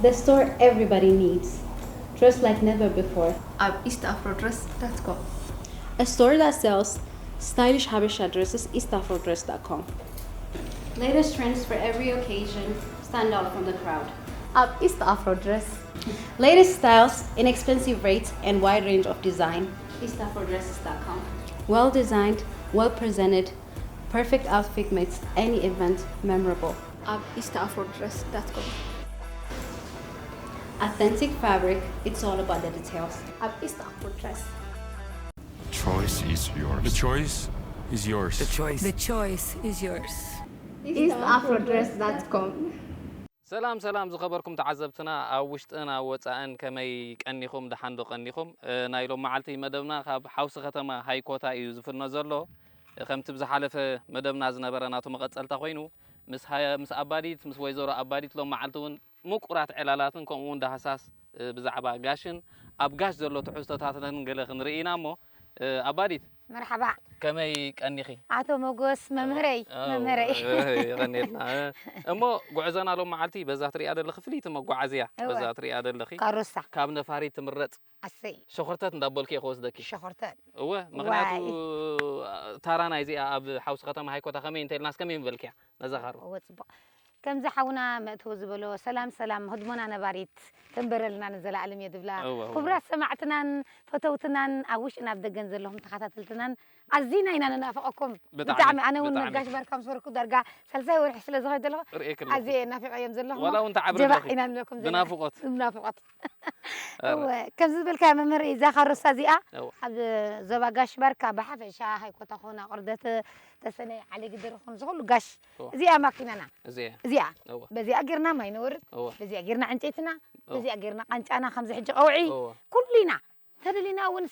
The store everybody needs. Dress like never before. ኣብ east afro dress dot com. A store that sells stylish Habesha dresses, east afro dress dot com. Latest trends for every occasion. Stand out from the crowd. ኣብ east afro dress. Latest styles, inexpensive rates, and wide range of design. east afro dresses dot com. Well designed, well presented, perfect outfit makes any event memorable. ኣብ east afro dress dot com. Authentic fabric, it's all about the details. ኣብ east afro dress. Choice is yours. The choice is yours. The choice. The choice is yours. east afro dress dot com. ሰላም ሰላም ዝኸበርኩም ተዓዘብትና ኣብ ውሽጥን ኣብ ወፃእን ከመይ ቀኒኹም ደሓን ዶ ቀኒኹም ናይ ሎም መዓልቲ መደብና ካብ ሓውሲ ከተማ ሃይኮታ እዩ ዝፍኖ ዘሎ። ከምቲ ብዝሓለፈ መደብና ዝነበረ ናቱ መቐፀልታ ኮይኑ ምስ ኣባዲት ምስ ወይዘሮ ኣባዲት ሎም መዓልቲ እውን ምቁራት ዕላላትን ከምኡ እውን ዳህሳስ ብዛዕባ ጋሽን ኣብ ጋሽ ዘሎ ትሕዝቶታትን ገለ ክንርኢ ኢና እሞ ኣባዲት መርሓባ ከመይ ቀኒኺ? ኣቶ መጎስ መምህረይ መምህረይ የቐኒልና እሞ ጉዕዞና ሎም መዓልቲ በዛ ትሪኣ ዘለኺ ፍልይቲ መጓዓዝያ በዛ ትሪኣ ዘለኺ ካሮሳ ካብ ነፋሪት ትምረፅ ኣሰይ ሸኾርተት እንዳበልኩ እየ ክወስደኪ ሸኾርተት እወ ምክንያቱ ታራ ናይዚኣ ኣብ ሓውሲ ከተማ ሃይኮታ ከመይ እንተኢልናስ ከመይ ምበልክያ ነዛ ካሮ እወ ፅቡቕ ከምዚ ሓውና መእተዊ ዝበሎ ሰላም ሰላም ህድሞና ነባሪት ትንበረልና ንዘለኣለም እየ ዝብላ እወ፣ እወ። ክቡራት ሰማዕትናን ፈተውትናን ኣብ ውሽጥን ኣብ ደገን ዘለኹም ተኸታተልትናን ኣዚና ኢና ንናፍቐኩም ብጣዕሚ። ብጣዕሚ ኣነ እውን ብጣዕሚ። ነጋሽ ባርካ ምስ ወረድኩ ዳርጋ ሳልሳይ ወርሒ ስለ ዝኸይድ ዘለኹ ርእየኪ ኣለኹ። ኣዝየ ናፊቐዮም ዘለኹ ዋላ እውን ተዓብሪ ጀባዕ ኣለኹ። ኢና ንብለኩም ዘለና። ብናፍቖት። ብናፍቖት እወ ከምዚ ዝበልካዮ መምህር እዛ ካሮሳ እዚኣ እወ። ኣብ ዞባ ጋሽ ባርካ ብሓፈሻ ሃይኮታ ኾና ቅርደት ተሰነይ ዓሊ ግድር ኹን ዝኹሉ ጋሽ እዚኣ ማኪናና እዚኣ እዚኣ እወ። በዚኣ ጌርና ማይ ነወርድ እወ። በዚኣ ጌርና ዕንጨይትና እወ። በዚኣ ጌርና ቃንጫና ከምዚ ሕጂ ቀውዒ እወ። ኩሉ ኢና ተደሊና እውን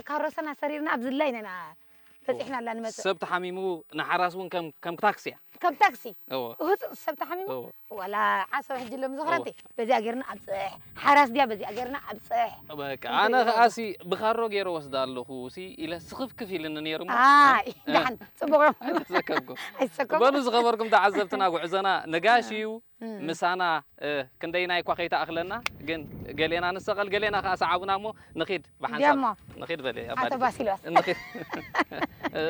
ካሮሰና ሰሪርና ኣብ ዝላይ ኢና በፂሕና ኣላ ንመፅእ ሰብ ተሓሚሙ ንሓራስ እውን ከም ከም ታክሲ እያ ከም ታክሲ እወ። ህፁፅ ሰብ ተሓሚሙ እወ። ዋላ ዓሰብ ሕጂ ሎም ዝኽረቲ በዚኣ ጌርና ኣብፅሕ ሓራስ ድያ በዚኣ ጌርና ኣብፅሕ በቃ ኣነ ከኣሲ ብኻሮ ገይረ ወስዳ ኣለኹ ሲ ኢለ ስኽፍክፍ ኢልኒ ነይሩ እሞ ኣይ እ፣ ደሓን ፅቡቕ እዮም ኣይተሰከብኩም ኣይተሰከብኩም በሉ ዝኸበርኩም ተዓዘብትና ጉዕዞና ነጋሽ እዩ ምሳና እ፣ ክንደይናይ እኳ ከይተኣኽለና ግን ገሌና ንሰቐል ገሌና ከኣ ሰዓቡና እሞ ንኺድ ብሓንሳብ ደሞ። ንኺድ በሊ ኣቶ ኣባዲ። ባሲሎስ። ንኺድ እ፣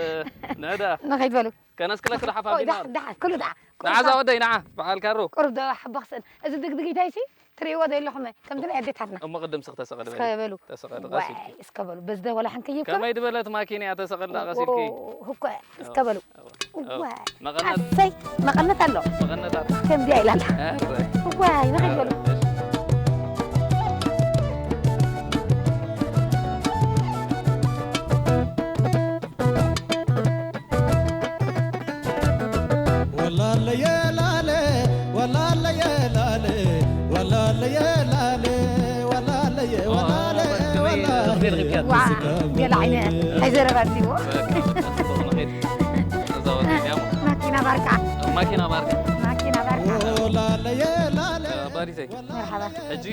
ንዕዳ ንኸይድ በሉ ከነስክለኪ ዶ ሓፋፊና ደሓን ደሓን ኩሉ ደኣ ንዓዛ ወደይ ንዓ በዓል ካሮ ቁሩብ ዶ ሓቦኽስን እዚ ድግድጊተይሲ ትርእይዎ ዶ ኣለኹም ከምቲ ናይ ኣዴታትና እሞ ቅድም ስኽ ተሰቐል እስከ በሉ በሉ ተሰቐል ዋይ ቀሲልኪ እስከ በሉ በዚ ዶ ወላ ሓንከ ይብከ ከመይ ድበለት ማኪና እያ ተሰቐል ደኣ ቀሲልኪ እኮ እስከ በሉ ዋይ መቐነት ኣሰይ መቐነት ኣሎ መቐነት ኣሎ ከምዚኣ ኢላ ኣላ ኧረ ዋይ ንኸይድ በሉ ገለ ዓይነ ኣይዘረባትዎ ማኪና ባርካ ማኪና ባርካ ማኪና ባርካ ባሪተይ መርሓባ ሕጂ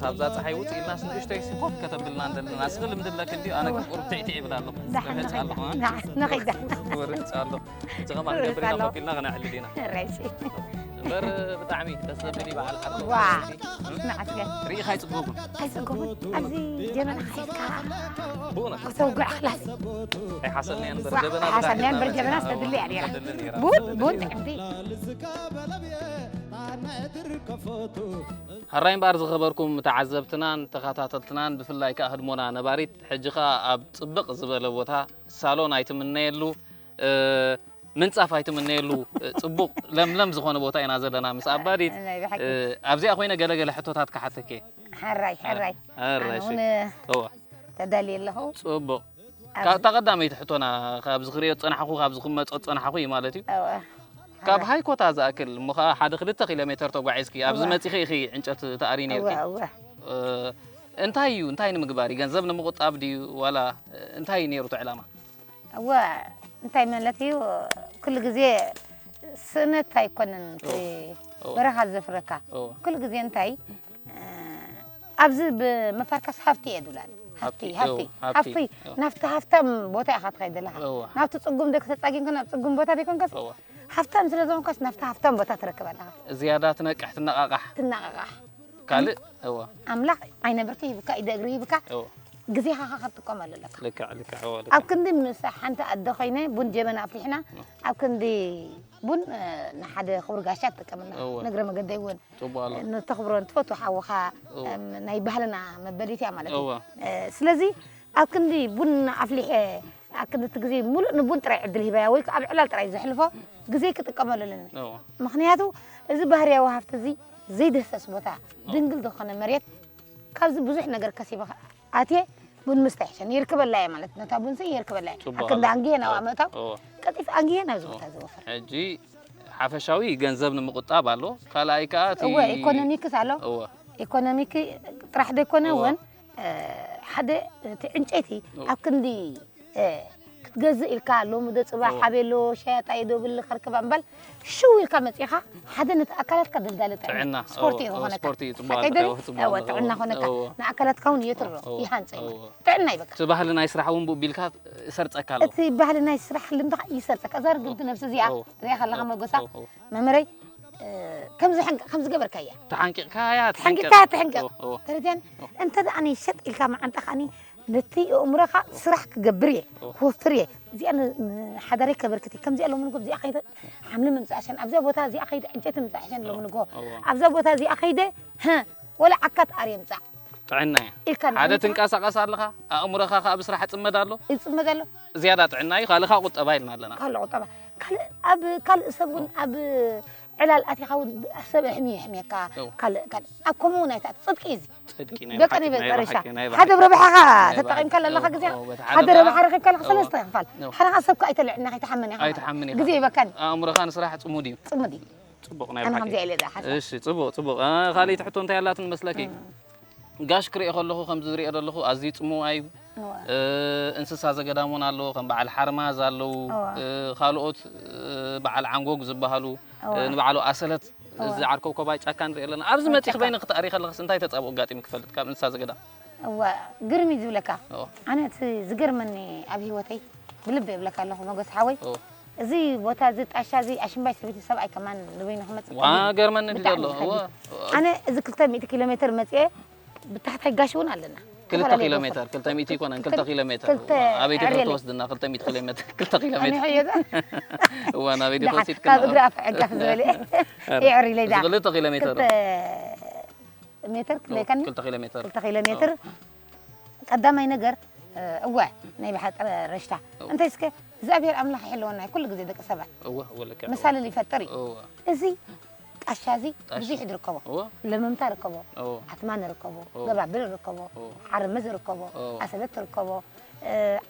ካብዛ ፀሓይ ውፅእ ኢልናስ ንእሽተይ ኮፍ ከተብልና እንደለና ስኽል ምድለክ እንዲ ኣነ ግን ቁሩብ ትዕትዕ ይብል ኣለኹ ደሓን ኣለኹ ንኸይዳ ክወርድ ኣለኹ እዚ ከማን ገብርና ኮፍ ኢልና ከነዕልል ኢና ረሲ እምበር ብጣዕሚ ደስ ዘብል እዩ በዓል ዓርቢ ዋ ንዓስገ ርኢኻ ኣይፅገብኩን ኣይፅገብኩን ኣብዚ ጀበና ሒዝካ ብእውነት ክተውግዕ ክላስ ኣይሓሰብናያ እምበር ጀበና ሓሰብናያ እምበር ጀበና ዝተድልያ ነይራ ቡን ቡን ጥዕምቲ ሕራይ እምበኣር ዝኸበርኩም ተዓዘብትናን ተኸታተልትናን ብፍላይ ከኣ ህድሞና ነባሪት ሕጂ ኸኣ ኣብ ጽብቕ ዝበለ ቦታ ሳሎን ኣይትምነየሉ ምንጻፍ ኣይትምነየሉ ጽቡቕ ለምለም ዝኾነ ቦታ ኢና ዘለና ምስ ኣባዲት ኣብዚኣ ኮይነ ገለገለ ሕቶታት ክሓተኪ ሕራይ ሕራይ ሕራይ ተዳልየ ኣለኹ ጽቡቕ እታ ቀዳመይቲ ሕቶና ካብዚ ክሪኦ ዝጸናሕኹ ካብዚ ክመጾ ዝጸናሕኹ እዩ ማለት እዩ ካብ ሃይኮታ ዝኣክል እሞ ከዓ ሓደ ክልተ ኪሎ ሜተር ተጓዒዝኪ ኣብዚ መፂኺ ኢኺ ዕንጨት ተኣሪ ነርኪ እንታይ እዩ እንታይ ንምግባር እዩ ገንዘብ ንምቁጣብ ድዩ ዋላ እንታይ እዩ ነይሩ እቲ ዕላማ እወ እንታይ ማለት እዩ ኩሉ ግዜ ስእነት ኣይኮነን በረኻ ዘፍረካ ኩሉ ግዜ እንታይ ኣብዚ ብመፋርካስ ሃፍቲ እየ ዝብላ ሃፍቲ ሃፍቲ ሃፍቲ ናብቲ ሃፍታም ቦታ ኢኻ ትኸይድ ዘለኻ ናብቲ ፅጉም ዶ ከተፃጊንካ ናብ ፅጉም ቦታ ዘይኮንካስ ሃፍታም ስለ ዝኾንካስ ናብቲ ሃፍታም ቦታ ትረክብ ኣለኻ። ዝያዳ ትነቅሕ ትነቃቃሕ። ትነቃቃሕ። ካልእ እወ ኣምላኽ ዓይነ ብርኪ ሂብካ ኢደ እግሪ ሂብካ እወ ግዜኻ ኸ ክትጥቀመሉ ኣለካ። ልክዕ ልክዕ እወ ልክዕ። ኣብ ክንዲ ምስ ሓንቲ ኣደ ኮይነ ቡን ጀበና ኣፍሊሕና ኣብ ክንዲ ቡን ንሓደ ክቡር ጋሻ ትጥቀመልና። እወ። ንእግረ መገደይ እውን ጽቡቅ ኣሎ። ንተኽብሮን ትፈትዎ ሓውኻ እወ ናይ ባህልና መበሊት እያ ማለት እዩ። እወ ስለዚ ኣብ ክንዲ ቡን ኣፍሊሐ ኣብ ክንዲ እቲ ግዜ ሙሉእ ንቡን ጥራይ ዕድል ሂበያ ወይ ከዓ ኣብ ዕላል ጥራይ ዘሕልፎ ግዜ ክጥቀመሉ ኣለኒ። እወ ምኽንያቱ እዚ ባህርያዊ ሃፍቲ እዚ ዘይድህሰስ ቦታ ድንግል ዝኾነ መሬት ካብዚ ብዙሕ ነገር ከሲበ ኣትየ ቡን ምስታይ ይሕሸኒ። የርክበላ እየ ማለት ነታ ቡንሲ የርክበላ እየ። ጽቡቕ ኣብ ክንዲ ኣሎ። ኣንግየ ናብኣ እወ፣ ምእታው እወ፣ ቀልጢፈ ኣንግየ ናብዚ እወ። ቦታ ዝወፍር። ሕጂ ሓፈሻዊ ገንዘብ ንምቑጣብ ኣሎ፣ ካልኣይ ከኣ እቲ እወ ኢኮኖሚክስ ኣሎ። እወ፣ ኢኮኖሚክ ጥራሕ ዘይኮነ እወ። እውን ሓደ እቲ ዕንጨይቲ እወ። ኣብ ክንዲ ክትገዝእ ኢልካ ሎሚ ዶ ፅባሕ ኣበይ ኣሎ ሸያጣይ ዶ ብሊ ከርክባ እምባል ሽው ኢልካ መፂኻ ሓደ ነቲ ኣካላትካ ደልዳለ ጥዕና ጥዕና፣ ስፖርት እዩ እወ፣ ዝኾነካ። ስፖርት እዩ፣ ፅቡቅ ሓቀይ ኣለካ፣ ደሊ? እወ፣ ፅቡቅ እወ፣ ኣለካ፣ ጥዕና እወ፣ ኾነካ። እወ። ንኣካላትካ እውን የትርሮ፣ እወ፣ ይሃንፀ እዩ። እወ። ጥዕና እዩ በቃ። እቲ ባህሊ ናይ ስራሕ እውን ብኡ ቢልካ ይሰርፀካ ኣሎ። እቲ ባህሊ ናይ ስራሕ ልምድኻ ይሰርፀካ። እዛ ርግምቲ ነብሲ እዚኣ እወ። ሪኣ ከለኻ እወ፣ መጎሳ እወ፣ እወ። መምህረይ ከምዚ ሓንቂ- ከምዚ ገበርካያ። ተሓንቂቕካያ ተሓንቂቕካ ትሕንቅቕ። ትሕንቅቕ። እወ፣ እወ። ተረድያን? እንተ ደኣ ሸጥ ኢልካ መዓንጣ ከኣኒ ነቲ ኣእምሮኻ ስራሕ ክገብር እየ ክወፍር እየ እዚኣ ንሓዳረይ ከበርክት እየ ከምዚኣ ሎሚ ንጎ እዚኣ ከይደ ሓምሊ ምምፃእ ሸን ኣብዚኣ ቦታ እዚኣ ከይደ ዕንጨይቲ ምምፃእ ሸን ሎሚ ንጎ ኣብዛ ቦታ እዚኣ ከይደ ወላ ዓካት ኣር የምፃእ ጥዕና እያ። ኢልካ ሓደ ትንቀሳቀስ ኣለኻ ኣእምሮኻ ከዓ ብስራሕ ይፅመድ ኣሎ ይፅመድ ኣሎ። ዝያዳ ጥዕና እዩ ካልኻ ቁጠባ ኢልና ኣለና ካልእ ቁጠባ ካልእ ኣብ ካልእ ሰብ እውን ኣብ ዕላል ኣቲኻ እውን ሰብ ኣሕምዩ የሕምየካ እው። ካልእ ካልእ ኣብ ከምኡ እውን ኣይትኣቱ ፅድቂ እዩ እዚ ጽድቂ ናይ ደቂ ብሓቂ፣ ኣንስትዮ ናይ በርሻ ብሓቂ፣ ናይ ሓደ ብሓቂ። ረብሓኻ ናይ ብሓቂ። ተጠቒምካ ኣለኻ እው፣ ግዜ እው፣ በቲ ሓደ ሓደ ረብሓ ረኺብካ ኣለኻ እው። ሰለስተ ክፋል እው። ሓደ ከዓ ሰብካ ኣይተልዕና ከይትሓመን ኢኻ ኣይትሓምን ኢኻ። ግዜ ይበካን ኣእምሮኻ ንስራሕ ጽሙድ እዩ። ጽሙድ እዩ ጽቡቕ ናይ ኣነ ብሓቂ። ከምዚኣ ኢለ ዝሓስብ እሺ ጽቡቕ ጽቡቕ እ፣ ካልኣይቲ ሕቶ እንታይ ኣላትን መስለኪ? ጋሽ ክሪኦ ከለኹ ከምዚ ዝሪኦ ዘለኹ ኣዝዩ ጽምዋ እዩ። እወ። እ፣ እንስሳ ዘገዳም እውን ኣለዎ ከም በዓል ሓርማዝ ኣለዉ እወ። እ፣ ካልኦት እ፣ በዓል ዓንጎግ ዝበሃሉ እወ። እ፣ ንበዓሉ ኣሰለት እወ። እዚ ዓርከብኮባይ ጫካ ንሪኦ ኣለና ኣብዚ መፂ ጫካ። ክበይነ ክትኣሪ ከለኽስ እንታይ ተፃብኦ ኣጋጢሙ ክፈልጥ ካብ እንስሳ ዘገዳም እወ ግርም እዩ ዝብለካ እወ ኣነ እቲ ዝገርመኒ ኣብ ህይወተይ ብልበ ይብለካ ኣለኹ መጎስ ሓወይ እወ እዚ ቦታ እዚ ጣሻ እዚ ኣሽምባይ ሰበይቲ ሰብኣይ ከማን ንበይኑ ክመፅእ ዋ ከቢድ እዩ። ገርመኒ ድዩ ብጣዕሚ ዘሎ እዩ እወ ከቢድ። ኣነ እዚ ክልተ ሚእቲ ኪሎ ሜትር መፅኤ ብታሕታይ ጋሽ እውን ኣለና ክልተ ኪሎ ሜትር ክልተ ሚእቲ ይኮነን ክልተ ኪሎ ሜትር ክልተ ኣበይ ዲኹም ዕሬለ። ትወስድና ክልተ ሚእቲ ኪሎ ሜትር ክልተ ኪሎ ሜትር ኣነ ሕየዛ እዋ ናበይ ዲኹም ደሓን ወሲድክና ካብ እግሪ ኣፍ ዕጋፍ ዝበለ ይዕር ኢለ ኢዛ ክልተ ኪሎ ሜትር ክልተ ሜትር ክለይከኒ ክልተ ኪሎ ሜትር ክልተ ኪሎ ሜትር ቀዳማይ ነገር እወ ናይ ብሓቂ ረሽታ እንታይ እስከ እግዚኣብሔር ኣምላኽ ይሕልወና ኩሉ ግዜ ደቂ ሰባት እወ እወ ልክዕ ምሳልል ይፈጥር እዩ እወ እዚ ጣሻ እዚ ጣሻ። ብዙሕ ይርከቦ እወ ለመምታ ርከቦ እወ ኣትማን ርከቦ እወ ገባብል ርከቦ እወ ሓርምዝ ርከቦ እወ ኣሰለት ርከቦ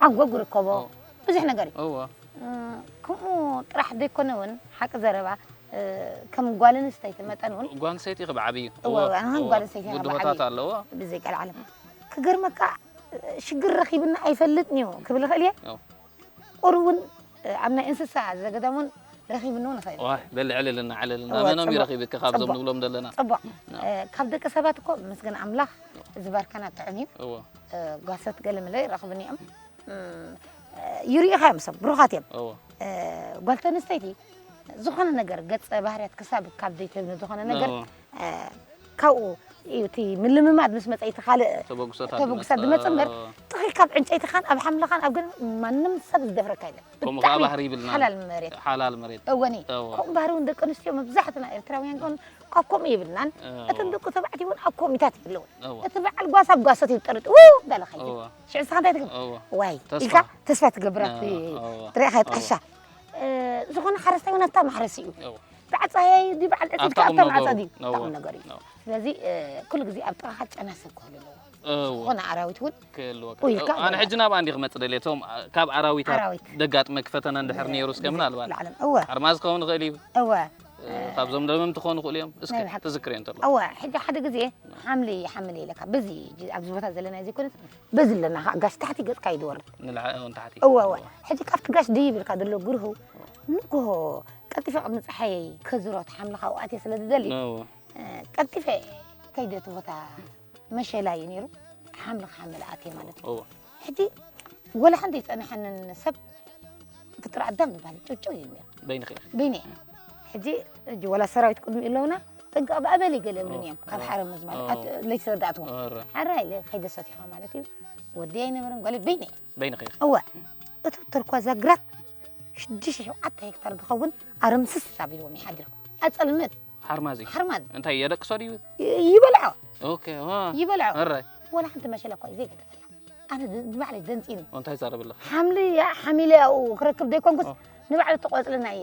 ዓንጎግ ርከቦ እወ ብዙሕ ነገር እዩ እወ ከምኡ ጥራሕ ዘይኮነ እውን ሓቂ ዘረባ ከም ጓል ኣንስተይቲ መጠን እውን ጓል ኣንስተይቲ ክብ ዓብዩ እወ እወ ኣነ ከም ጓል ኣንስተይቲ እወ ክብ ዓብዩ ብድሆታት ኣለዎ ብዘይ ቀልዓለም ክገርመካ ሽግር ረኺብና ኣይፈልጥን እዩ ክብል ይኽእል እየ እወ ቁሩብ እውን ኣብ ናይ እንስሳ ዘገዳም እውን ረኺብኒ እውን ይኽእል እዩ ዋይ በሊ ዕልልና ዕልልና እወ መኖም እዩ ጽቡቕ ረኺብኪ ካብዞም ጽቡቕ ንብሎም ዘለና ጽቡቕ ናብ ካብ ደቂ ሰባት እኮ ምስግን ኣምላኽ ዝባርከና ጥዑም እዩ እወ ጓሶት ገለ መለ ይረኽብኒ እዮም ይርኢኻ እዮም ሰብ ብሩኻት እዮም እወ ጓል ተንስተይቲ ዝኾነ ነገር ገፀ ባህርያት ክሳብ ካብ ዘይትህብኒ ዝኾነ ነገር እወ ካብኡ እዩ እቲ ምልምማድ ምስ መፀ እቲ ካልእ ተበግሶታት ተበግሶታት ዝመፅእ። ዝመፅእ እምበር እወ። ጥኺ ካብ ዕንጨይትኻን ኣብ ሓምልኻን ኣብ ገለ ማንም ሰብ ዝደፍረካ የለን። ከምኡ ከዓ ብጣዕሚ ባህሪ ይብልና። ሓላል መሬት ሓላል መሬት። እወኒ እወ። ከምኡ ባህሪ እውን ደቂ ኣንስትዮ መብዛሕትና ኤርትራውያን ከውን ካብ ከምኡ ይብልናን እወ። እቶም ደቂ ተባዕትዮ እውን ኣብ ከምኡታት ይብለውን። እወ። እቲ በዓል ጓሳ ጓሶት ይጠርጥ ው እንዳለ ኸይድ እወ። ሽዕ ንስኻ እንታይ ትገብር እወ። ዋይ ተስፋ። ኢልካ ተስፋ ትገብር ኣብቲ እወ። ትሪእኻ እወ። ጥሕሻ ዝኾነ ሓረስታይ እውን ኣብታ ማሕረስ እዩ እወ። ብዓፃ ድዩ በዓል ዕፅድካ ኣብታ ኣብታ ቁም ማዕፃ ነገሩ። ድዩ እወ። ቁም ነገር እዩ እወ። ስለዚ ኩሉ ግዜ ኣብ ጥቓኻ ጨና ሰብ ክህሉ ኣለዎ እወ። ዝኾነ ኣራዊት እውን ክህልወካ ውይልካ ኣነ ኣለዎ። ሕጂ ናብኣ እንዲ ክመፅ ደልየ እቶም ካብ ኣራዊታት ኣራዊት። ደጋጥመ ክፈተና እንድሕር ነይሩ እስከ ምናልባት ላዕለም እወ ሓርማዝ ክኸውን ይኽእል እዩ እወ ካብዞም ለመምቲ ክኾኑ ይኽእሉ እዮም እስከ ናይ ብሓቂ። ትዝክርዮ እንተሎ እወ ሕጂ ሓደ ግዜ ሓምሊ ሓምሊ ኢለካ በዚ ኣብዚ ቦታ ዘለና ዘይኮነስ በዚ ኣለና ከዓ ጋሽ ታሕቲ ገፅካ እዩ ዝወርድ ንላዕሊ እውን ታሕቲ እወ እወ ሕጂ ካብቲ ጋሽ ደይብ ኢልካ ዘሎ ግርሁ ንግሆ ቀልጢፈ ቅድሚ ፀሓይ ከዝሮ ተሓምልኻ ውኣትየ ስለ ዝደሊ እወ ቀልጢፈ ከይደ እቲ ቦታ መሸላ እዩ ነይሩ ሓምሊ ክሓምል ኣትየ ማለት እዩ እወ ሕጂ ወላ ሓንቲ ይፀንሐንን ሰብ እቲ ጥራዕ ኣዳም ዝበሃል ጭውጭው እዩ ነይሩ። በይንኺ ኢኺ። በይነ ሕጂ ሕጂ ወላ ሰራዊት ቅድሚ ኣለውና ጥንቃ ብኣበል ይገለብሉን እዮም ካብ ሓረምዝ ማለት ኦ። ኣት- ለይተረዳእትዎ ኦረ። ሓራ ኢለ ከይደ ሰቲኻ ማለት እዩ። ወዲ ኣይነበረን ጓል በይነ በይንኺ ኢኺ። እወ እቱ ተርኳዛ ግራት ሽዱሽተ ሸውዓተ ሄክታር ዝኸውን ኣረምስስ ኣቢልዎም ይሓድሩ ኣፀልምት ሓርማዚ ሓርማዝ እንታይ የደቅሶ ድዩ? ይ- ይበልዖ ኦኬ ዋ ይበልዖ እረ ወላ ሓንቲ መሸላ እኳ እዩ ዘይገደፈላ ኣነ ድ- ንባዕለይ ደንፂኒ እንታይ ዛረብልኽ? ሓምሊ ሓሚለ ያው ክረክብ ዘይኮንኩስ ንባዕሉ ተቆፅሊ ናይ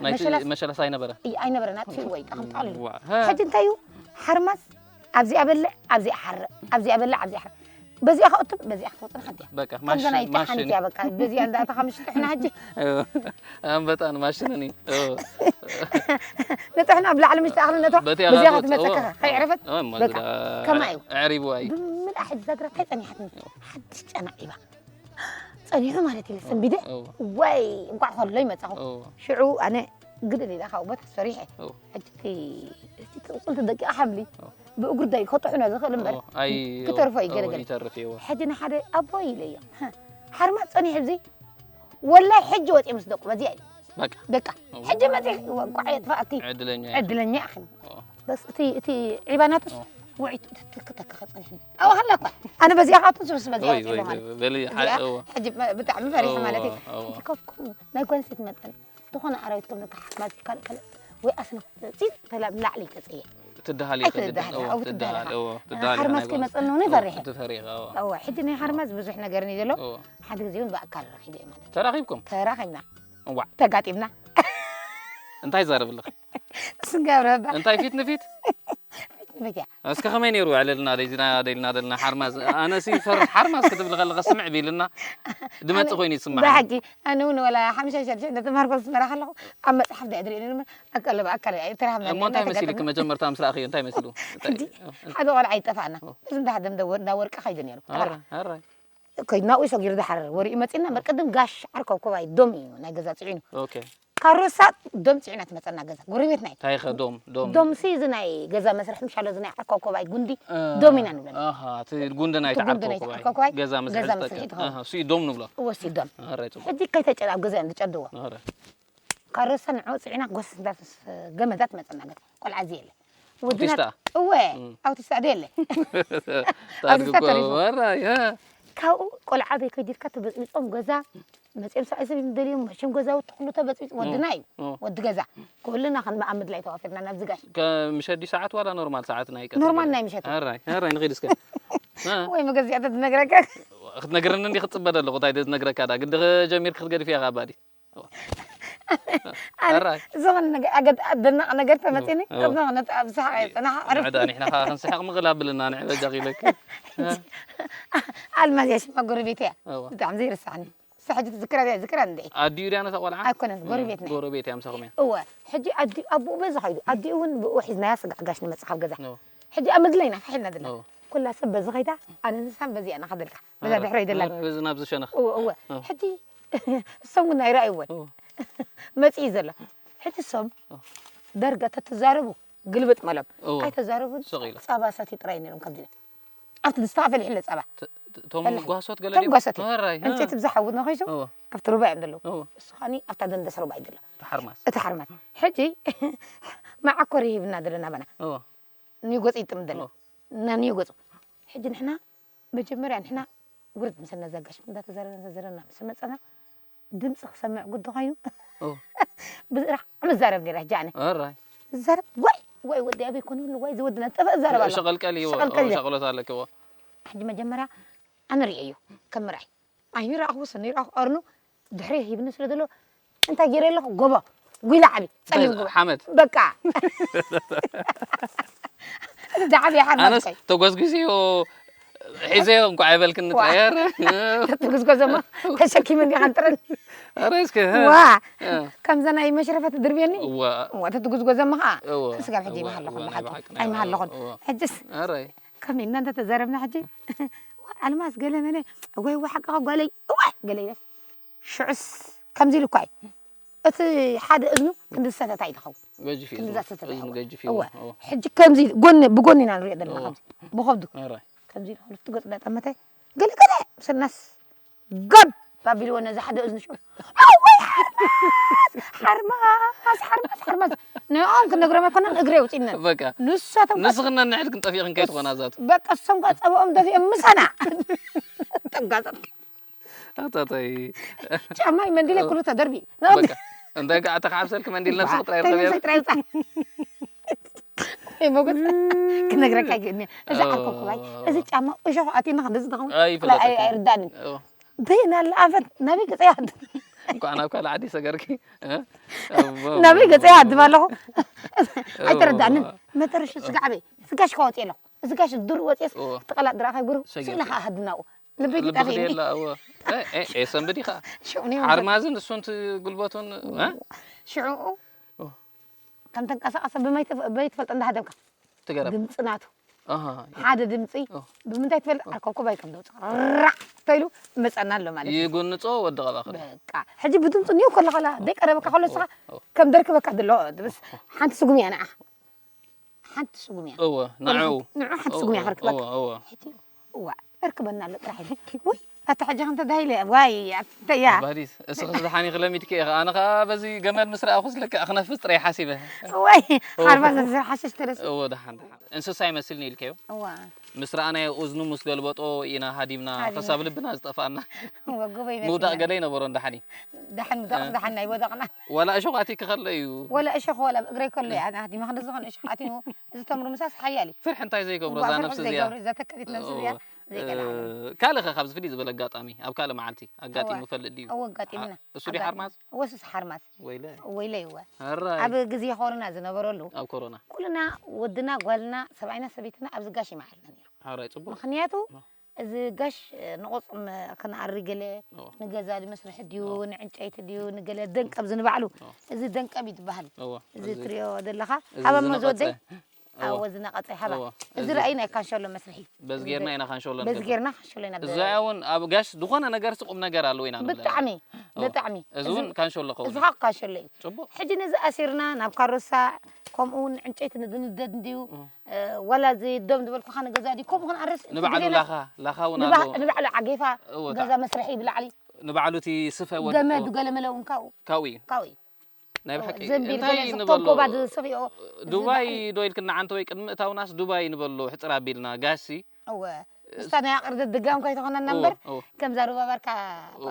ናይቲ መሸላስ መሸላስ ኣይነበረ እይ- ኣይነበረን ኣጥፊእዎ እዩ ከምጣሉ ዋ፣ ሀ፣ ሕጂ እንታይ እዩ ሓርማዝ ኣብዚኣ በልዕ ኣብዚኣ ሓርእ ኣብዚኣ በልዕ ኣብዚኣ ሓርእ በዚኣ ከእቱም በዚኣ ክትወፅን ሓንቲ እያ በቃ ከምዛ ናይ ማሽን ሓንቲ እያ በቃ በዚኣ እንዳእተኻ ምሽ ጥሕና ሕጂ ኣንበጣን ማሽንን እዩ ኦ፣ ንጥሕና ኣብ ላዕሊ ምሽ ተኣኽሊ ነቶ በቲኣ በዚኣ ካብ ክትመፀካ ትወፅኦ፣ ከይዕረፈት ኦ፣ እማ በቃ ዝዳ ከማይ እዩ ኣዕሪቡ ኣይ ብምላሕ ሕጂ ዛግራ እንታይ ፀኒሓትኒ ሓድሽ ጨና ዒባ ፀኒሑ ማለት እዩ ሰንቢደ ኦ፣ ወይ እንኳዕ ከሎ ይመፃኹ ኦ፣ ሽዑ ኣነ ግድል ኢለ ካብ ቦታ ሰሪሐ ኦ፣ ሕጂ እቲ እቲ ቅፅልቲ ደቂቃ ሓምሊ ኦ። ብእግሩ ዳይ ከጥሕኖ ዝኽእል እምበር ኦ፣ ኣይ ክተርፎ እዩ ኦ፣ ገለገለ ይተርፍ እየ ዋ። ሕጂ ንሓደ ኣቦ ኢለ እዮም ሃርማት ፀኒሑ ብዚ ወላይ ሕጂ ወፂኦም ምስ ደቁ በዚኣ እዩ በቃ በቃ ሕጂ መፂ እንቋዕ የጥፋእኪ ዕድለኛ እየ። ዕድለኛ ኢኺ ኦ፣ በስ እቲ እቲ ዒባናትስ ውዒቱ ተክተክ ከፀኒሕ ኣዋሃላ እኳ ኣነ በዚኣ ካቱ ስብስ በዚኣ ወይ፣ ወፂ ወይ፣ ማለት በሊ፣ እዚኣ ኦ፣ ሕጂ ብ- ብጣዕሚ ፈሪሐ ኦ፣ ማለት እዩ ኦ። እቲ ከብኩም ናይ ጓል ሴት መጠን ዝኾነ ኣራዊት ከም ንካ ሓማዚ ካልእ ካልእ ወይ ኣስነ ፂት ተላ ላዕሊ ተፅየ ትደሃል ኣይ ኢኺ ግድን። ትደሃል ኦ፣ ኣው ትደሃል። ትደሃል ኦ፣ ትደሃል ኢኻ ሓርማዝ ናይ ጓል። ከይመፀኒ እውን ኦ፣ ይፈርሕ ትፈርሒ ኢኻ። ኦ። እወ ሕጂ ናይ ሓርማዝ ብዙሕ ነገር እዩ ዘሎ ኦ። ሓደ ግዜ እውን ብኣካል ረኺበ ማለት እዩ ተራኺብኩም? ተራኺብና እዋዕ። ተጋጢምና እንታይ ዛረብልኽ? ስንገብረባ እንታይ ፊት ንፊት? መኪያ እስከ ከመይ ነይሩ ዕለልና ደይና ደይልና ደልና ሓርማዝ ኣነሲ ፈር ሓርማዝ ክትብል ከለኸ ስምዕ ቢልና ድመፂ ኮይኑ ይስማዕ። ብሓቂ ኣነ እውን ወላ ሓምሻ ሸድሸ ነቲ ማርኮስ መራ ከለኹ ኣብ መፅሓፍ ዳ ድሪእኒ ድማ ኣቀለባ ኣካል ኣይተራሃብና እሞ እንታይ መሲልክ መጀመርታ ምስ ረኣኽዮ እንታይ መሲሉ? ሕጂ ሓደ ቆልዓ ይጠፋና እዚ እንዳ ደም ደወር እንዳ ወርቂ ከይዱ ነይሩ ኣረ ኣረ ከይድና ውይ ሰጊሩ ድሓር ወሪኡ መፂና መቅድም ጋሽ ዓርከው ኮባይ ዶም እዩ ናይ ገዛ ፅዒኑ ኦኬ ካሮሳ ዶም ፅዒና ትመፀና ገዛ ጎረቤትና እዩ እንታይ ኸ ዶም ዶም ዶም ሲ እዚ ናይ ገዛ መስርሒ ምሻሎ እዚ ናይ ዓርከው ኮባይ ጉንዲ እ፣ ዶም ኢና ንብለና ኣሃ እቲ ጉንዲ ናይ እቲ ጉንዲ ናይ ዓርከው ዓርከው ኮባይ ገዛ መስርሒ ገዛ መስርሒ ዝጠቅም ትኸውን። ኣሃ እሱ እዩ ዶም ንብሎ። እወ ሲ ዶም ኣረ ጽቡቅ ሕጂ ከይተጨ ኣብ ገዛ እዮም ዝጨድዎ ኣረ ካሮሳ ንዑ ፅዒና ጎስ እንዳስ ገመዳት መፀና ገዛ ቆልዓ እዚ የለ ወድና ኣውቲስታ? እወ እም። ኣውቲስታ ዶ የለ ታድጉ ኣውቲስታ ተሪፉ። ወራይ እ። ካብኡ ቆልዓ በይ ከይዲልካ ተበፅቢፆም ገዛ መፅኦም ሰብኣይ ሰብ ይደልዮም መሽም ገዛውቲ ኩሉ ተበፅቢፅ ወድና እዩ ኦ። ወዲ ገዛ ኩልና ከን ኣብ ምድላይ ተዋፊርና ናብዚ ጋሽ ከምሸዲ ሰዓት ዋላ ኖርማል ሰዓት ናይ ቀትሪ ኖርማል ገዛ? ናይ ምሸት ኣራይ ኣራይ ንኺድ እስከ እ። ወይ መገዚኣተ ትነግረካ ክትነግረኒ እንዲ ክትፅበ ዘለኹ እንታይ ዶ ዝነግረካ ዳ ግዲ ጀሚርክ ክትገድፍ ኢኻ ባዲ ኣራይ ዝኾነ ነገር ኣገድ ኣደናቕ ነገር ተመፅኒ ኦ። ዝኾነ ኣብ ሰሓቕ የፅናሕ ዕርፍ ዕዳ ንሕና ከዓ ክንስሕቕ ምቕል ኣብልና ንዕበጃ ኢለክ ኣልማዝ እያ ሽማ ጎረቤት እያ እወ። ብጣዕሚ ዘይርስዓኒ ንሳ ሕጂ ትዝክራ እያ ዝክራ እንደ ኣዲኡ ድያ ነታ ቆልዓ ኣይኮነን ጎረቤትና ጎረቤት እያ ምሳኹም እያ እወ ሕጂ ኣዲ ኣቦኡ በዚ ኸይዱ ኣዲኡ እውን ብኡ ሒዝናያ ስጋዕ ጋሽ ንመፅእ ካብ ገዛ እወ። ሕጂ ኣብ ምድለይና ፋሕ ኢልና ዘለና እወ። ኩላ ሰብ በዚ ኸይዳ ኣነ ንሳን በዚኣ ኢና ከደልካ በዛ ድሕረይ ደላ ኧረ፣ በዚ ናብዚ ሸነኽ እወ እወ እወ። ሕጂ እሶም እውን ኣይረኣይወን እወ። መፅኢ ዘሎ ሕጂ እሶም ደርጋ ተትዛረቡ ግልብጥ መሎም እወ። ኣይተዛረቡን ስቕ ኢሎም። ፃባ ሰትዩ ጥራይ ነይሮም ከምዚ ኢሎም ኣብቲ ድስታ ፈሊሕለ ፃባ ተ- ተ- እቶም ፈላሒ። ጓሶት ገለ እቶም ድዮም? ጓሶት ኧራይ፣ እ። ዕንጨይቲ ብዝሓውድ ነኸይሱ እወ። ኣብቲ ሩባ እዮም ዘለዉ እወ። እሱ ኸኒ ኣብታ ደንደስ ሩባ እዩ ዘሎ ተሓርማስ እቲ ሓርማት ሕጂ መዓኮር ይህብና ዘለና በና እወ። ንጎፅ ይጥም ዘሎ እወ። እና ንጎፅ ሕጂ ንሕና መጀመርያ ንሕና ውርድ ምስ ነዘጋሽ እንዳተዘረና ተዘረና ምስ መፀና ድምፂ ክሰምዕ ጉዲ ኮይኑ እወ። ብጣዕሚ ዛረብ ነይራ ሕጂ ኣነ ኧራይ። ዛረብ ወይ ወይ ወዲ ኣበይ ኮነ ይብሉ ወይ ዝወድና ጠፈ ዛረብ ኣሎ ሸቐልቀል እዩ ሸቐልቀል እዩ ሸቐሎት ኣለክዎ ሕጂ መጀመርያ ኣነ ርእየዮ ከም ምርኣይ ኣይኒ ረኣኽዎ ሰኒ ረኣኹ ቀርኑ ድሕሪ ሂብኒ ስለ ዘሎ እንታይ ገይረ ኣለኹ ጎቦ ጉይላ ዓቢ ጸሊም ጎቦ ሓመድ በቃ ዳዕብ ኣነስ ይሓርማይ ተጓዝጉዝዮ ሒዘዮ እንኳ ኣይበልክኒ ዋ። ጥራየር ተትጉዝጎዘማ ተሸኪመ እንዲኻ ንጥረን ኧረ እስከ ዋ እ። ከምዛ ናይ መሽረፈት ድርብየኒ እዋ ዋ ተትጉዝጎዘማ ኸዓ እዋ ስጋብ ሕጂ እዋ ይመሃለኹ እዋ ናይ ብሓቂ ብሓቂ ኣይመሃለኹን እዋ ሕጅስ ኧረ ከመይ እናንተ ተዛረብና ሕጂ ኣልማዝ ገለ መለ ወይ ወይ ሓቅኻ ጓለይ እዋ ገለ ኢለስ ሽዑስ ከምዚ ኢሉ እኳ እዩ እቲ ሓደ እዝኑ ክንዲ ዝሰተታ እዩ ዝኸውን ገጅፍ እዩ ክንዲ እዝኑ። ዛሰተታ እዝኑ እዩ ገጅፍ እዩ እወ እወ። ሕጂ ከምዚ ጎኒ ብጎኒ ኢና ንሪኦ ዘለና እወ። ከምዚ ብኸብዱ ኧረ ከምዚ ኢሉ ክልፍቲ ገፁ እንዳጠመተ ገለ ገለ ምስናስ ገብ ኣቢልዎ ነዚ ሓደ እዝኑ ሽዑ ኣወይ ሓርማዝ ሓርማዝ ሓርማዝ ንኦም ክንነግሮም ኣይኮነን እግሪ የውፅእነን በቃ ንሳቶም ንስኽና ንሕድ ክንጠፊእኽን ከይትኾና ዛቱ በቃ እሶም ከ ፀብኦም ደፊኦም ምሳና እቶም ጋዛት ኣታታይ ጫማይ መንዲለ ኩሉ ተደርቢ በቃ እንታይ ከዓ ተካብሰልክ መንዲል ነብስኽ ጥራይ ርኸብ ጥራይ ውፃ ሞገስ ክነግረካ ይግእኒ እዚ ዓኮኩባይ እዚ ጫማ እሾ ኣቲና ክንደዚ ዝኸውን ኣይፍለጠካ ኣይርዳእኒ ኦ፣ በይና ለኣፈት ናበይ ገፀ ይሃድም እንኳዕ ናብ ካልእ ዓዲ ሰገርኪ እ? እዎ፣ ናበይ ገፀ እዎ፣ ይሃድም ኣለኹ እዎ። ኣይተረዳእንን መጠረሽ ስጋዕበይ ስጋሽ ከወፅእ ኣለኹ ስጋሽ ዱር ወፅስ እዎ። ተቐላጥ ድራኻ ይጉሩ ሰጊርካ። ስእልኻ ሃድም ናብኡ ልበይ ልብኽ ተጣፊእኒ ድየላ እዎ እ፣ እ፣ እ፣ ሰንብድ ኢኻ ሽዑ ነይሩ ሓርማዝን እሱን እቲ ጉልበቱን እ? ሽዑ ኦ። ከም ተንቀሳቐሰ ብመይ ትፍ- ብመይ ትፈልጦ እንዳሃደምካ ትገረብ ድምፂ ናቱ ኣሃ፣ ሓደ ድምፂ ኦ። ብምንታይ ትፈልጥ ኣርከብኩባይ ከም ደውፅ ራዕ ተይሉ መፀና ኣሎ ማለት እዩ ይጉንፆ ወዲ ቀባኽ በቃ ሕጂ ብድምፂ ኒው ከለኻላ ደይ ቀረበካ ከሎ ስኻ ኦ። ከም ደርክበካ ድሎ ብስ ሓንቲ ስጉም እያ ንዓ ሓንቲ ስጉም እያ እወ ንዑ ንዑ ሓንቲ ስጉም እያ ከርክበካ እወ እወ ሕጂ እዋ እርክበና ኣሎ ጥራሕ ኢለ ወይ ኣታ ሕጂ ከምተ ዳይለ ዋይ ኣተያ ባህዲስ እስኽስ ዝሓኒ ክለሚድኪ ኢኻ ኣነ ኸዓ በዚ ገመድ ምስ ረኣኹስ ልክዕ ክነፍስ ጥራይ ሓሲበ ወይ ሓርባ ሓሽሽ ተረስ እወ ደሓን ደሓን እንስሳ ይመስልኒ ኢልከዮ እዋ ምስ ረኣናዮ እዝኑ ምስ ገልበጦ ኢና ሃዲምና ሃዲምና። ከሳብ ልብና ዝጠፋና ወግበይ ምውዳቕ ገለ ይነበሮ እንዳሓኒ ደሓን ምውዳቕ ደሓን ናይ ወደቕና ዋላ እሾኻቲ ክኸለ እዩ ወላ እሾኽ ወላ እግረይ ከሎ እያ ኣና ሃዲማ ክንደ ዝኾነ እሾኻቲ እዚ ተምሩ ምሳስ ሓያል እዩ ፍርሒ እንታይ ዘይገብሮ እዋ እዛ ፍርሒ ነብሲ እዚኣ ዘይገብር እዛ ተካሊት ነብሲ እዚኣ ዘይቀላ ካልእ ኸ ካብዚ ፍልይ ዝበለ ኣጋጣሚ ኣብ ካልእ መዓልቲ ኣጋጢሙ እወ። ፈልጥ ድዩ እወ ኣጋጢምና እሱ ድዩ ሓርማዝ ወስስ ሓርማዝ ወይለ ወይለ ይወ ራይ ኣብ ግዜ ኮሮና ዝነበረሉ ኣብ ኮሮና ኩልና ወድና ጓልና ሰብኣይና ሰበይትና ኣብዚ ጋሽ ይመዓልና ነይሩ ሓራይ ፅቡቅ ምክንያቱ ኦ። እዚ ጋሽ ንቆፅም ክንኣሪ ገለ ኦ። ንገዛ ድመስርሒ ድዩ ንዕንጨይቲ ድዩ ንገለ ደንቀብ ዝንባዕሉ ኦ። እዚ ደንቀብ እዩ ዝበሃል እወ እዚ እዚ- ትሪኦ ዘለኻ እዚ ሃባሞ ዝነቐጸ። ዝወደይ እወ ኣዎ እዚ ነቐፀ ሃባ እወ እዚ እዚ- ረኣይ ናይ ካንሸሎ መስርሒ በዚ ጌርና ኢና ካንሸሎ በዚ ንገብር። ጌርና ካንሸሎ ኢና እዚኣ እውን ኣብ ጋሽ ዝኾነ ነገር ስቁም ነገር ኣለዎ ኢና ንብላ። ብጣዕሚ እወ። ብጣዕሚ እዚ እውን ካንሸሎ ከውን እዚ ከዓ ካንሸሎ እዩ ፅቡቅ ሕጂ ነዚ ኣሲርና ናብ ካሮሳ ከምኡ እውን ዕንጨይቲ ንድንደድ እንድዩ እወ። እ፣ ዋላ እዚ ደም ዝበልኩኻ ንገዛ ድዩ ከምኡ ክንኣርስ እቲ ንባዕሉ ግዜና ላኻ ላኻ እውን ንባ- ኣለዎ ንባዕሉ ዓጌፋ እወ፣ ገዛ መስርሒ ብላዕሊ ንባዕሉ እቲ ስፈ ወድ ገመድ ገለመለ እውን ካብኡ ካብኡ እዩ ካብኡ እዩ ናይ ብሓቂ ዘንቢል እንታይ ገለ ንበሎ ተንኮባ ዝስፍዮ ዱባይ ዶ ኢልክና ዓንተ ወይ ቅድሚ እታውናስ ዱባይ ንበሎ ሕፅር ኣቢልና ጋሲ እወ ምስታ ናይ ኣቕርደ ድጋም ከይተኾነና እወ፣ እምበር እወ። ከምዛ ሩባ ባርካ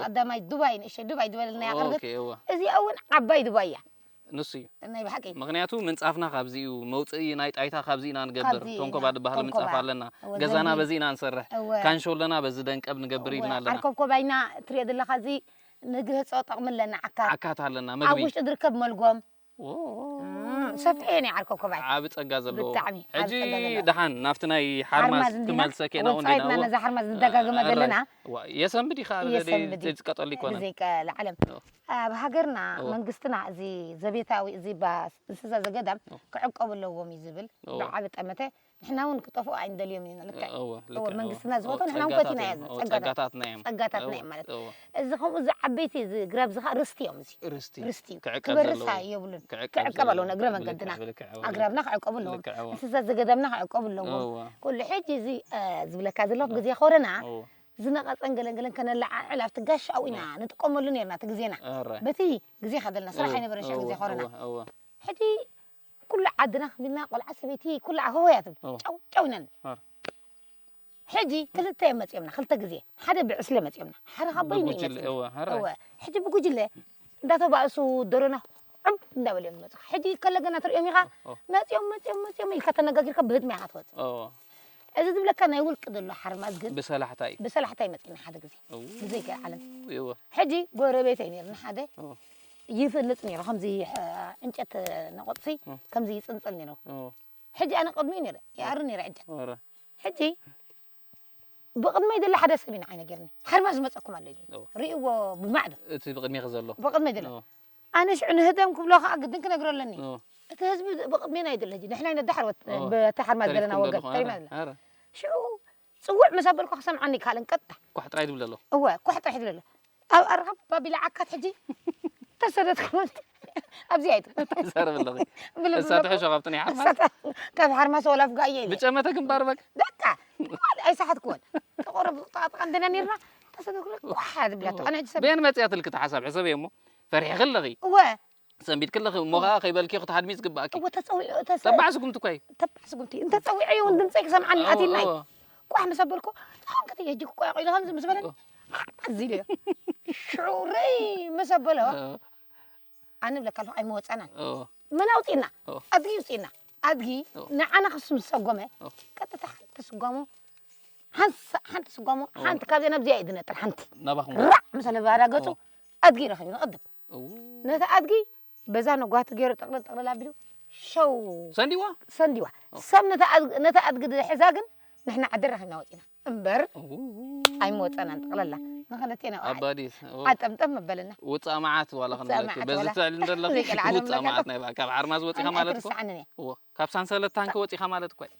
ቀዳማይ ዱባይ ንእሸ ዱባይ ዝበለልና ናይ ኣቕርደ ኦኬ፣ እወ። እዚኣ እውን ዓባይ ዱባይ እያ ንሱ እዩ ናይ ብሓቂ ምክንያቱ ምንፃፍና ካብዚ እዩ መውፅኢ ናይ ጣይታ ካብዚ ኢና ንገብር ካብዚ ቶንኮባ ኢና፣ ድበሃል ቶንኮባ። ምንፃፍ ኣለና እወ፣ ገዛና ዘንቢል። በዚ ኢና ንሰርሕ እወ። ካንሾ ኣለና በዚ ደንቀብ ንገብር ኢልና ኣለና ኣርከብኮባይና ትሪኦ ዘለካ እዚ ንግህፆ ጠቕሚ ኣለና ዓካት ዓካት ኣለና ኣብ መግቢ ውሽጢ ዝርከብ መልጎም ዎ። እም፣ ሰፊሕ እየ ናይ ዓርከብኮባይ ዓቢ ጸጋ ዘለዎ ብጣዕሚ ዓቢ ሕጂ ጸጋ ዘለዎ። ደሓን ናብቲ ናይ ሓርማዝ እንዲና ክመልሰ ኬና እውን ወጻኢትና ዲና ነዛ ሓርማዝ ንደጋግመ ዘለና የሰንብድ ኢኻ የሰንብድ እዩ። ዝቀጠሉ ይኮነ ብዘይቀ ለዓለም ኣብ ሃገርና መንግስትና እዚ ዘቤታዊ እዚ ባ እንስሳ ዘገዳም ክዕቀቡ ኣለዎም እዩ ዝብል ብዓቢ ጠመተ ንሕና እውን ክጠፍኡ ኣይንደልዮም ኢና ልክዕ እወ፣ እወ፣ ልክዕ፣ እወ። መንግስትና እወ፣ ዝፈትዎ ንሕና እውን ጸጋታት ፈቲና እዮም፣ እያ እወ፣ ጸጋታት ጸጋታትና እዮም። ጸጋታትና እወ፣ እዮም ማለት እወ። እዚ ከምኡ እዚ ዓበይቲ እዚ ግራብ ዝኻ ርስቲ እዮም እዚ ርስቲ ርስቲ እዩ ክዕቀብ ክበርስ ዘለዎ። የብሉን ክዕቀብ ክዕቀብ ኣለዎ ዘለዎ። እግረ ልክዕ፣ መንገድና ልክዕ፣ እወ። ኣግራብና ክዕቀቡ ኣለዎም ልክዕ፣ እወ። እንስሳት ዘገዳምና ክዕቀቡ ኣለዎም እወ። ኩሉ ሕጂ እዚ እ፣ ዝብለካ ዘለኹ ግዜ ኮረና እወ። ዝነቐጸን ገለንገለን ከነለዓዕል ኣብቲ ጋሻ ኣብኡ ኢና ንጥቀመሉ ነርና እቲ ግዜና ኣረ። በቲ ግዜ ከደልና ስራሕ ኣይነበረን ሽዑ ግዜ ኮረና እወ፣ እወ። ሕጂ ኩሉ ዓድና ክቢልና ቆልዓ ሰበይቲ ኩሉ ዓኸወያ ትብል እወ። ጨው ጨው ኢናን ኣረ። ሕጂ ክልተ እዮም መፂኦምና ክልተ ግዜ ሓደ ብዕስለ መፂኦምና ሓደ ካብ በይኑ እዩ ብጉጅለ፣ መፂኡ እወ፣ ኣረ። እወ ሕጂ ብጉጅለ እንዳተባእሱ ደሮና ዕብ እንዳበሉ እዮም ዝመፁ ሕጂ ከለገና ትሪኦም ኢኻ እወ። መፂኦም መፂኦም መፂኦም ኢልካ ተነጋጊርካ ብህድሚ ኢኻ ትወፅእ እወ። እዚ ዝብለካ ናይ ውልቂ ዘሎ ሓርማዝ ግን ብሰላሕታ እዩ ብሰላሕታ ይመፅና ሓደ ግዜ እው፣ ብዘይካ ዓለም እወ። ሕጂ ጎረቤተይ ነይሩ ሓደ እወ። ይፍልጥ ነይሩ ከምዚ ሕ- ዕንጨት ነቆፅሲ እም። ከምዚ ይፅንፅል ነይሩ እወ። ሕጂ ኣነ ቅድሚኡ ነይረ ይኣሪ ነይረ ዕንጨት ኧረ። ሕጂ ብቕድመይ ዘሎ ሓደ ሰብ ኢና ዓይነ ገይርኒ ሓርማዝ ዝመፀኩም ኣሎ ኢሉ እወ። ርእይዎ ብማዕዶ እቲ ብቕድሚኺ ዘሎ ብቕድመይ ዘሎ እወ። ኣነ ሽዑ ንህደም ክብሎ ከዓ ግድን ክነግሮ ኣለኒ እወ። እቲ ህዝቢ ብቕድሜና እዩ ዘሎ ሕና ኢና ዳሕር ወት- እወ። በቲ ሓርማዝ ዘለና ተሪፍኩም ወገን ዘለኹም፣ ተሪፍና ኧረ፣ ዘለና ኧረ። ሽዑ ፅውዕ መሳበልኩ ክሰምዓኒ ይከኣለን ቀጥታ ኳሕ ጥራይ ትብል ኣሎ እወ ኳሕ ጥራሕ ይብል ኣሎ ኣብ ኣርኻብ ባቢላ ዓካት ሕጂ ተሰደድኩም ኣብዚኣ ይቱ ተዛረብ ኣለኺ ብልብል እሳ ትሕሾ ካብቲ ናይ ሓርማዝ ካብ ሓርማስ ወላ ፍጋየ ኢለ ብጨመተ ግንባር በቅ በቃ ኣይሰሓትኩዎን ተቆረብ ጣጥቃ እንደና ነርና ተሰደድኩ ኳሕ ዝብላቶ ኣነ ሕጂ ሰብ በየን መፅያትልኪ ተሓሳብ ሕሰብ እየ እሞ ፈሪሕኺ ኣለኺ። እወ ሰንቢድኪ ኣለኺ። እሞ ኸዓ ከይበልኪ ክትሓድሚ ዝግባእኪ። እወ ተፀዊዑ ተሰ ተባዕ ስጉምቲ እኮ እዩ። ተባዕ ስጉምቲ እንተፀዊዐዮ እውን ድምፀይ ክሰምዓኒ እወ፣ ሓቲልናይ እወ። ቋሕ ምስ ኣበልኩ ዝኾን ከተይ የጅኩ ቋያቑ ኢሉ ከምዚ ምስ በለኒ ሓዚ ኢለዮ ሽዑ ረይ ምስ ኣበሎ እወ፣ ኣነ ብለካ ኣለኹ ኣይመወፀናን እወ። መን ኣውፂና እወ። ኣድጊ ውፂና ኣድጊ እወ። ንዓና ክሱ ምስ ሰጎመ እወ። ቀጥታ ሓንቲ ስጓሞ ሓንሳ- ሓንቲ ስጓሞ እወ። ሓንቲ ካብዚኣ ናብዚኣ እዩ ዝነጥር ሓንቲ ናባኹም ራዕ ምስ ኣለ ባዳ ገፁ ኣድጊ ረኺቡ ንቕድም እው። ነቲ ኣድጊ በዛ ነጓቲ ገይሩ ጥቕልል ጥቕልል ኣቢሉ ሸው ሰንዲዋ ሰንዲዋ ሰብ ነታ ኣድግ- ነታ ኣድጊ ዝሕዛ ግን ንሕና ዓዲ ረኺብና ወፂና እምበር ኣይመወፀናን ጥቕለላ ንኽልቴና ኣባዲስ እው። ዓጠምጠም መበለና ውፃእ መዓት ዋላ ውፃእ ክንብለኪ መዓት በዚ ዋላ ትዕሊ እንደለኺ ዘይቀልዓለም ውፃእ ነገር መዓት ናይ በ- ካብ ሓርማዝ ወፂኻ ማለት እኮ ኣይትርስዓንን እየ እዎ ካብ ሳንሰለት ታንኪ ወፂኻ ማለት እኮ እዩ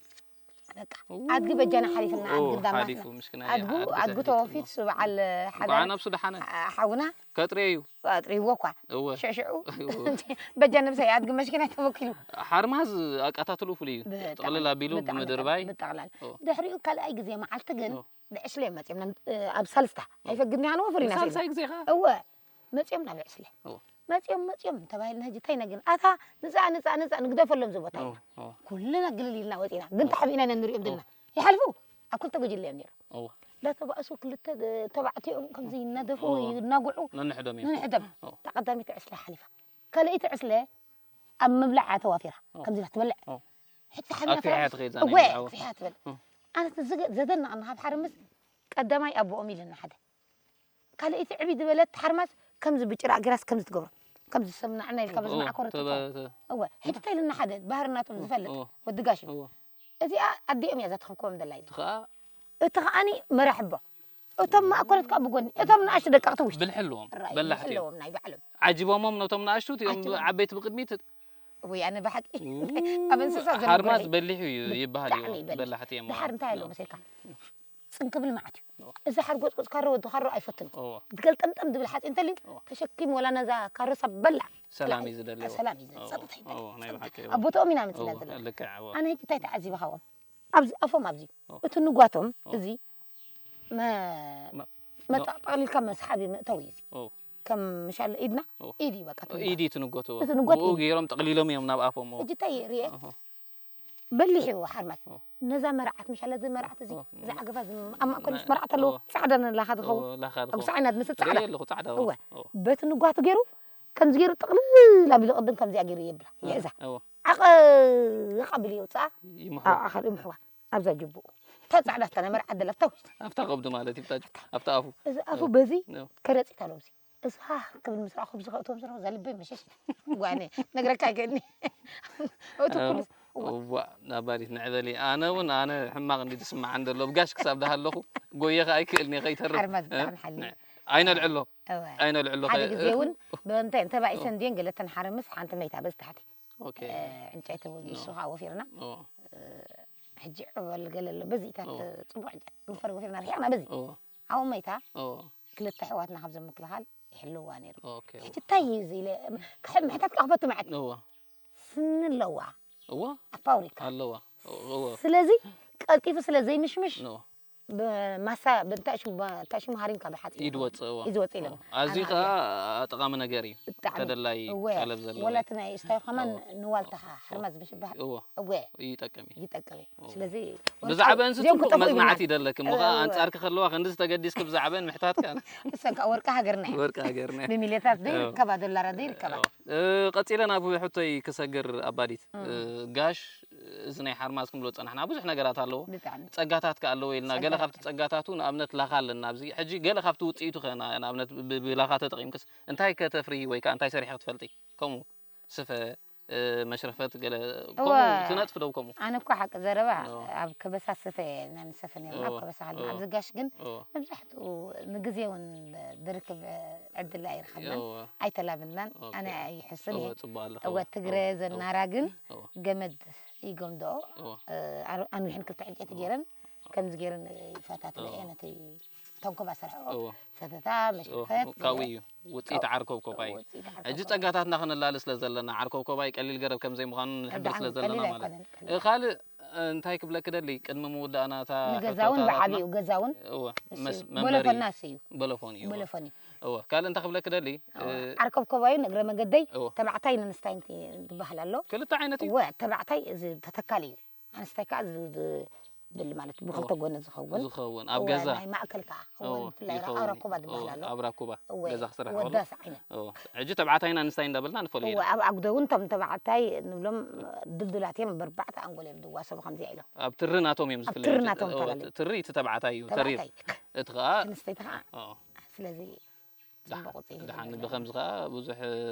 በቃ ኣድጊ በጃና ሓሊፍና እዎ፣ ኣድጊ እንዳማትና ሓሊፉ፣ ምሽክና ኣድጉ እያ፣ ኣድጊ ኣድጉ ተሕሊፉ ተወፊት እሞ። ስብዓል እንኳዕ ነብሱ ደሓነ ሓውና ከጥሬ እዩ ኣጥሪዎ እኳ እወ ሽዕሽዑ እዎ። በጃ ነብሰይ ኣድጊ መሽኪና ተወኪሉ ሓርማዝ ኣቃታትሉ ፍሉይ እዩ ብጣዕሚ- ጥቕልል ኣቢሉ ብጣዕሚ- ብምድርባይ ብጣቕላል እዎ። ድሕሪኡ ካልኣይ ግዜ መዓልቲ ግን እዎ። ብዕስለ መፅዮም ናብ- ኣብ ሳልስታ ኣይፈግድኒ ኣነ ወፍሪና ሳልሳይ ግዜ ኸ እወ መፅዮም ናብ ዕስለ እዎ። መፅዮም መፅዮም ተባሂልና ሕጂ እንታይ ነግን ኣታ ንፃ ንፃ ንፃ ንግደፈሎም ዝቦታ እዎ፣ ኢና እዎ። ኩልና ግልል ኢልና ወፂና ግን ተሓቢእና ኢና ንሪኦም ዘለና ይሓልፉ ኣብ ክልተ ጉጅለ እዮም ነይሮም እዎ። እንዳተባእሱ ክልተ ተባዕትኦም ከምዚ ይናደፉ እዎ። ይናጉዑ ነንሕዶም እዮም ነንሕዶም እዎ። እታ ቀዳመይቲ ዕስለ ሓሊፋ ካልኣይቲ ዕስለ ኣብ ምብላዓ ተዋፊራ እዎ። ከምዚ ኢላ ትበልዕ እዎ። ሕቲ ሓቢና ኣክፊሓ ተባእሱ- ትኸይድ እዛ እወ ናይ ብዓወት። ኣክፊሓ ትበልዕ እዎ። ኣነ እቲ ዝገ- ዘደንቐኒ ካብ ሓርምዝ ቀዳማይ ኣቦኦም ኢልና ሓደ ካልኣይቲ ዕብይ ዝበለት ሓርማዝ ከምዚ ብጭራ ገይራስ ከምዚ ትገብሮ ከምዚ ሰምናዕና ኢልካ በዚ እዎ፣ ማዕኮር ተበ- ትእትዎ። እወ ሕጂ እንታይ ኢልና ሓደ ባህሪ ናቶም ዝፈልጥ እዎ፣ ወዲ ጋሽ እዩ እዎ። እዚኣ ኣዲኦም እያ ዘትኽብክዎም ዘላ እዩ እቲ ኸዓ እቲ ከዓኒ መራሒ ኣቦ እቶም ማእኮለት ከዓ ብጎኒ እቶም ንኣሽቱ ደቀቕቲ ውሽጢ ብልሒ ኣለዎም ራእይ በላሕቲ እዮም። ኣለዎም ናይ ባዕሎም ዓጂቦሞም ነቶም ንኣሽቱ እቲኦም ዓጂቦም። ዓበይቲ ብቅድሚት ወይ ኣነ ብሓቂ ው፣ ኣብ እንስሳ ዘሎ ሓርማዝ ጎኒ በሊሕ እዩ ይበሃል እዩ ብጣዕሚ ይበልሕ። በላሕቲ እዮም ድሓር እንታይ ኣሎ መሰልካ ፅንክብል መዓት እዩ እዚ ሓር ጎፅጎፅ ካሮ ወዲ ካሮ ኣይፈትኑ እዎ ትገልጠምጠም ዝብል ሓፂ እንተልዩ እዎ። ተሸኪሙ ወላ ነዛ ካሮ ሰብ በላ ሰላም እዩ ዝደልዎ ሰላም እዩ እዎ፣ ዝብል ፀጥታ እዩ እዎ፣ ናይ ብሓቂ እዎ። ኣብ ቦታኦም ኢና መፅና እዎ፣ ዘለና ልክዕ እዎ። ኣነ ሕጂ እንታይ ተዓዚበ ካብኦም ኣብዚ ኣፎም ኣብዚ እዎ። እቲ ንጓቶም እዎ። እዚ መ- መ- መጠቕሊልካ መስሓቢ መእተዊ እዩ እዚ እዎ፣ ከም ምሻለ ኢድና እዎ። ኢድ እዩ በቃ እቲ ንጓት። ኢድ እዩ ትንጎትዎ እቲ ንጎት ብኡ ኢድ። ገይሮም ጠቕሊሎም እዮም ናብ ኣፎም እዎ። ሕጂ እንታይ ርየ እዎ። በሊሕ እዩ ሓርማት እዎ። ነዛ መርዓት ምሻለ እዚ መርዓት እዚ እዎ። እዛ ዓገባ እዚ ኣብ ማእከል ምስ ናይ- መርዓት ኣለዎ እዎ። ፃዕዳ ነላኻ ዝኸውን እዎ፣ ላኻ ኣብ ዝኸውን። ሰዓይናት ምስ ፃዕዳ ርእየ ኣለኹ ፃዕዳ እዎ። እወ እዎ። በቲ ንጓቱ ገይሩ ከምዚ ገይሩ ጥቕልል ኣቢሉ ቅድም ከምዚኣ ገይሩ የብላ ይሕዛ እዎ። ዓቐ ኣቢሉ የውፅኣ ይምሑ። ኣብ ኣኻል ይምሕዋ ኣብዛ ጅቡኡ እታ ፃዕዳ እታ ናይ መርዓት ደላ እታ ውሽጢ ኣብታ ከብዱ ማለት እዩ ብታ ኣብታ ኣፉ። እዚ ኣፉ በዚ እዎ። ከረፂት ኣለዎ እዚ እዚ ሃህ ክብል ምስ ረኣኹ ብዚ ከእትዎም ዝረኹ እዛ ልበይ መሸሽ ጓነ ነግረካ ይገኒ እቲ ኩሉ እዋ ናባዲት ንዕበሊ ኣነ እውን ኣነ ሕማቕ እንዲ ዝስምዓን ዘሎ ብጋሽ ክሳብ ዝሃለኹ ጎየ ከኣ ኣይክእልኒ ከይተርፍ ሓርማዝ ብጣዕሚ ሓሊ ኣይነልዕሎ እወ። ኣይነልዕሎ ሓደ ግዜ እውን ብእንተ ተባኢሰን ድየን ገለተን ሓረምስ ሓንቲ መይታ በዚ ታሕቲ ኦኬ እ፣ ዕንጨይቲ እውን ንሱ ከዓ ወፊርና ኦ ሕጂ ዕበል ገለ ኣሎ በዚታት እወ። ፅቡቅ ዕንጨይቲ ክንፈር ወፊርና ርሒቕና በዚ ኦ ኣብኡ መይታ ኦ ክልተ ኣሕዋትና ካብዞም ምክልኻል ይሕልዋ ነይሩ ኦኬ ሕጂ እንታይ እዩ እዚ ኢለ ክሕብ ምሕታት ከዓ ክፈቱ መዓት እወ ስኒ ኣለዋ እወ ኣብ ፋብሪካ ኣለዋ እወ ስለዚ ቀልጢፉ ስለ ዘይምሽምሽ ኖ ብማሳ ብእንታይ ሽሙ እንታይ ሽሙ ሃሪምካ ብሓፂ ኢድ ወፅእ እወ ኢድ ወፅእ ኢሎም ኣዚ ኣነ ከዓ ጠቓሚ ነገር እዩ ብጣዕሚ ተደላይ እወ ጠለብ ዘለዎ ወላቲ ናይ ስታይ ከማን እወ። ንዋልታኻ ሓርማዝ ብሽባህ እወ እወ ይጠቅም እዩ ይጠቅም እዩ ስለዚ ብዛዕባ እንስ እዚኦም ፅቡቅ ክጠፍኡ መፅናዕቲ ይብሉ። ይደለክ እሞ ከዓ እወ። ኣንፃርኪ ከለዋ ክንዲ ዝተገዲስክ ብዛዕበን ምሕታት ከዓ እሰን ከዓ ወርቂ ሃገርና እዩ ወርቂ ሃገርና እዩ። ብሚሌታት ደይ እወ። ይርከባ ዶላራ ደይ ይርከባ እ፣ ቀፂለ ናብ ሕቶይ ክሰግር ኣባዲት እ፣ ጋሽ እዚ ናይ ሓርማዝ ክንብሎ ዝፀናሕና ብዙሕ ነገራት ኣለዎ ብጣዕሚ ጸጋታት ከ ኣለዎ ኢልና ገለ ካብቲ ጸጋታት። ጸጋታቱ ንኣብነት ላኻ ኣለና ኣብዚ ሕጂ ገለ ካብቲ ውፅኢቱ ከ ና- ንኣብነት ብ- ብላኻ ተጠቒምክስ እንታይ ከተፍሪ ወይ ከዓ እንታይ ሰሪሐ ክትፈልጢ ከምኡ ስፈ እ፣ መሽረፈት ገለ እወ። ከምኡ ትነጥፊ ዶ ከምኡ ኣነ እኳ ሓቂ ዘረባ እወ። ኣብ ከበሳ ስፈ ኢና ንሰፈ ነርና ኣብ እወ፣ ከበሳ ሃልና እወ። ኣብዚ ጋሽ ግን እወ፣ መብዛሕትኡ ንግዜ እውን ድርክብ ዕድል ኣይረኸብናን እወ፣ ኣይተላብናን ኦኬ። ኣነ ኣይሕስን እወ፣ እየ ጽቡቕ ኣለኹ እወ እወ፣ ትግረ እወ፣ ዘናራ ግን እወ፣ ገመድ ይገምድኦ እወ፣ እ፣ ኣር- ኣንዊሕን ክልተ ዕንጨይቲ ገይረን ከምዚ ገይረን ይፈታትለኦ ነቲ ተንኮባ ሰርሐኦ እወ፣ ሰተታ እወ፣ መሽረፈት ካብኡ እዩ ውፅኢት ዓርኮብ ኮባይ ውፅኢት ዓርኮብ ሕጂ ጸጋታትና ክንላሊ ስለ ዘለና ዓርኮብ ኮባይ ቀሊል ገረብ ከም ዘይምዃኑ ንሕብር ስለ ዘለና ማለት እ፣ ካልእ እንታይ ክብለክ ደሊ ቅድሚ ምውዳእና እታ ንገዛውን ሕቶታትና- ብዓብኡ ገዛውን እወ እሱ መስ- እዩ። መንበሪ ቦሎፎና እሱ እዩ ቦሎፎን እዩ ቦሎፎን እዩ እወ ካልእ እንታይ ክብለክ ደሊ ዓርከብኮባዩ ንእግረ መገደይ ተባዕታይ ንንስታይ ትበሃል ኣሎ። ክልተ ዓይነት እዩ። እወ ተባዕታይ እዚ ተተካሊ እዩ። ኣንስታይ ከዓ ዝብል ማለት ብክልተ ጎኒ ዝኸውን ዝኸውን ኣብ ገዛ ናይ ማእከል ከዓ ክኸውን ብፍላይ ኣረኮባ ዝበሃል ኣሎ። ኣብ ራኩባ እወ ገዛ ክስራሕ ወዳስ ዓይነት ሕጂ ተባዕታይን ኣንስታይ እንዳበልና ንፈልዮ እወ ኣብ ኣጉዶ እውን እቶም ተባዕታይ ንብሎም ድልዱላት እዮም። በርባዕተ ኣንጎል እዮም ዝዋሰቡ ከምዚኣ ኢሎም ኣብ ትሪ ናቶም እዮም ዝፍለዩ። ትሪ ናቶም ይፈላለዩ። ትሪ እቲ ተባዕታይ እዩ ተሪር ተባዕታይ እቲ ከዓ ኣንስተይቲ ከዓ ስለዚ ፅቡቅ ውፅኢት ድሓን ይገብር ብከምዚ ከዓ ብዙሕ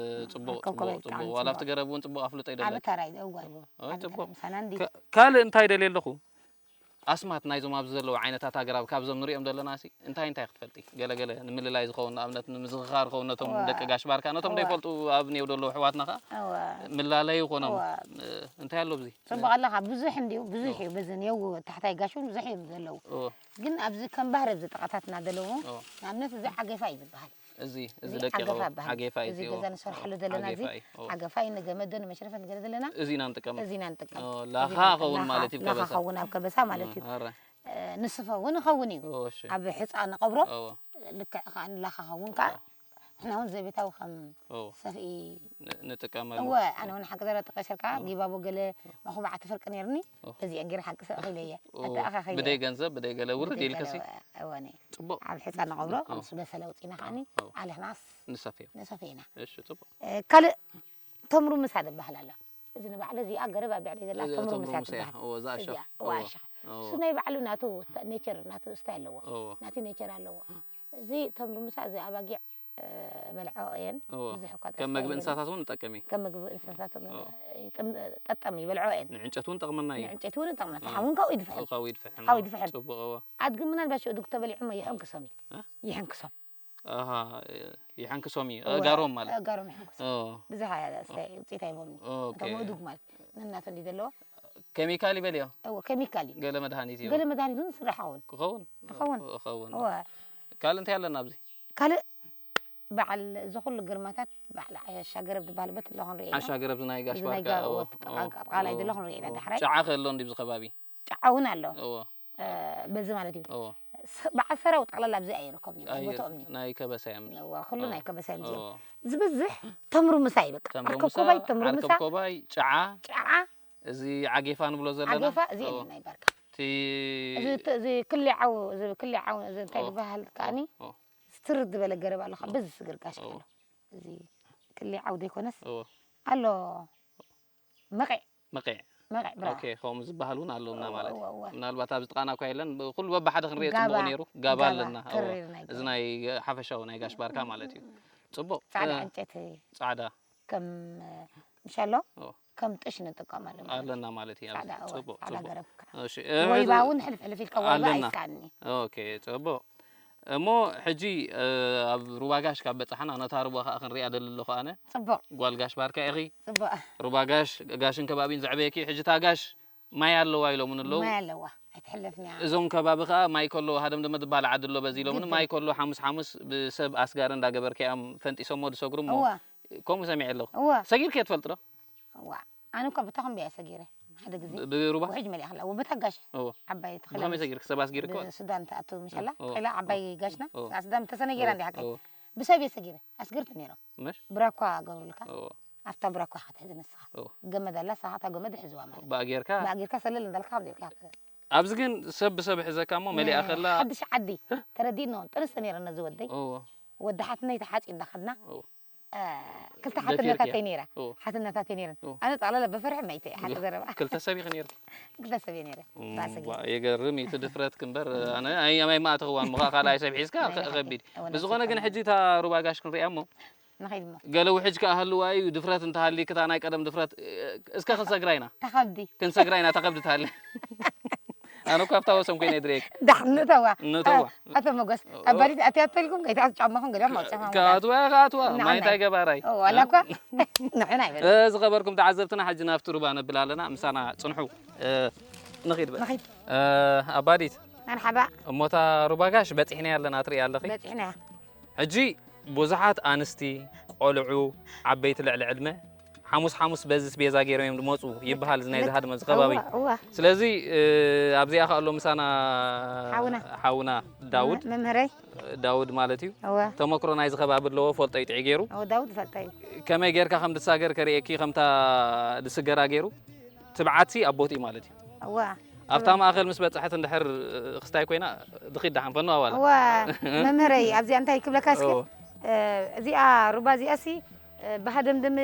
ፅቡቅ ከም ፅቡቅ ከመይ ፅቡቅ ከዓ ዋላ ኣብቲ ፅቡቅ። ገረብ እውን ፅቡቅ ኣፍልጦ እዩ ዓቢ ደለካ ተራ እዩ እወ ኣይ፣ ዓቢ ፅቡቅ። ተራ ምሳና እንዲ ካ- ካልእ እንታይ ደልየ ኣለኹ ኣስማት ናይዞም ኣብዚ ዘለዉ ዓይነታት ኣግራብ ካብዞም ንሪኦም ዘለና ሲ እንታይ እንታይ ክትፈልጢ ገለገለ ንምልላይ ዝኸውን ንኣብነት ንምዝኽኻር ዝኸውን ነቶም እወ። ደቂ ጋሽ ባርካ ነቶም እወ። ዘይፈልጡ ኣብ ኔው ዘለዉ ኣሕዋትና ከዓ እወ ምላለዩ ይኾኖም እወ። እ፣ እንታይ ኣሎ ብዚ ፅቡቅ ኣለካ ብዙሕ እንዲዩ ብዙሕ እዩ በዚ ኔው ታሕታይ ጋሽ እውን ብዙሕ እዮም ዘለዉ እወ፣ ግን ኣብዚ ከም ባህሪ ኣብዚ ጥቃታትና ዘለዉ እወ። ንኣብነት እዚ ዓገፋ እዩ ዝበሃል እዚ እዚ እዚ ደቂቕ ዓገፋ ይበሃል። ዓጌፋ እዩ እዚ ትይዎ። ገዛ ንሰርሓሉ ዘለና እዚ ዓጌፋ እዩ። እወ። ዓገፋ እዩ ንገመዶ ንመሽረፈ ንገለ ዘለና እዚ ኢና ንጥቀም እዚ ኢና ንጥቀም እወ፣ እዚ ላኻ ኢና ንጥቀም። ኸውን ላኻ- ማለት እዩ ላኻ ከበሳ ኸውን ኣብ ከበሳ ማለት እዩ ኣረ እ፣ ንስፈ እውን ይኸውን እዩ እወ፣ እሺ ኣብ ሕፃ ንቐብሮ እወ፣ ልክዕ ከዓ ንላኻ ኸውን ከዓ ንሕና እውን ዘቤታዊ ከም እወ። ሰፍኢ ን- ንጥቀመሉ እወ ኣነ እውን ሓቂ ዘረጥቀሸልካ ጊባቦ ገለ መኹባዕቲ ፍርቂ ነይርኒ እወ። በዚአን ገይረ ሓቂ ሰብ ኢለ እየ እወ። ኣተኣኻኺለ ብደይ ገንዘብ ብደይ ገለ ውርድ ኢልከሲ እወ እኔ ፅቡቅ ኣብ ሕፃ ንቐብሮ ምስ በሰለ ውፅኢና ከዓኒ እወ። ኣሊኽናስ ንሰፍዮ ንሰፍየና እሺ ፅቡቅ እ፣ ካልእ ተምሩ ምሳ ዝበሃል ኣሎ እዚ ንባዕሉ እዚኣ ገረብ ኣብ ብዕደይ ዘላ እዚኣ ተምሩ ተምሩ ምሳ ምሳ እያ። ትበሃል እወ፣ እዛ ኣሻ። እዚኣ እወ። ዋሻ እወ። እሱ ናይ ባዕሉ ናቱ ኔቸር ናቱ ስታይ ኣለዎ እወ። ናቲ ኔቸር ኣለዎ እዚ ተምሩ ምሳ እዚ ኣባጊዕ እ፣ በልዖ እየን እወ። ብዙሕ እኳ ከም መግቢ ተስፋ እንስሳታት እውን ንጠቀም እዩ ከም ምግቢ እንስሳታት ጠጠም ይበልዖ እየን ንዕንጨት እውን ጠቕመና እዩ ንዕንጨይቲ እውን ጠቕመና ፈሓም እውን ካብኡ ይድፍሕም ካብኡ ይድፍሕ ካብኡ ይድፍሕም ፅቡቅ እወ ኣድጊ ምናልባሽ እድጉ ተበሊዖሞ ይሕንክሶም እዩ እ? ይሕንክሶም ኣሃ ይሓንክሶም እዩ ኣእጋሮም ማለት ኣእጋሮም ይሕንክሶም ኦ ብዙሕ ውፅኢት ኣይቦም ኦኬ እቶም እዱግ ማለት ነናተ እንዲ ዘለዎ ኬሚካል ይበልዮ እዎ ኬሚካል እዩ ገለ መድሃኒት እዩ ገለ መድሃኒት እውን ስራሕ እውን ክኸውን ክኸውን። ክኸውን እወ ካልእ እንታይ ኣለና ኣብዚ ካልእ በዓል እዚ ኩሉ ግርማታት በዓል ዓሻ ገረብ ዝበሃል በት ኣለኹ ንርኢ ኢና ዓሻ ገረብ ዝናይ ጋሽ እዚ ናይ ባርካ ጋ- እዎ፣ ወጥ- እዎ፣ ቃ- ቃላይ እዎ፣ ዘለኹ ንርኢ ኢና እዎ። ዳሕራይ ጫዓ ከሎ እንዲ ኣብዚ ከባቢ ጫዓ እውን ኣሎ እዎ እ፣ በዚ ማለት እዩ እዎ ስ- በዓል ሰራው ጠቕላላ ኣብዚ ኣየረከብኒ ኣየ- ቦታኦም እዩ ናይ ከበሳ እዮም እዎ፣ ኩሉ ናይ ከበሳ እዮም እዚኦም እዎ። ዝበዝሕ ተምሩ ምሳ እዩ በቃ ተምሩ ኣርከብ ምሳ ኮባይ ተምሩ ምሳ ኣርከብ ኮባይ ጫዓ ጫዓ እዚ ዓጌፋ ንብሎ ዘለና ዓጌፋ እዚኦም እዎ። እዮም ናይ ባርካ እቲ እዚ ት- እዚ ክሊ ዓው እዚ ክሊ ዓው እዚ እንታይ እዎ። ዝበሃል ከዓኒ እዎ። ስትርድ ዝበለ ገረብ ኣለካ በዚ ስግርጋሽ ከሎ እዚ ክሊ ዓው ዘይኮነስ እዎ። ኣሎ መቐዕ መቐዕ መቐዕ ብራ ኦኬ ከምኡ ዝበሃል እውን ኣለውና እዎ፣ ማለት እዩ እዎ፣ እዎ። ምናልባት ኣብዚ ጥቓና እኳ የለን ብ- ኩሉ በባሓደ ክንሪኦ ጋባ፣ ፅቡቕ ነይሩ ጋባ ጋባ፣ ኣለና እዎ። ተሪር ናይ እዚ ናይ ሓፈሻዊ ናይ ጋሽ ባርካ ማለት እዩ ፅቡቕ ፃዕዳ እ፣ ዕንጨይቲ ፃዕዳ ከም ምሻሎ እዎ። ከም ጥሽ ንጥቀመሉ ማለት እዩ። ኣለና ማለት እዩ ኣብዚ ፃዕዳ እዎ፣ ፅቡቕ ፃዕዳ ፅቡቕ ገረብ ከዓ እሺ እ፣ ወይባ ሕዚ- እውን ሕልፍ ሕልፍ ኢልካ ወይባ ኣለና። ኣይሳኒ ኦኬ ፅቡቕ እሞ ሕጂ እ፣ ኣብ ሩባ ጋሽ ካብ በፃሕና ነታ ሩባ ከዓ ክንሪኣ ደሊ ኣለኹ ኣነ ፅቡቕ ጓል ጋሽ ባርካ ኢኺ ፅቡቕ ሩባ ጋሽ ጋሽን ከባቢን ዘዕበየኪ ሕጂ እታ ጋሽ ማይ ኣለዋ ኢሎምን ኣለዉ ማይ ኣለዋ ኣይትሕለፍንያ እዞም ከባቢ ከዓ ማይ ከሎ ሃደምደመ ዝበሃል ዓዲ ኣሎ በዚ ኢሎምን ግድን። ማይ ከሎ ሓሙስ ሓሙስ ብሰብ ኣስጋሪ እንዳገበርካ እዮም ፈንጢሶሞ ዝሰግሩ እሞ እዋ ከምኡ ሰሚዐ ኣለኹ እዋ ሰጊርክ እየ ትፈልጥ ዶ እዋ ኣነ እኳ ብታ ክንበያ ሰጊረ ሓደ ግዜ ብ- ብሩባ ውሕጅ መሊኣ ከላ እዋ በታ ጋሽ እዎ ዓባይ ተኽለ ብኸመይ ሰጊርክ ሰብ ኣስጊርክ ብሱዳን ትኣቱ ምሻላ እዎ። ተኽለ ዓባይ ጋሽና እዎ። ኣስዳም ተሰነጊራ እንዲ ሓቀይ እዎ። ብሰብ እየ ሰጊረ ኣስገርት ነይሮም ምሽ ብራኳ ገብሩልካ እዎ ኣብታ ብራኳ ክትሕዚ ንስኻ እዎ ገመድ ኣላ ንስኻ እታ ገመድ ሕዝዋ ማለት ብኣ ጌርካ ብኣጊርካ ሰለል እንዳልካ ካብ ጌርካ ኣብዚ ግን ሰብ ብሰብ ሕዘካ እሞ መሊኣ ከላ ሓድሽ ዓዲ ተረዲእኖ ጥንስቲ ነይረ ነዚ ወደይ እዎ ወዲ ሓትነይ ተሓፂ እንዳኸድና እዎ እ፣ ክልተ ደፊርክያ? ሓትነታተይ ነይራ እዎ ሓትነታተይ ነይረን እዎ። ኣነ ጠቕላላ ብፈርሒ መይቲ ሓደ ዘረባ ክልተ ሰብ ኢኺ ነይርኪ ክልተ ሰብ እየ ነይረ ባሰጊ ዋ፣ የገርም እዩ እቲ ድፍረትክ እምበር ኣነ ኣይ- ኣይ ማእተኽዋን ምኻ ካልኣይ ሰብ ሒዝካ ናይ ከ- ከቢድ እወ፣ ብዝኾነ ግን ናይ ሕጂ እታ ሩባ ጋሽ ክንሪኣ እሞ ንኸይድ እሞ ገለ ውሕጅ ከኣ ህልዋ እዩ ድፍረት እንተሃልይክ እታ ናይ ቀደም ድፍረት እ፣ እስከ ክንሰግራ ኢና ተኸብዲ ክንሰግራ ኢና ተኸብዲ ትሃሊ ኣነ እኳ ኣብታ ወሰን ኮይነ ድሬክ ዳሕ ንእተዋ ንእተዋ። ኣቶ መጎስ ኣባዲት ኣትያ ተልኩም ከይታ ጫማኹም ገለ ማውፅኹም ከኣትዋ ከኣትዋ ንዓና ማይ እንታይ እዩ። ገባራይ ዋላ እኳ ንሕና ይበል ዝኸበርኩም ተዓዘብትና ሕጂ ናብቲ ሩባ ነብል ኣለና ምሳና ፅንሑ እ፣ ንኺድ በል ንኺድ እ፣ ኣባዲት መርሓባ እሞታ ሩባ ጋሽ በፂሕና ኣለና ትርኢ ኣለኺ በፂሕና ሕጂ ብዙሓት ኣንስቲ ቆልዑ ዓበይቲ ልዕሊ ዕድመ ሓሙስ ሓሙስ በዚ ስቤዛ ገይሮም እዮም ዝመፁ ይበሃል እዚ ናይ ዝሃድመ ዝከባቢ እዋ ስለዚ እ፣ ኣብዚኣ ከ ኣሎ ምሳና ሓውና። ሓውና ዳውድ መምህረይ ዳውድ ማለት እዩ። እወ ተመክሮ ናይዚ ከባቢ ኣለዎ፣ ፈልጦ እዩ ጥዒ ገይሩ። እወ ዳውድ ፈልጠ እዩ። ከመይ ጌርካ ከም ትሳገር ከርእየኪ፣ ከምታ ዝስገራ ገይሩ። ትብዓትሲ ኣቦት እዩ ማለት እዩ። እወ ኣብታ ማእኸል ምስ በፅሐት እንድሕር ክስታይ ኮይና ድኺድ ደሓን ፈኑ ኣዋላ። እወ መምህረይ ኣብዚኣ እንታይ ክብለካ እስኪ እወ። እ፣ እዚኣ ሩባ እዚኣሲ እ፣ ብሃደምድም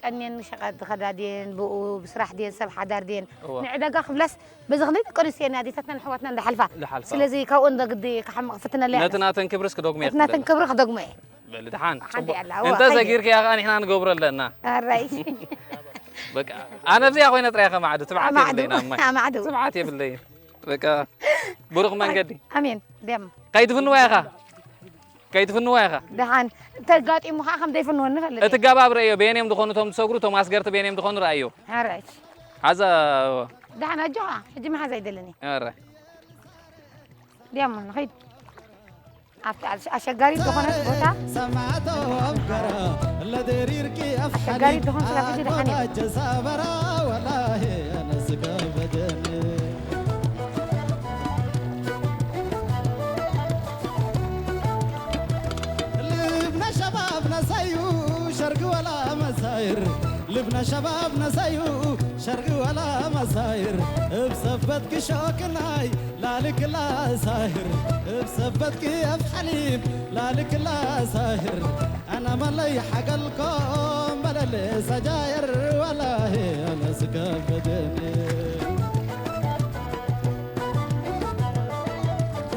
ቀንየን ሸቐጥ ዝኸዳ ድየን ብኡ ብስራሕ ድየን ሰብ ሓዳር ድየን እወ። ንዕዳጋ ክብላስ በዚ ክንደይ ደቂ ኣንስትዮ ኣዴታትናን ኣሕዋትናን ዝሓልፋ ዝሓልፋ። ስለዚ ካብኡ እንዶ ግዲ ክሓምቕ ፍትነለያ ነቲ ናተን ክብርስ ክደግሞ እየ እቲ ናተን ክብለና። ክብሪ ክደግሞ እየ በል ድሓን ሓንቲ ፅቡቅ። ኣላ፣ እዋ፣ እንተ ከይደ። ዘጊርክያ ከዓ ንሕና ንገብሮ ኣለና። ኣራይ በቃ ኣነ ኣብዚኣ ኮይነ ጥራይ ከማዕዱ ትብዓት ኣማዕዱ፣ የብለይን ኣብ ማይ። ኣማዕዱ። ትብዓት የብለይን። በቃ ብሩኽ መንገዲ። ኣሜን ደም ከይትፍንዋ ኢኻ፣ ከይትፍንዋ ኢኻ። ደሓን ተጋጢሙ ከዓ ከም ዘይፍንወኒ ፈልጥ እቲ ገባብ ረእዮ፣ በየን እዮም ዝኾኑ እቶም ዝሰግሩ፣ እቶም ኣስገርቲ በየን እዮም ዝኾኑ ረኣዮ። ሓራይ ሓዛ ደሓን ኣጆኻ ሕጂ መሓዝ ኣይደለኒ ኧረ ድያሞ ንኸይድ ኣብቲ ኣሸጋሪት ዝኾነት ቦታ ሰማዕቶ ኣፍገራ ለደሪርኪ ኣፍሓሊ ኣሸጋሪት ዝኾን ስጋ ሕጂ ደሓን እዩ። ኣጎታጀ ሳበራ ወላሂ ኣነስጋ በደኒ ልብና ሸባብ ነሳዩ ሸርጊ ወላ መሳይር ልብና ሸባብ ነሳዩ ሸርጊ ወላ መሳይር እብ ሰበት ክሾክናይ ላልክላ ሳህር እብ ሰበት ክየፍ ሓሊብ ላልክላ ሳህር ኣና መለይ ሓገልኮም በለል ሰጃየር ወላሂ ኣነስከበደኒ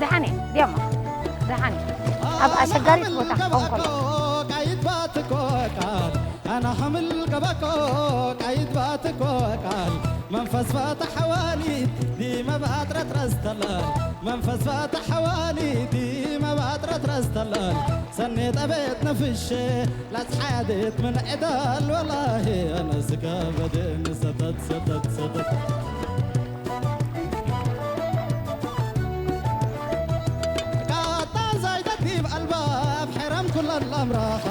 ደሓን እየ ድያሞ ደሓን እየ ኣብ ኣሸጋሪት ቦታ ክኸውን ከሎ ቃይት ባትኮ ቃል ኣና ሓምል ገባኮ ቃይት ባትኮ ቃል መንፈስ ባታ ሓዋኒ ዲመ ባጥረት ረስተላል መንፈስ ባታ ሓዋኒ ዲመ ባጥረት ረስተላል ሰኔ ጠቤት ነፍሼ ላጽሓያዴት ምን ዕዳል ወላሂ ኣነስከበደኒ ሰተት ሰተት ሰተት ካጣን ዘይደዲብ ኣልባብ ሕረም ኩለን ኣምራኻ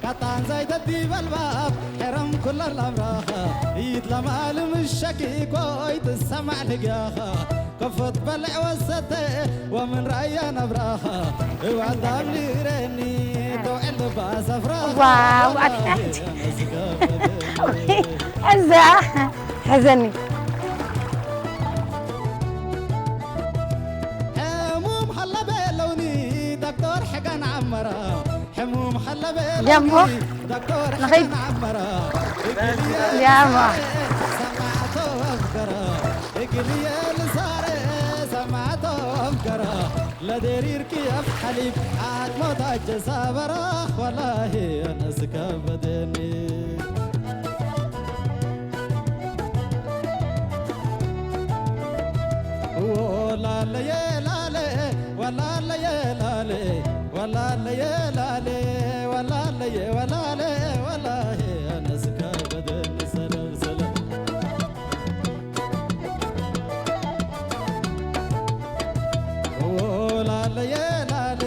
ካጣን ዘይደዲብ ኣልባብ ሕረም ኩለን ኣምራኻ ኢድ ለማል ምሸኪ ኮይ ትሰማዕ ልግያኻ ከፎት በልዕ ወሰተ ወምን ራያ ነብራኻ እዋዳም ሊረኒ ተውዕል ልባ ሰፍራኻ ዋው፣ ወላሂ ኣትያት። ኣነስከበደኒ እዛ ሕዘኒ ሕሙም ሃለበ ለውኒ ዶክተር ሕገን ዓመራ ሕሙም ሃለበ ደሞ ለውኒ ዶክተር ንኸይድ። ሕገን ዓመራ ያማ ሰማዕቶ ኣፍገራ እግልየ ልሳረ ሰማዕቶ ኣፍገራ ለደሪርኪ ኣፍ ሓሊብ ዓድሞታጀ ሳበራ ወላሂ ኣነስከበደኒ ወላለየ ላለ ወላለየ ላለ ወላለየ ላለ ወላለየ ወላለ ወላሂ ኣነስከበደኒ ሰለል ሰለል ወላለየ ላለ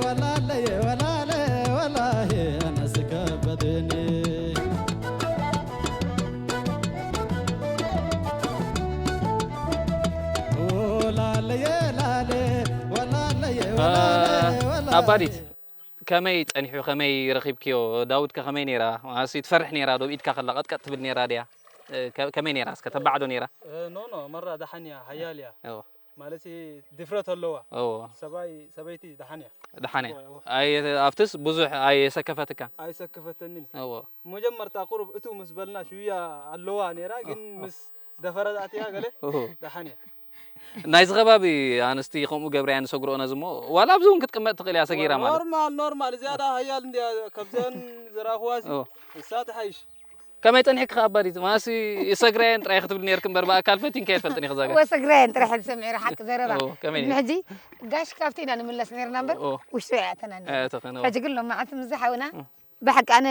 ወላለየ ወላለ ወላሂ ኣነስከበደኒ ወላለየ ላለ ወላለየ ወላለ ወላሂ ኣባዲት ከመይ ጸኒሑ፣ ከመይ ረኺብክዮ? ዳውድከ ከመይ ነይራ? ማለትሲ ትፈርሕ ነይራ ዶ? ኢድካ ከላ ቀጥቀጥ ትብል ነይራ ድያ? እ፣ ከ-፣ ከመይ ነይራ? እስከ ተባዕ ዶ ነይራ? ኖ ኖ መራ ደሓን እያ፣ ሓያል እያ እዎ፣ ማለት ድፍረት ኣለዋ። እዎ። ሰብኣይ ሰበይቲ ደሓን እያ። ደሓን እያ። እዎ፣ እዎ። ኣየ-፣ ኣብትስ ብዙሕ ኣየሰከፈትካን? ኣይሰከፈተንን። እዎ። መጀመርታ ቁሩብ እቱ ምስ በልና ሽውያ ኣለዋ ነይራ፣ ግን ምስ ደፈረት ኣትያ ገለ እዎ። ደሓን እያ። ናይዚ ከባቢ ኣንስቲ ከምኡ ገብረያ ንሰግርኦ ነዚ እሞ ዋላ ኣብዚ እውን ክትቅመጥ ትኽእል እያ ሰጊራ ማለት። ኖርማል ኖርማል፣ ዝያዳ ሓያል እንድያ ካብዘን ዝረኣኽዋ እዎ። እሳ ትሓይሽ። ከመይ ጸኒሕኪ ከ ኣባዲት? ማሲ ይሰግረየን ጥራይ ክትብል ነርክ እምበር ብኣካል ፈቲንካ ይፈልጥን ኢኺ ዛጋ። ወሰግረየን ጥራሕ ዝሰምዒ ሓቂ ዘረባ እዎ፣ ከመይ ነይሩ? ቅድሚ ሕጂ ጋሽ ካብቲ ኢና ንምለስ ነርና እምበር እዎ። ውሽጡ እያ ተናኒ ኣየተኸነ ሕጂ ግን ሎማዓንቲ ምስ ዝሓውና ብሓቂ ኣነ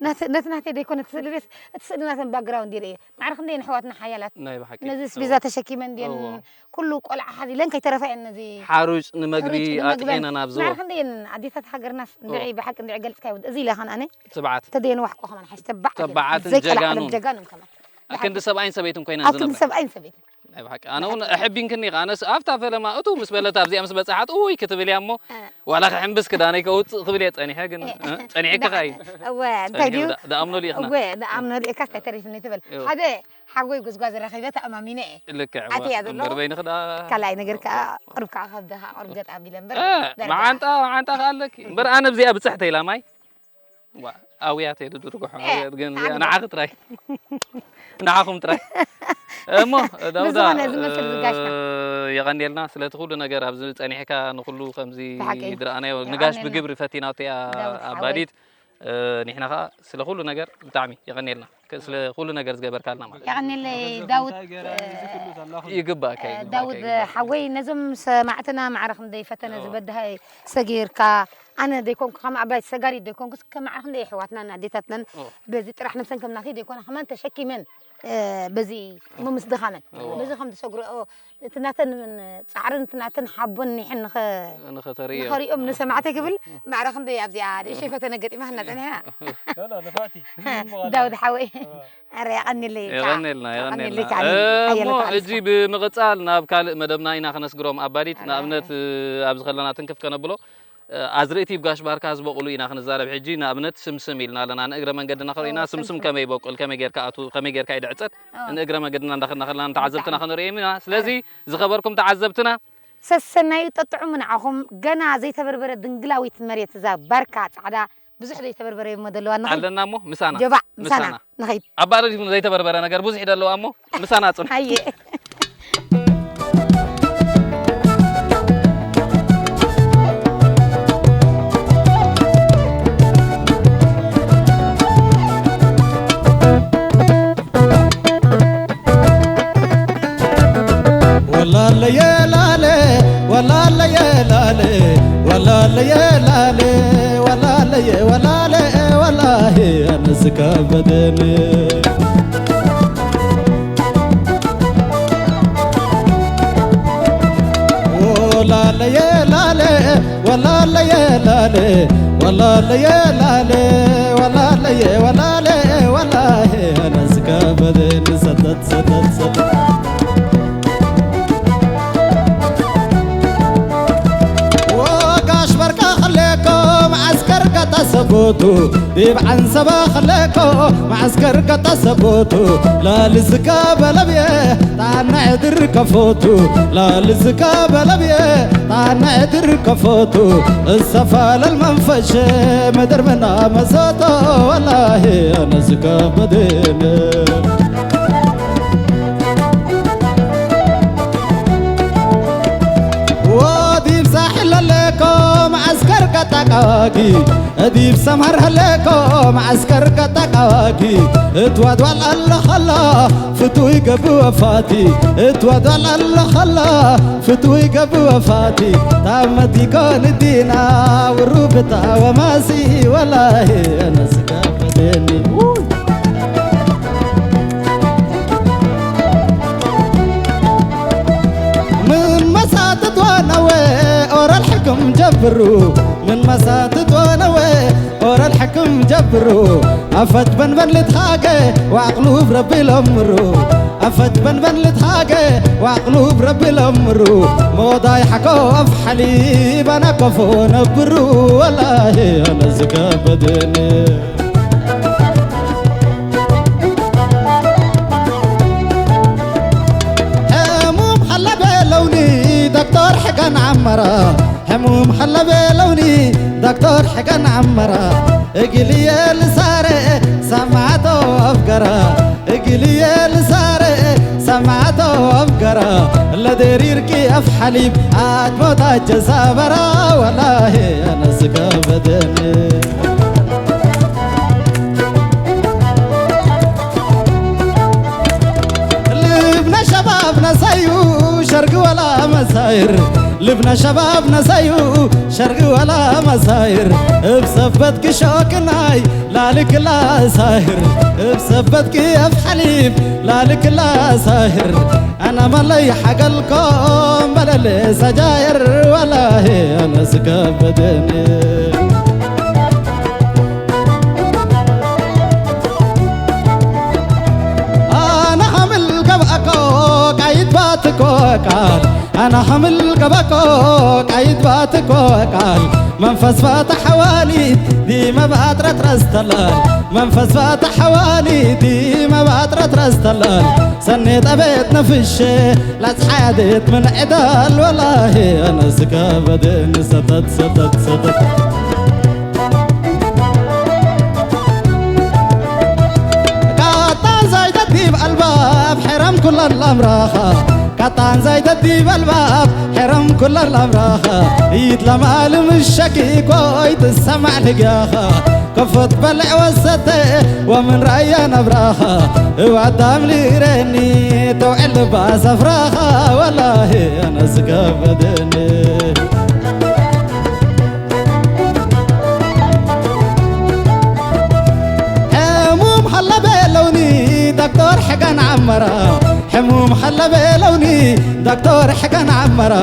ናት- ነቲ ናተይ ዘይኮነ እቲ ስእሊ ቤት እቲ ስእሊ ናተን ባክግራውንድ ይርኢ ማዕረ ክንደይ ኣሕዋትና ሓያላት ናይ ብሓቂ ነዚ እዎ። ስፒዛ ተሸኪመን ድየን እዎ። ኩሉ ቆልዓ ሓዚለን ከይተረፋ እየን ነዚ ሓሩጭ ንምግቢ ሕሩጭ ንምግበን ኣጥዒነን ኣብዞ ማዕረ ክንደይ እየን ኣዴታት ሃገርናስ እንድዒ ብሓቂ እንድዒ ገልጽካ ይውድ እዚ ኢለ ኸን ኣነ ትብዓት ተደየንዋሕቆ ኸመን ሓሽ ተባዓት ተባዓትን ዘይቀልዓለም ጀጋኑን። ጀጋኑን ከመን ኣክንዲ ሰብኣይን ሰበይትን ኮይነን ኣክንዲ ዝነብራ ሰብኣይን ሰበይትን ናይ ብሓቂ ኣነ እውን ኣሕቢንክኒ ኢኻ። ኣነስ ኣብታ ፈለማ እቱ ምስ በለት ኣብዚኣ ምስ በጻሓት እውይ ክትብል እያ እሞ፣ እ። ዋላ ክሕምብስ ክዳነይ ከውጽእ ክብል እየ ጸኒሐ፣ ግን፣ እ፣ ጸኒሐኪ ደኣ፣ ኸኣ እዩ። እወ፣ እንታይ ጸኒሑ ድዩ? ዳ-፣ ዳኣምኖ ልኢኽና። እወ፣ ዳኣምኖ ልኢኻስ ኣይተሪፍኒ ትብል። እወ። ሓደ ሓጎይ ጉዝጓዝ ረኺበ ተኣማሚነ እየ። ልክዕ፣ እወ። ኣትያ ዘሎ። እምበር በይንኺ ደኣ። ካልኣይ ነገር ከኣ ቁሩብ ከኣ ከብድኻ ቁሩብ ገጥ ኣቢለ እምበር፣ እ፣ በርትዕ። መዓንጣ፣ መዓንጣ ከኣ ኣለኪ። እምበር ኣነ ብዚኣ ብጽሕተ ኢላ ማይ። ዋ፣ ኣውያት እየ ድድርግሖ፣ እ፣ ኣውያት ግን ንዓኻ ንዓኺ ጥራይ። ንዓኹም ጥራይ። እሞ ዳውዳ፣ ብዝኾነ ዝመስል ዝጋሽና። እ፣ የቐንየልና ስለቲ ኩሉ ነገር ኣብዚ ጸኒሕካ ንኹሉ ከምዚ ብሓቂ። ዝረኣናዮ። ንጋሽ የቐንየልና። ብግብሪ ፈቲናቶ እያ ዳውድ ሓወይ። ኣባዲት። እ፣ ንሕና ኸኣ ስለ ኩሉ ነገር ብጣዕሚ የቐንየልና። ከ-፣ ስለ ኩሉ ነገር ዝገበርካልና ማለት እዩ። የቐንየለይ ዳውድ፣ እንታይ ገይራ እዚ ኩሉ ዘላኹም? ይግባእካ፣ እ፣ ይግባእካ፣ ዳውድ ይግባእካ። ሓወይ ነዞም ሰማዕትና ማዕረ ክንደይ ፈተነ ኦ። ዝበድሃ ሰጊርካ፣ ኣነ ደይኮንኩ ከም ዓባይ ሰጋሪት ደይኮንኩስ ከም ዓኽ እንደ ኣሕዋትናን ኣዴታትናን ኦ። በዚ ጥራሕ ነብሰን ከም ናተይ ደይኮና ከማን ተሸኪመን፣ እ፣ በዚ ምምስ ድኻመን ኦ። በዚ ከም ዝሰግርኦ እቲ ናተን ጻዕርን እቲ ናተን ሓቦን ኒሕን ንኸ-፣ ንኸተርእዮ። ንኸርእዮም ንሰማዕተይ ክብል ማዕረ ክንደይ ኣብዚኣ ንእሽተይ ፈተነ ገጢማ ክና ጸኒሕና። ኖ፣ ኖ፣ ንፋቲ። ዳውድ ሓወይ። ኦ። ኣረ የቐንየለይ ከዓ። የቐንየልና፣ የቐንየልና። የቐንየልካ። እ፣ ሓየለ እሞ ተቓሊስካ። ሕጂ ብምቕጻል ናብ ካልእ መደብና ኢና ከነስግሮም ኣባዲት። ኣረ። ንኣብነት፣ እ፣ ኣብዚ ከለና ትንክፍ ከነብሎ፣ ኣዝርእቲ ኣብ ጋሽ ባርካ ዝበቑሉ ኢና ክንዛረብ። ሕጂ ንኣብነት ስምስም ኢልና ኣለና። ንእግረ መንገድና ከርእዩና ኦ፣ ስምስም ስምስም። ከመይ ይበቁል፣ ከመይ ጌርካ ኣቱ፣ ከመይ ጌርካ እዩ ድዕጸድ? ኦ። ንእግረ መንገድና እንዳኸድና ከለና ንተዓዘብትና ብጣዕሚ። ከነርእዮም ኢና። ስለዚ ኣረ። ዝኸበርኩም ተዓዘብትና። ሰሰናዩ ጠጥዑሙ ንዓኹም። ገና ዘይተበርበረ ድንግላዊት መሬት እዛ ባርካ ጻዕዳ ብዙሕ ዘይተበርበረ እሞ ዘለዋ ንኽእል። ኣለና እሞ ምሳና። ጀባዕ፣ ምሳና ምሳና። ንኸይድ። ኣብ ባዶ ዘይተበርበረ ነገር ብዙሕ ደለዋ እሞ ምሳና ጽንሑ። ሃየ። ወላለየ ላለ፣ ወላለየ ላለ፣ ወላለየ ላለ፣ ወላለየ ወላለ፣ ወላሂ ኣነስ ከበደኒ። ወላለየ ላለ፣ ወላለየ ላለ፣ ወላለየ ላለ፣ ወላለየ ወላለ፣ ወላሂ ኣነስ ከበደኒ። ሰተት፣ ሰተት፣ ሰተት። ወጋሽ በርካ ኸለኮ መዓስከር ቀጣ ሰቦቱ፣ ዲብ ዓንሰባ ኸለኮ መዓስከር ቀጣ ሰቦቱ፣ ላልስካ በለብየ ጣና ዕድር ከፎቱ፣ ላልስካ በለብየ ጣና ዕድር ከፎቱ፣ እሰፋለል መንፈሸ ምድር ምና መሰቶ፣ ወላሂ ኣነስ ከበደኒ። ወዲብ ሳሕል ኣለኮ መዓስከር ቀጣቃዋጊ፣ ዲብ ሰምሃር ኣለኮ መዓስከር ቀጣቃዋጊ፣ እትዋድዋል ኣለኸላ ፍቱይ ገብወፋቲ፣ እትዋድዋል ኣለኸላ ፍቱይ ገብወፋቲ፣ ታብ መዲኮን ዲና ውሩብታ ወማሲ፣ ወላሂ ኣነስ ከበደኒ። ምን መሳትት ወነወ ኦረል ሕክም ጀብሩ፣ ምን መሳትት ወነወ ኦረል ሕክም ጀብሩ፣ ኣፈት በንበን ልትሃገ ወዓቅሉ ብረቢ ለምሩ፣ ኣፈት በንበን ልትሃገ ወዓቅሉ ብረቢ ለምሩ፣ ሞዳይ ሓኮ ኣፍ ሓሊብ ኣና ኮፎ ነብሩ፣ ወላሂ ኣነስ ከበደኒ። ሕሙም ኸለበ ለውኒ ዶክተር ሕገን ዓመራ፣ ሕሙም ኸለበ ለውኒ ዶክተር ሕገን ዓመራ፣ እግልየ ልሳረ ሰማዕቶ ኣፍገራ፣ እግልየ ልሳረ ሰማዕቶ ኣፍገራ፣ ለደሪርኪ ኣፍ ሓሊብ ኣድሞታቸ ሳበራ፣ ወላሂ ኣነስ ከበደኒ። ልብነ ሸባብ ነሳዩ ሸርጊ ወላ መሳይር፣ ልብነ ሸባብ ነሳዩ ሸርጊ ወላ መሳይር፣ እብ ሰበትኪ ሾክናይ ላልክላ ሳህር፣ እብ ሰበትኪ ኣፍ ሓሊብ ላልክላ ሳህር፣ ኣና መለይ ሓገልኮም በለለ ሰጃየር፣ ወላሂ ኣነስ ከበደኒ። ኣነ ኸምል ገብኣኮ ቃይት ቃል ኣና ሓምል ገባኮ ቃይት ባትኮ ቃል መንፈስ ባታ ሓዋሊት ዲመ ባጥረት ረስተላል መንፈስ ባታ ሓዋሊት ዲመ ባጥረት ረስተላል ሰኔ ጠቤት ነፍሼ ላጽሓያዴት ምን ዕዳል ወላሂ ኣነስከ በድን ሰተት ሰተት ሰተት ቃጣን ዘይደዲብ ኣልባብ ሕረም ኩለን ላምራኻ ቃጣን ዘይደዲብ ኣልባብ ሕረም ኩለን ላምራኻ ኢት ለማል ምሸኪ ኮይ ትሰማዕ ልግያኻ ከፎት በልዕ ወሰተ ወምን ራያ ነብራኻ እዋዳም ሊረኒ ተውዕል ባሰፍራኻ ወላሂ ኣነስከበደኒ ሕሙም ሀለበ ለውኒ ዶክተር ሕጋን ዓመራ ሕሙም ሀለበ ለውኒ ዶክተር ሕጋን ዓመራ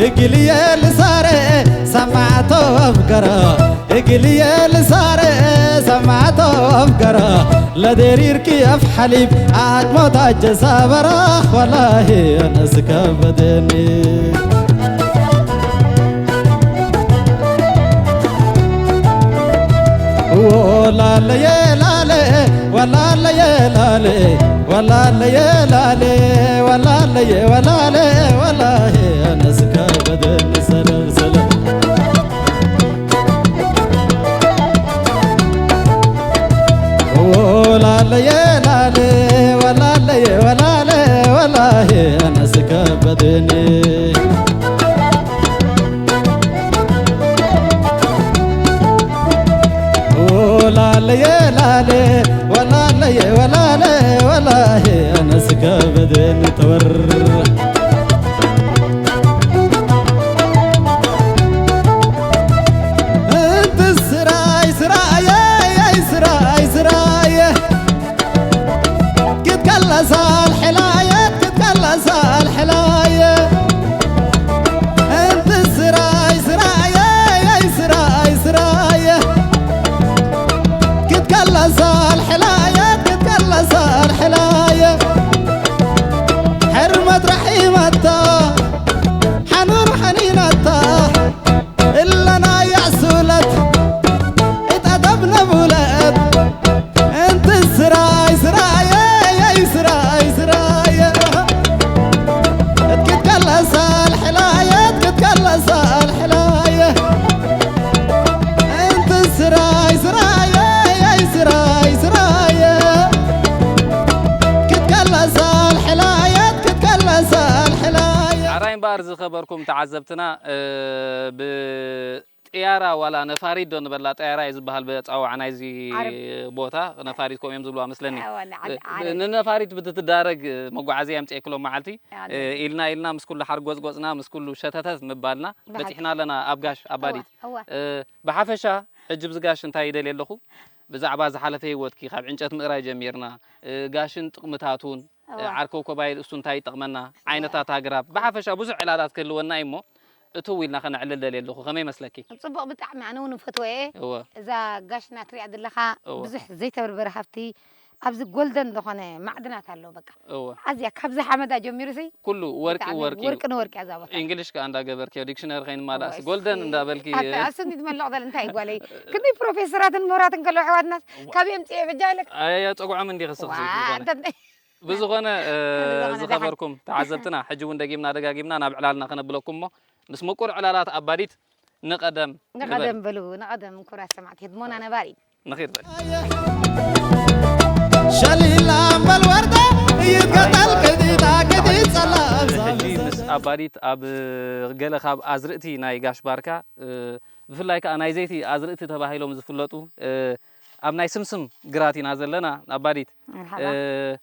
እግልየ ልሳረ ሰማዕቶ ኣፍገራ እግልየ ልሳረ ሰማዕቶ ኣፍገራ ለደሪርኪ ኣፍ ሓሊብ ኣድሞት ኣጀሳበራ ወላሂ ኣነስከበደኒ ወላለየ ላለ ወላለየ ላለ ወላለየ ላለ ወላለየ ወላለ ወላሂ ኣነስከበደኒ ሰለሰለ ወላለየ ላለ ወላለየ ወላለ ወላሂ ኣነስከበደኒ ላለየ ላለ ወላለየ ወላለ ወላሂ ኣነስከበደኒ ተወር እንት ስራይ ስራየ ኣይ ስራይ ስራየ ክትከለሳል ሕላየ ክትከለሳል ሕላየ እንት ስራይ ስራየ ኣይ ስራይ ስራየ ክትከለሳል ሕላየ ክትከለሳል ሕላየ ሕርመት ረሒመታ ሓኑር ሓኒነታ እለና ያዕሱለት እጣ ደብነቡለት እንቲ ስራይ ስራየ የይ ስራይ ስራየ ክትከለሳል ሕላየ ክትከለሳል ሕላየ እንቲ ስራይ ስራየ የይ ስራይ ስራየ ክትከለሳል ሕላየ ክትከለሳል ሕላየ ኣራይ እምበኣር ዝኸበርኩም ተዓዘብትና ብ ጥያራ ዋላ ነፋሪት ዶ ንበላ? ጠያራ እዩ ዝበሃል ብኣጻውዓ ናይዚ ዓረብ። ቦታ። ነፋሪት ከምኡ እዮም ዝብልዋ መስለኒ። እወ፣ ንዓል-፣ እ፣ ዓረብ። ንነፋሪት ብትትዳረግ መጓዓዝያ የምጽኤክሎም መዓልቲ፣ ዓረብ። እ፣ ኢልና ኢልና ምስ ኩሉ ሓርጎጽጎጽና፣ ምስ ኩሉ ሸተተት ምባልና ብሓቂ። በጺሕና ኣለና ኣብ ጋሽ ኣባዲት። እወ፣ እወ። እ፣ ብሓፈሻ ሕጂ ብዚ ጋሽ እንታይ ይደልየ ኣለኹ? ብዛዕባ ዝሓለፈ ህይወትኪ፣ ካብ ዕንጨት ምእራይ ጀሚርና፣ እ፣ ጋሽን ጥቕምታቱን፣ እወ። ዓርከው ኮባይል እሱ እንታይ ይጠቕመና? እወ። ዓይነታት ኣግራብ፣ ብሓፈሻ ብዙሕ ዕላላት ክህልወና እዩ እሞ፣ እትው ኢልና ከነዕልል ደልየ ኣለኹ። ከመይ ይመስለኪ? ጽቡቕ ብጣዕሚ፣ ኣነ እውን እፈትዎ እየ። እወ። እዛ ጋሽና ትሪኣ ዘለኻ እወ። ብዙሕ ዘይተበርበረ ሃብቲ፣ ኣብዚ ጎልደን ዝኾነ ማዕድናት ኣሎ በቃ። እወ። ኣዝያ ካብዚ ሓመዳ ጀሚሩሲ ኩሉ ወርቂ ብጣዕሚ ወርቂ እዩ። ወርቂ ንወርቂ እያ እዛ ቦታ። ኢንግሊሽ ከኣ እንዳገበርክዮ፣ ዲክሽነሪ ከይንማላእሲ፣ እወ፣ ጎልደን እስኪ እንዳበልኪ። ኣታ፣ ኣብ ስንዲ ትመልቕ ዘለ እንታይ እዩ ጓለይ? ክንደይ ፕሮፌሰራትን ምሁራትን ከለዉ ኣሕዋትናስ እወ። ካበይ ኣምጽኤ በጃ ኢለክ? ኣየ፣ ጸጉዖም እንዲኺ ስኽሲ ዋ፣ ዝኾነ። ኣንተ ብዝኾነ፣ እ፣ ብዝኾነ፣ ደሓን። ዝኸበርኩም ተዓዘብትና፣ ሕጂ እውን ደጊምና ደጋጊምና ናብ ዕላልና ከነብለኩም እሞ፣ ምስ ምቁር ዕላላት ኣባዲት ንቐደም ንቐደም ንበል። በሉ፣ ንቐደም ክቡራት ሰማዕቲ ህድሞና ነባሪ። ንኺድ በል። ሸሊላ እምበል ወርደ ይትከተል ቅዲታ ቅዲት ጸላም ሕጂ ምስ ኣባዲት ኣብ ገለ ካብ ኣዝርእቲ ናይ ጋሽ ባርካ፣ እ፣ ብፍላይ ከኣ ናይ ዘይቲ ኣዝርእቲ ተባሂሎም ዝፍለጡ፣ እ፣ ኣብ ናይ ስምስም ግራት ኢና ዘለና። ኣባዲት፣ መርሓባ። እ፣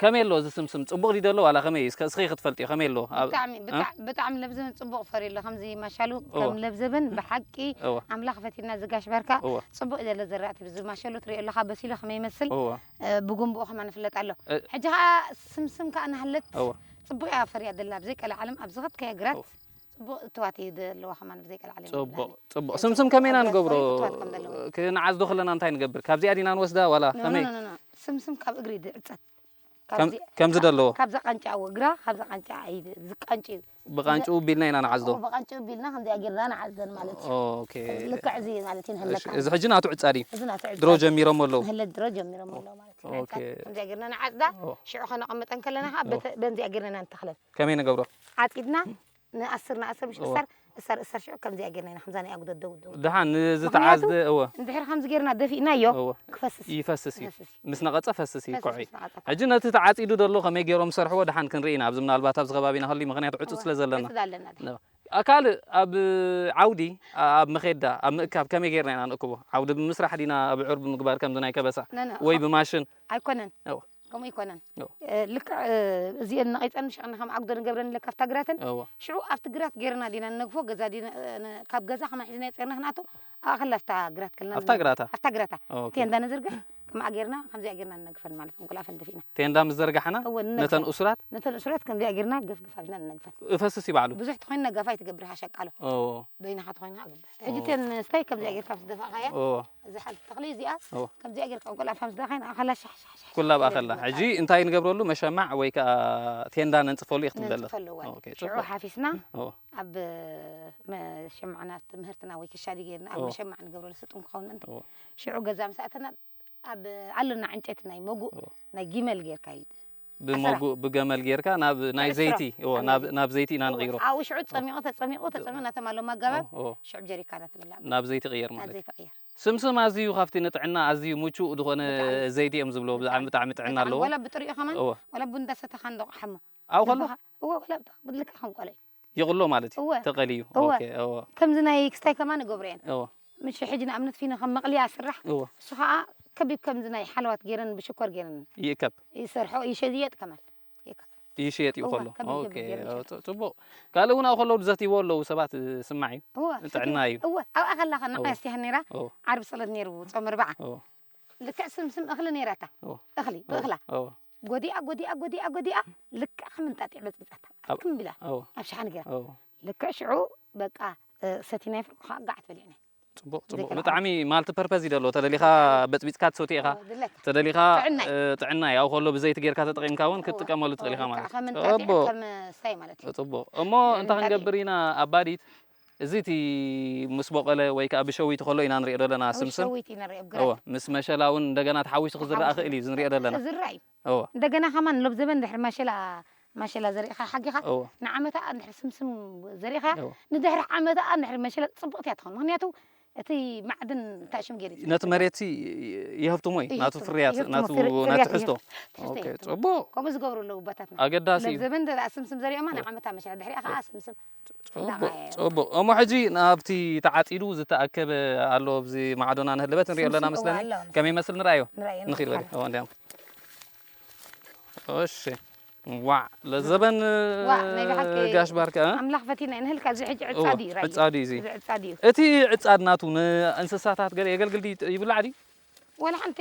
ከመይ ኣሎ እዚ ስምስም? ጽቡቕ ድዩ ዘሎ ዋላ ከመይ እዩ? እስከ እስኺ ክትፈልጥዮ ከመይ ኣሎ? ኣብ ብጣዕሚ፣ እ? ብጣዕ-፣ ብጣዕሚ ለብዘበን ጽቡቕ ፈርዩ ኣሎ። ከምዚ ማሻሉ እወ። ከም ለብዘበን ብሓቂ እወ። ኣምላኽ ፈቲና ዝጋሽ ባርካ እወ። ጽቡቕ እዩ ዘሎ ዘራእቲ። ብዚ ማሻሉ ትሪኦ ኣለኻ በሲሉ ከመይ ይመስል? እወ። እ፣ ብጉንብኡ ከማን ይፍለጥ ኣሎ። እ፣ ሕጂ ኸኣ ስምስም ከኣ እናሃለት እወ። ጽቡቕ እያ ፈርያ ዘላ። ብዘይ ቀልዓለም ኣብ ዝኸድካዮ ግራት እወ። ጽቡቕ እትዋት እዩ ዘለዋ ከማን ብዘይ ቀልዓለም ጽቡቕ፣ ይብላኒ። ጽቡቕ። ስምስም ከመይ ኢና ኣብ ግራት ንገብሮ? ፈርዩ እትዋት ከም ዘለዋ። ክንዓጽዶ ከለና እንታይ ንገብር? ካብዚኣ ዲና ንወስዳ ዋላ ኖ፣ ኖ፣ ከመይ? ኖ፣ ኖ፣ ኖ። ስምስም ካብ እግሪ ድዕጸት። ከም- ከምዚ ደለዎ? ካብዛ ቃንጫ እዎ፣ ግራ ካብዛ ቃንጫ እዩ ዝቃንጭ እዩ። ብቃንጭኡ ቢልና ኢና ንዓጽዶ? እዎ፣ ብቃንጭኡ ቢልና ከምዚኣ ጌርና ንዓጽደን ማለት እዩ። ኦኬ። ልክዕ እዚ ማለት እዩ ንህለካ። እዚ ሕጂ ናቱ ዕጻድ እዩ? እዚ ናቱ ዕጻድ ድሮ እዩ። ጀሚሮም ኣለዉ? ንህለ ድሮ ጀሚሮም ኣለዉ ማለት እዩ። ኦኬ። ዕጻድ ከምዚኣ ጌርና ንዓጽዳ፣ ኦ። ሽዑ ከነቐምጠን ከለና ከዓ ኦ። በተ- በምዚኣ ጌርና ኢና ንተኽለን። ከመይ ንገብሮ? ዓጺድና ንኣስር ንኣስር ምሽ እወ። እሳር እሳር እሳር ሽዑ ከምዚኣ ጌርና ኢና ከምዛ ናይ ኣጉዶ ደው ደው። ደሓን ንዝተዓዝደ ምኽንያቱ እወ። እንድሕር ከምዚ ጌርና ደፊእናዮ እወ። ክፈስስ እዩ። ይፈስስ እዩ። ክፈስስ እዩ። ምስ ነቐጸ ፈስስ እዩ ፈስስ ኮዒ። እዩ፣ ምስ ነቐጸ። ሕጂ ነቲ ተዓጺዱ ዘሎ ከመይ ገይሮም ዝሰርሕዎ ደሓን ክንርኢ ኢና። ኣብዚ ምናልባት ኣብዚ ከባቢና ክህሉ ምኽንያቱ ዕጹ እወ። ስለ ዘለና። ዕጹ ኣለና። ነ- ካልእ ኣብ ዓውዲ ኣብ መኼዳ ኣብ ምእካብ ከመይ ጌርና ኢና ንእክቦ? ዓውዲ ብምስራሕ ዲና ኣብዑር ብምግባር ከምዚ ናይ ከበሳ ነ- ነ- ወይ ብማሽን? ኣይኮነን። እወ። ከምኡ ኣይኮነን። እወ። እ፣ ልክዕ፣ እ፣ እዚአን ነቒጸን ሽዑ ከም ኣጉዶ ንገብረን ኢለ ካብታ ግራተን፣ እወ። ሽዑ ኣብቲ ግራት ጌርና ዲና ንነግፎ፣ ገዛ ዲና፣ እ፣ ን-፣ ካብ ገዛ ከማን ሒዝና ጸርና ክንኣቱ፣ ኣብኣ ከላ ኣብታ ግራት ከልና ኣብታ ንነግፍ። ግራታ? ኣብታ ግራታ። ኦኬ። ቴንዳ ንዝርግሕ፣ ከምኣ ጌርና፣ ከምዚኣ ጌርና ንነግፈን ማለት እንቁላፈን ደፊእና። ቴንዳ ምስ ዘርጋሕና፣ እወ፣ ንነግፈን። ነተን እሱራት? ነተን እሱራት ከምዚኣ ጌርና ገፍግፍ ኣቢልና ንነግፈን። እፈስስ ይባዕሉ? ብዙሕ ተኾይኑ ነጋፋይ ትገብር ኢኻ ሸቃሎ። እወ። በይንኻ ተኾይንካ ግበር። ሕጂ እወ። ቴን ስታይ ከምዚኣ ጌርካ ምስ ደፋእካያ፣ እወ። እዚ ሓንቲ ተኽሊ እዚኣ እወ። ከምዚኣ ጌርካ እንቁላፋ ምስ ደፋእካያ፣ ንኣኸላ ሻሕ፣ ሻሕ፣ ሻሕ፣ ኩላ ሻሕ ብኣኸላ። ትብል። ሕጂ እንታይ ንገብረሉ? መሸማዕ ወይ ከኣ ቴንዳ ነንጽፈሉ ኢኽትብለለ? ነንጽፈሉ እወ። ኦኬ፣ ሽዑ ጽቡቅ። ሓፊስና እወ። ኣብ መሸማዕና ምህርትና ወይ ክሻዲ ጌርና ኣብ እወ። መሸማዕ ንገብረሉ ስጡም ክኸውን ምእንቲ። እወ። ሽዑ ገዛ ምስ ኣተና ኣብ ኣለና ዕንጨይቲ ናይ መጉእ እወ። ናይ ጊመል ጌርካ እዩ። ብመጉእ፣ ብገመል ጌርካ ናብ ናይ ዕስራ። ዘይቲ፣ እወ፣ ኣብ ናይ ናብ፣ ዘይቲ። ናብ ዘይቲ ኢና ንቕይሮ። ኣብኡ ሽዑ ጸሚቑ፣ ተጸሚቑ፣ ተጸሚቑ፣ ናቶም ኣለዎም ኣገባብ፣ እወ፣ እወ። ሽዑ ጀሪካና ትምላእ። ናብ ዘይቲ ቅየር ናብ ማለት። ዘይቲ ቅየር። ስምስም ኣዝዩ ካብቲ ንጥዕና ኣዝዩ ምቹእ ዝኾነ ብጣዕሚ። ዘይቲ እዮም ዝብልዎ። ብጣዕሚ፣ ብጣዕሚ፣ ብጣዕሚ ጥዕና ብጣዕሚ። ኣለዎ። ወላ ብጥሪኡ ከማን፣ እወ። ወላ ቡን እንዳሰተኻ እንዶ ቀሓሞ። ኣብኡ ከሎ? ልብኻ፣ እወ፣ ወላ ብጣ-፣ ብልክዕ ከም ቆልዑ። ይቕሎ ማለት እዩ? እወ። ተቐልዩ? እወ። ኦኬ፣ እወ። ከምዚ ናይ ክስታይ ከማን እገብሮ እየን። እወ። ምሽ ሕጂ ንኣብነት ፊኖ ከም መቕልያ ስራሕ፣ እወ። እሱ ኸኣ ከቢብ ከምዚ ናይ ሓለዋት ገይረን ብሽኮር ገይረን ይእከብ። ይሰርሖ፣ ይሸየጥ ከማን። ይእከብ። ይሽየጥ እዩ እወ፣ ከሎ። ከቢብ ኦኬ፣ ከቢብ ገይረን ይሸጡ። ጽ-፣ ጽቡቕ። ካልእ እውን ኣብኡ ከለዉ ዝዘትይዎ ኣለዉ ሰባት፣ ስማዕ እዩ። እወ፣ ንጥዕና እዩ። እወ፣ ኣብኣ ከላኻ እወ። ንቓ ኣስቲሃ ነይራ፣ እወ። ዓርቢ ጸሎት ነይሩ፣ ጾም ኣርብዓ። እወ። ልክዕ ስምስም እኽሊ ነይራታ። እወ። እኽሊ፣ እወ፣ ብእኽላ። እወ። ጎዲኣ፣ ጎዲኣ፣ ጎዲኣ፣ ጎዲኣ፣ ልክዕ ከም እንጣጢዕ በጽቢጻታ። ኣብ ኣክም ቢላ፣ እወ። ኣብ ሸሓኒ ገይራ። እወ። ልክዕ ሽዑ በቃ፣ እ፣ ሰቲናይ ፍርቁ ከዓ ጋዕ ትበሊዕኒ። ጽቡቅ፣ ጽቡቅ። ዘይከልኣ። ብጣዕሚ ማልቲ ፐርፐዝ እዩ ደሎ። ተደሊኻ በጽቢጽካ ትሰትዮ ኢኻ። እወ፣ ድለካ። ተደሊኻ፣ ጥዕና እዩ። እ፣ ጥዕና እዩ። ኣብኡ ከሎ ብዘይቲ ጌርካ ተጠቒምካ እውን እወ። ክትጥቀመሉ ትኽእል ኢኻ እወ፣ ማለት እዩ። ከም እንጣጢዕ ጽቡቅ። ከም ስታይ ማለት እዩ። ጽቡቅ። እሞ እንታይ እንጣጢዕ። ክንገብር ኢና ኣባዲት? እዚ እቲ ምስ ቦቐለ ወይ ከኣ ብሸዊት ከሎ ኢና ንሪኦ ዘለና ኣብ ስምስም። ሸዊት ኢና ንሪኦ፣ ኣብ ግራት። እወ፣ ምስ መሸላ እውን እንደገና ተሓዊሱ ክዝረእ ክሓዊሱ ክእል እዩ፣ እዚ ንሪኦ ዘለና። ክዝራእ እዩ። እወ። እንደገና ከማን ሎብ ዘበን ድሕሪ ማሸላ፣ ማሸላ ዘሪእኻ ሓጊኻ፣ እወ። ንዓመታ እንድሕር ስምስም ዘሪእኻ፣ እወ። ንድሕሪ ዓመታ እንድሕር መሸላ ጽቡቕቲ እያ ትኾን። ምኽንያቱ እቲ ማዕድን እንታይ ሽም ገይሩ ነቲ ይጽብቕ? መሬት ሲ ይሃብትሞ እዩ፣ ናቱ ይሃብትሞ፣ ፍርያት፣ ይሃብትሞ ናቱ፣ ፍር-፣ ናቱ ፍርያት ትሕዝቶ። ይሃብ-፣ ትሕዝቶ ኦኬ፣ ይሃብትሞ። ጽቡቕ። ከምኡ ዝገብሩ ኣለዉ ኣቦታትና። ኣገዳሲ ሎብ እዩ። ዘበን ደኣ ስምስም ዘሪኦማ እወ። ንዓመታ መሸላ፣ ድሕሪኣ ከኣ ስምስም ጽቡቕ፣ ጽቡቕ። እሞ ሕጂ ናብቲ ተዓጺዱ ዝተኣከበ ኣሎ፣ ኣብዚ ማዕዶና ንህልበት ንሪኦ ኣለና ስምስም፣ መስለኒ። እወ፣ ኣሎ። ከመይ ይመስል ንርኣዮ? ንርኣዮ፣ ንኺድ በል። ንርኣዮ። እወ፣ እንዲያም። እሺ። ዋዕ፣ ለዘበን ዋዕ፣ ናይ ብሓቂ ጋሽ ባርካ፣ እ? ኣምላኽ ፈቲና ንህልካ፣ እዚ ሕጂ ዕጻድ እዩ፣ እወ፣ ራእዩ። ዕጻድ እዩ እዚ። እዚ ዕጻድ እዩ። እቲ ዕጻድ ናቱ ንእንስሳታት ገለ የገልግል ድዩ? ይብላዕ ድዩ? ወላ ሓንቲ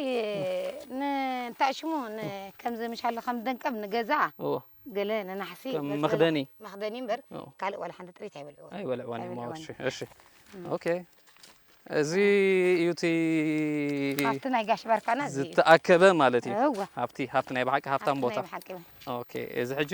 ን-፣ እንታይ ሽሙ፣ ን-፣ ከምዚ ምሻሎ ከም ደንቀብ ንገዛ፣ እወ። ገለ ንናሕሲ ከም መጽለሊ መኽደኒ። መኽደኒ እምበር፣ እወ። ካልእ ዋላ ሓንቲ ጥሪት ኣይበልዕዎን። ኣይበልዕዋን እዮም። ኣይበልዕዋን። እሺ፣ እሺ። እም። ኦኬ። እዚ እዩ እቲ ሃብቲ ናይ ጋሽ ባርካና እዚ እዩ። ዝተኣከበ ማለት እዩ። እወ። ሃብቲ፣ ሃብቲ ናይ ብሓቂ ሃብታም ሃብቲ ቦታ። ናይ ብሓቂ። ኦኬ። እዚ ሕጂ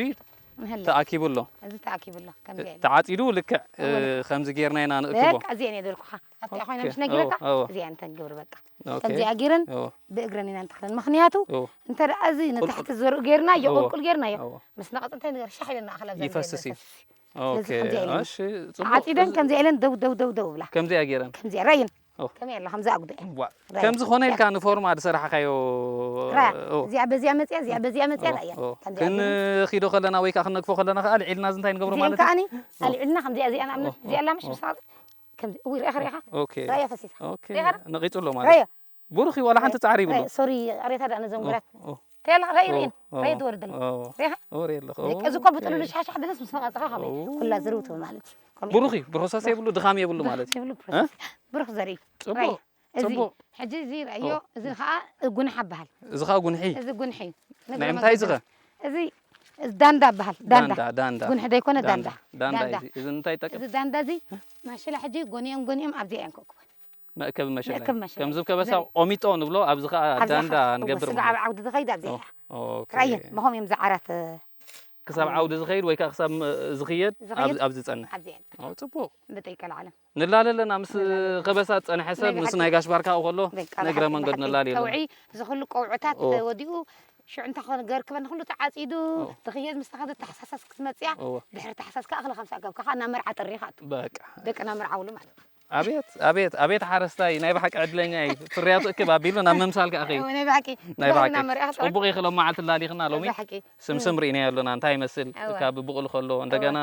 ንህለ። ተኣኪቡ ኣሎ። እዚ ተኣኪቡ ኣሎ። ከምዚ እ፣ ኢሉ። ተዓጺዱ ልክዕ፣ እ፣ እወ። ከምዚ ጌርና ኢና ንእክቦ። በቃ እዚአን እየ ደልኩኻ። ኣብቲኣ ኮይና ኦኬ። ምሽ ነጊረካ፣ እወ፣ እወ። እዚኣ እንተን ግብሪ በቃ። ኦኬ። ከምዚኣ ጌረን እወ። ብእግረን ኢና ንተኽለን። ምኽንያቱ እወ። እንተ ደኣ እዚ ንታሕቲ ቁልቁል ዘርኡ ጌርናዮ፣ እወ። ቁልቁል ጌርናዮ። እወ። ምስ ነቐጸ እንታይ ነገር ሻሕ ኢለን ንኣኽላ ዘርኡ ይፈስስ ጌርና እዩ። ይፈስስ። ኦኬ። ስለዚ ከምዚኣ ኢለን እሺ፣ ጽቡቕ። ተዓጺደን እዚ ከምዚኣ ኢለን ደው፣ ደው፣ ደው፣ ደው ብላ። ከምዚኣ ጌረን። ከምዚኣ ራይን። ኦ። ከመይ ኣላ ከምዚ ኣጉዶ። ዋ። ራይ። ከምዚ ኾነ ኢልካ ንፎርማ ዝሰራሕካዮ። ራ። ኦ። እዚኣ በዚኣ መጽያ፣ እዚኣ በዚኣ መጽያ ኦ፣ ራእያ። ኦ። ከምዚኣ ጌረን። ክንኺዶ ከለና ወይ ከኣ ክንነግፎ ከለና ከኣ ኣልዒልና እዚ እንታይ ንገብሮ እዚአን ማለት እዩ? ከኣኒ ኦ። ኣልዒልና ከምዚኣ፣ እዚኣ ንኣብነት ኦ፣ እዚኣ ኣላ ምሽ ኦ። ምስ ከምዚ፣ እውይ፣ ሪኢኻ፣ ሪኢኻ? ኦኬ። ራእያ ፈሲሳ። ኦኬ። ሪኢኻ? ነቒጹ ኣሎ ማለት ራእያ። እዩ። ብሩኽ እዩ፣ ዋላ ሓንቲ ራእያ። ጻዕሪ ይብሉ። ራእያ። ሶሪ፣ ሬታ ደኣ ነዞም ኦ፣ ግራት። ኦ። ተላ፣ ራእይ ኦ፣ ርእን። ኦ፣ ራእይ ትወርደል። ኦ። ሪኢኻ? ኦ፣ ሪኢ ኣለኹ። ደቂ፣ እዚ እኮ ኦ፣ ብጥሉሉ ኦኬ። ሻሕሻሕ ደለስ ምስ ነቐጸኻ ከመይ? ኦ። ኩላ ዝርውትው ማለት እዩ። ከምዚ ብሩኽ እዩ፣ ፕሮሰስ የብሉ፣ ድኻም የብሉ ማለት እዩ። የብሉ እ? ፕሮሰስ። ብሩኽ ዘርኢ እዩ። ጽቡቕ፣ ራእይ። እዚ ጽቡቕ። ሕጂ እዚ ራእዮ፣ ኦ። እዚ ኸኣ ጉንሓ በሃል። እዚ ኸኣ ጉንሒ። እዚ ጉንሒ እዩ። ናይ ነግረ እንታይ እዚ መግረ ኸ? እዚ፣ እዚ ዳንዳ በሃል። ዳንዳ። ዳንዳ፣ ዳንዳ። ጉንሒ ደይኮነ ዳንዳ። ዳንዳ። ዳንዳ ዳንዳ። እዚ፣ እዚ እንታይ ይጠቅም? እዚ ዳንዳ እዚ፣ ማሸላ ሕጂ ጎንኦም ጎንኦም ኣብዚኣ እየን ክእክበን። መእከቢ መሸላ እዩ። መእከቢ መሸላ። ከምዚ ከበሳ ዘርኢ። ኦሚጦ ንብሎ፣ ኣብዚ ኸኣ ኣብዚ ዳንዳ ኸ-፣ ንገብር ስጋ ማለት ኣብ እዩ። ዓውዲ ዝኸይድ ኣብዚ ኦ፣ እያ። ኦኬ። ራየ ብኸም እዮም ዝዓራት። ክሳብ ዓውዲ ዝኸይድ ወይ ከዓ ክሳብ ም- ዝኽየድ ዝኽየድ ኣብዚ ኣብዚ ዝፀንሕ። ኣብዚ እየን። ኦ፣ ፅቡቕ። ብጠይቀ ለዓለም። ንላለ ኣለና ምስ ከበሳ ዝፀንሐ ሰብ፣ ናይ ምስ ባሓቂ። ናይ ጋሽ ባርካ ከሎ በቃ፣ ንግረ ባሓቂ፣ መንገድ ባሓቂ። ንላል የለና። ተውዒ ዝኽሉ ቀውዕታት ኦ። ወዲኡ ሽዑ እንተ ኸ- ገርክበን ኩሉ ተዓጺዱ ኦ። ትኽየድ ምስ ተኸደ ተሓሳሳስ ክትመጽያ ኦ። ድሕሪ ተሓሳስ ከዓ እኽሊ ከምሳ ገብካ ከዓ ናብ መርዓ ጥሪ ይኸኣቱ። በቃ። ደቂ ናብ መርዓ ውሉ ማለት። ኣቤት ኣቤት ኣቤት ሓረስታይ ናይ ብሓቂ ዕድለኛ እዩ። ፍርያቱ እክብ ኣቢሉ ናብ ምምሳል ከዓ ኸይድ። እወ፣ ናይ ብሓቂ። ናይ ብሓቂ። ናብ መርዓ ክትኣቱ። ጽቡቕ እዩ ክሎም መዓልቲ ላሊኽና ሎሚ። ናይ ብሓቂ። ስምስም ርኢናዮ ኣለና እንታይ ይመስል እወ። ካብ ብቑል ከሎ እንደገና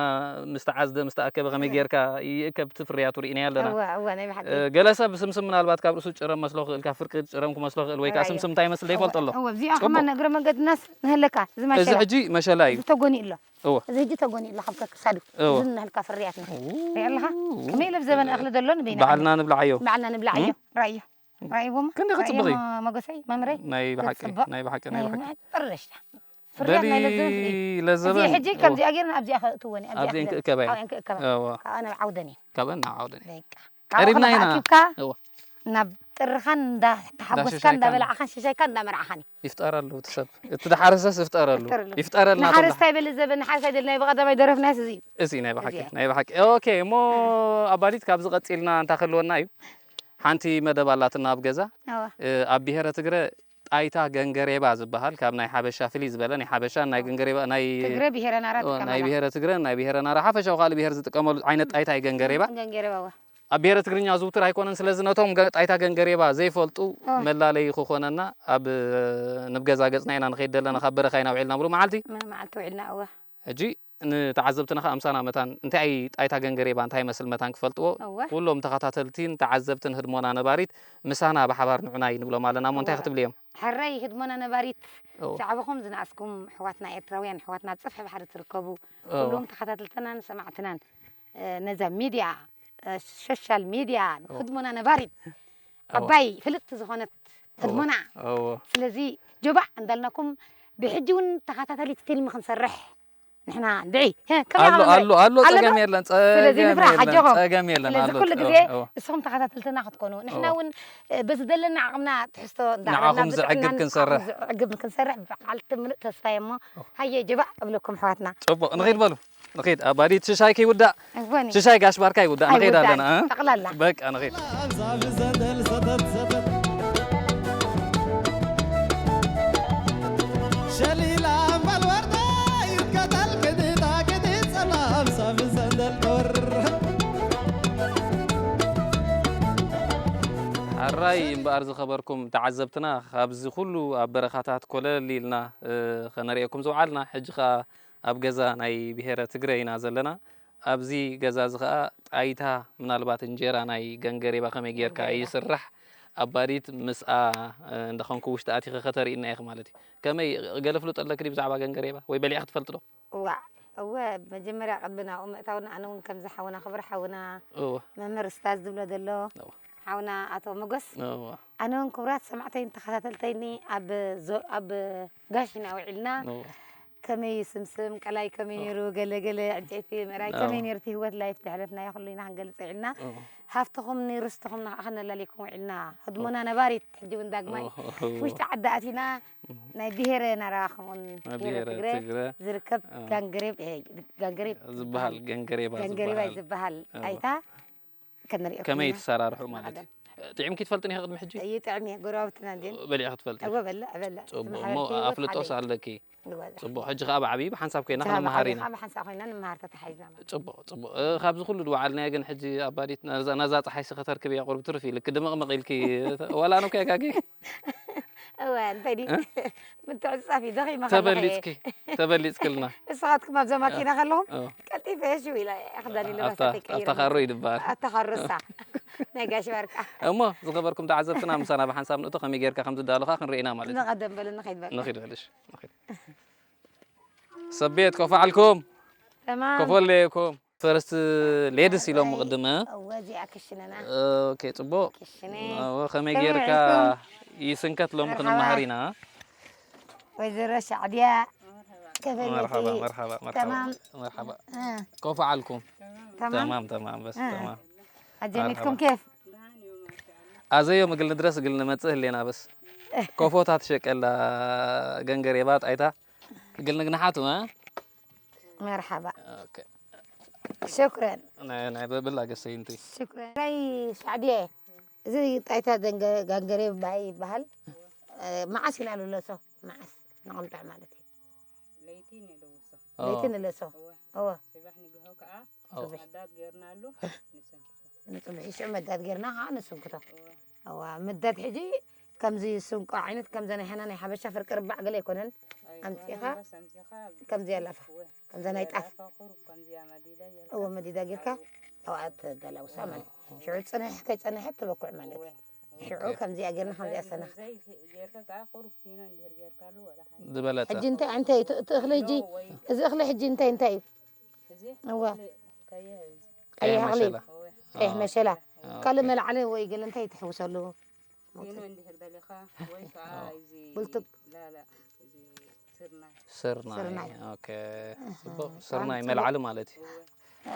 ምስ ተዓዝደ ምስ ተኣከበ ከመይ ጌርካ ይእከብ እቲ ፍርያቱ ርኢናዮ ኣለና። እወ፣ እወ፣ ናይ ብሓቂ። እ፣ ገለ ሰብ ስምስም ምናልባት ካብ ርእሱ ጭረም መስሎ ክእል፣ ካብ ፍርቂ ጭረም ክመስሎ ክእል ወይ ከዓ ራዮ። ስምስም እንታይ ይመስል ዘይፈልጦ ኣሎ። እወ፣ እዚኣ ጽቡቕ። ከማን እግረ መንገድናስ ንህለካ፣ እዚ እዚ መሸላ። ሕጂ መሸላ እዩ። እዚ ተጎኒ ኣሎ። እወ። እዚ ሕጂ ተጎኒ ኣሎ ካብ ከክሳዱ። እወ። እዚ ንህልካ ፍርያትና። ኦ። ሪኣ ኣለኻ? ከመይ ኢለ ብዘበን እኽሊ ዘሎ ንበይና ባዕልና ንብልዓዮ። ባዕልና ንብልዓዮ። እም? ራዮ። ራይዎም። ክንዲ ክጽብቕ እዩ። ራዮም መጎሰይ፣ መምረይ። ናይ ብሓቂ፣ ክጽብቕ። ናይ ብሓቂ፣ ናይ ናይ ብሓቂ። ጥርሽ። ፍርያት በሊ ናይ ለዘበን ፍርያት። ለዘበን። እዚ ሕጂ ከምዚኣ ጌርና ኣብዚኣ ከእትወን፣ ኣብዚኣ ኣብዚኣን ክዘ-፣ ክእከባ እየን። ኣብዚኣን ክእከባ። እዋ። ካብኣ ናብ ዓውደን እየን። ካብኣን ናብ ዓውደን እየን። በቃ። ቀሪብና ኢና። ኣኪብካ፣ እዋ። ናብ ጥርኻን እንዳ ተሓጎስካን እንዳሸሻይካን። እንዳበላዕኻን ሸሻይካን እንዳመርዓኻን እዩ። ይፍጠረሉ እቲ ሰብ። እቲ ዝሓረሰስ ይፍጠረሉ። ይፍጠረሉ። ይፍጠረልና ንሓረስታይ ኩላ። በሊ ዘበን፣ ንሓረስታይ ደሊ ናይ ብቐዳማይ ደረፍናስ እዚ እዩ። እዚ ናይ ብሓቂ፣ እዚ እዩ። ናይ ብሓቂ። ኦኬ፣ እሞ ኣባዲት ካብዚ ቀጺልና እንታይ ክህልወና እዩ? ሓንቲ መደብ ኣላትና ኣብ ገዛ። እዋ። እ፣ ኣብ ብሄረ ትግረ ጣይታ ገንገሬባ ዝበሃል ካብ ናይ ሓበሻ ፍልይ ዝበለ ናይ ሓበሻ ናይ ገንገሬባ ናይ ትግረ ብሄረ ናራ እዋ፣ ናይ ትጥቀመላ። ብሄረ ትግረ ናይ ብሄረ ናራ ሓፈሻዊ ካልእ ብሄር ዝጥቀመሉ ዓይነት ጣይታ እዩ ገንገሬባ። ገንገሬባ እዋ። ኣብ ብሄረ ትግርኛ ዝውቱር ኣይኮነን። ስለዚ ነቶም ገ-፣ ጣይታ ገንገሬባ ዘይፈልጡ እዋ። መላለዪ ክኾነና ኣብ ንብ ገዛ ገጽና ኢና ንኸይድ ዘለና ካብ በረኻ ኢና ውዒልና ሙሉእ መዓልቲ። ሙሉእ መዓልቲ ውዒልና እዋ። ሕጂ ንተዓዘብትና ኸኣ ምሳና መታን እንታይ ጣይታ ገንገሬባ እንታይ ይመስል መታን ክፈልጥዎ እወ። ኩሎም ተኸታተልቲን ተዓዘብትን ህድሞና ነባሪት ምሳና ብሓባር ንዑናይ ንብሎም ኣለና። እሞ እንታይ እወ። ክትብልዮም? ሕራይ ህድሞና ነባሪት እወ። ብዛዕባኹም ዝነኣስኩም ኣሕዋትና ኤርትራውያን ኣሕዋትና ኣብ ጽፍሒ ባሕሪ ትርከቡ እወ። ኩሎም ተኸታተልትናን ሰማዕትናን፣ እ፣ ነዛ ሚድያ፣ እ፣ ሶሻል ሚድያ እወ። ህድሞና ነባሪት እወ። ዓባይ ፍልጥቲ ዝኾነት እወ። ህድሞና። እወ። ስለዚ ጆባዕ እንዳልናኩም ብሕጂ እውን ተኸታታሊት ፊልም ክንሰርሕ ንሕና እንድዒ፣ ሀ፣ ከመይ ኣሎ፣ ኢኻ መምህረይ? ኣሎ፣ ኣሎ፣ ኣሎ ጸገም ዶ? የለን፣ ስለዚ ጸገም ንፍራሕ፣ የለን፣ ኣጆኹም። ጸገም የለን፣ ስለዚ ኣሎ፣ ኩሉ ጸገም፣ ግዜ እዎ። ንስኹም ተኸታተልትና ክትኮኑ፣ ንሕና እዎ። እውን፣ እ፣ በዚ ዘለና ዓቕምና ትሕዝቶ እንዳቕረብና፣ ንዓኹም ብጥዕናን ዘዕግብ ክንሰርሕ። ዓቕሚ ዘዕግብ ክንሰርሕ ብዓልቲ ምሉእ ተስፋ እየ እሞ፣ እዎ። ሃየ ጀባእ እብለኩም ኣሕዋትና። ጽቡቕ፣ ንኺድ በሉ፣ ንኺድ። ኣባዲት ሽሻይ ከይውዳእ፣ እወኒ። ሽሻይ ጋሽ ባርካ ይውዳእ፣ ንኺድ ኣይውዳእን፣ ኣለና፣ እ? ጠቕላላ። በቃ፣ ንኺድ። ሸሊላ እምበል ወርዳ ይከተል ክድታ ክዲ ጸላም ሳብ ዘንደል ተወር። ሕራይ እምበኣር ዝኸበርኩም ተዓዘብትና፣ ካብዚ ኩሉ ኣብ በረኻታት ኮለል ኢልና፣ እ፣ ኸነርእየኩም ዝወዓልና፣ ሕጂ ኸኣ ኣብ ገዛ ናይ ብሄረ ትግረ ኢና ዘለና። ኣብዚ ገዛ እዚ ኸኣ ጣይታ፣ ምናልባት እንጀራ ናይ ገንገሬባ ከመይ ጌርካ ገንገሬባ። ይስራሕ? ኣባዲት ምስኣ፣ እ፣ እንዳኾንኩ ውሽጢ ኣቲኺ ከተርእይና ኢኺ ማለት እዩ። ከመይ፣ ገለ ፍሉጥ ኣለኪ ድዩ ብዛዕባ ገንገሬባ? ወይ በሊዕኺ ትፈልጢ ዶ? እዋእ፣ እወ፣ መጀመርያ ቅድሚ ናብኡ ምእታውና ኣነ እውን ከምዚ ሓውና፣ ክቡር ሓውና እወ። መምህር እስታዝ ዝብሎ ዘሎ እወ። ሓውና ኣቶ መጎስ፣ እወ። ኣነ እውን ክቡራት ሰማዕተይን ተኸታተልተይኒ ኣብ ዞ-፣ ኣብ ጋሽ ኢና ውዒልና። እወ። ከመይ ስምስም፣ ቀላይ ከመይ እወ። ነይሩ፣ ገለ ገለ ዕንጨይቲ ምእራይ እወ። ከመይ ነይሩ፣ እቲ ህይወት ላይፍ ዘሕለፍናዮ ኩሉ ኢና ክንገልጽ ውዒልና። እወ። ሃፍትኹምኒ፣ ርስትኹምኒ ከዓ ከነላልየኩም ውዒልና። ህድሞና እወ። ነባሪት፣ ሕጂ እውን ዳግማይ እወ። ውሽጢ ዓዲ ኣቲና፣ ናይ ብሄረ ናራ ከምኡውን ናይ ብሄረ ብሄረ ትግረ ትግረ። ዝርከብ እወ። ጋንግሬብ፣ እ፣ ጋንግሬብ ዝበሃል ዝበሃል ገንገሬባ ጋንገሬባ ዝበሃል። ዝበሃል እወ። ኣይታ ከነርእየኩም ከመይ ኢና። ትሰራርሑ ማለት እዩ። ብቐደም። ጥዒምኪ ትፈልጥን ኢኺ ቅድሚ ሕጂ? ይጥዕም እየ፣ ጎረባብትና እንድየን። በሊዕኺ ትፈልጢ? እወ፣ በልዕ፣ እበልዕ። ጽቡቕ። እቲ እሞ ማሕበረሰብ ኣፍልጦስ ሓደ እዩ። ኣለኪ? እወ፣ ጽቡቕ። ሕጂ ከኣ ብዓብዪ ብሓንሳብ ኮይና ብሓንሳብ ክንመሃር ኢና። ብሓንሳብ ኮይና ንመሃር ተተሓሒዝና ማለት እዩ። ጽቡቕ፣ ጽቡቕ። እ፣ ካብዚ ኩሉ ድወዓልናዮ ግን ሕጂ ኣባዲት ነዛ፣ ነዛ ጸሓይሲ ከተርክብያ ቁሩብ ትርፍ ኢልኪ፣ ድምቕምቕ ኢልኪ፣ ዋላ ኣነ እኮ የጋጊ። እወ፣ እንታይ ድዩ? እ? ምትዕጽጻፍ እዩ፣ ደኺመ ከለኹ እየ። ተበሊጽኪ፣ ተበሊጽክልና። ንስኻትኩም ኣብዛ ማኪና ከለኹም፣ እወ። ቀልጢፈ ሽው ኢለ እየ ክዳን ኣፍታ፣ ለባሳተይ ቀይረ ኣፍታ ካሮ መጽእ። ይድበሃል። ኣፍታ ካሮሳ። ናይ ጋሽ ባርካ። እሞ፣ ዝኸበርኩም ተዓዘብትና፣ ምሳና ብሓንሳብ ንእቶ፣ ከመይ ጌርካ ከም ዝዳሎ ኸኣ ክንርኢ ኢና ማለት እዩ። ንቐደም በሉ፣ ንኸይድ በሉ። ንኺድ በልሽ፣ ንኺድ። ሰቤት፣ ኮፍ ዓልኩም። ተማም። ኮፍ ወለየኩም። ፈርስት ሌድስ ኢሎም ኣይ፣ ቅድም፣ እ? እወ፣ እዚኣ ክሽነና። ኦኬ፣ ጽቡቕ። ክሽነ። እወ፣ ከመይ ከመይ ጌርካ ውዒልኩም? ይስንከት ሎም መርሓባ። ክንመሃር ኢና። ወይዘሮ ሻዕድያ፣ ከመይ መርሓባ፣ ነቲ? መርሓባ፣ መርሓባ፣ ተማም። መርሓባ። እ። ኮፍ ዓልኩም። ተማም? ተማም፣ ተማም፣ በስ፣ እ። ተማም። ኣጀኒትኩም መርሓባ። ኬፍ? ኣዘዮም እግል ንድረስ እግል ንመጽእ ህሌና በስ። ኮፎታ ትሸቀላ ገንገሬባ ጣይታ። ግል ንግንሓቱ፣ እ? መርሓባ። ኦኬ። ሽኩረን። ናይ፣ ናይ በብላ ገሰይንቲ። ሽኩረን። ናይ ሻዕብያ። እዚ ጣይታ ደንገ-፣ ጋንገሬባ ይበሃል። እ፣ መዓስ ኢና ንለሶ? መዓስ ንቐምጣ ማለት እዩ። ለይቲ ንለውሶ። ኦ። ለይቲ ንለሶ። እወ። እወ። ጽባሕ ንግሆ ከኣ ኦ። ጽባሕ። መዳድ ጌርናሉ ንሰንክቶ። ንጽብሒ ሽዑ መዳድ ጌርና ከኣ ንስንክቶ። እወ። እዋ፣ መዳድ ሕጂ ከምዚ ስንቆ ዓይነት ከምዛ ናይ ሓና ናይ ሓበሻ ፍርቂ ርባዕ ገለ ኣይኮነን። ኣይ፣ ኣምጺኻ፣ ዋላ በስ ኣምጺኻ ከምዚ ያላፋ። እወ። ከምዛ ናይ ጣፍ። ያላፋ ቁሩብ ከምዚ ኣመዲዳ ጌርካ። እወ፣ መዲዳ ጌርካ። ኣብኡ። ኣብኣ ተገላውሳ ማለት። ሽዑ ጽንሕ ከይጸንሐት ትበኩዕ ማለት። እወ። ሽዑ ኦኬ። ከምዚኣ ጌርና ከምዚኣ ሰናኽ። ዘይ ጌርካ ከኣ ቁሩብ ፊኖ እንድህር ጌርካሉ ወላ ሓንቲ። ዝበለጸ። ሕጂ እንታይ፣ እንታይ እቲ፣ እቲ እኽሊ ሕጂ፣ ኖ ወይ። እዚ እኽሊ ሕጂ እንታይ፣ እንታይ እዩ? እዚ እወ። እኽሊ ቀይሕ እዩ። ቀይሕ ቀይሕ እኽሊ። መሸላ። እወ። ቀይሕ አ። መሸላ። አ፣ ካልእ ኦኬ። መልዓሊ ወይ ገለ እንታይ ትሕውሰሉ? ፊኖ እንድህር ደሊኻ ወይ ከኣ አ። እዚ ብልቱግ። ላላ፣ እዚ ስርናይ። ስርናይ። ስርናይ። ኦኬ። እህ፣ ጽቡቕ። ስርናይ ጽቡቕ። መልዓሊ ማለት እዩ። እወ።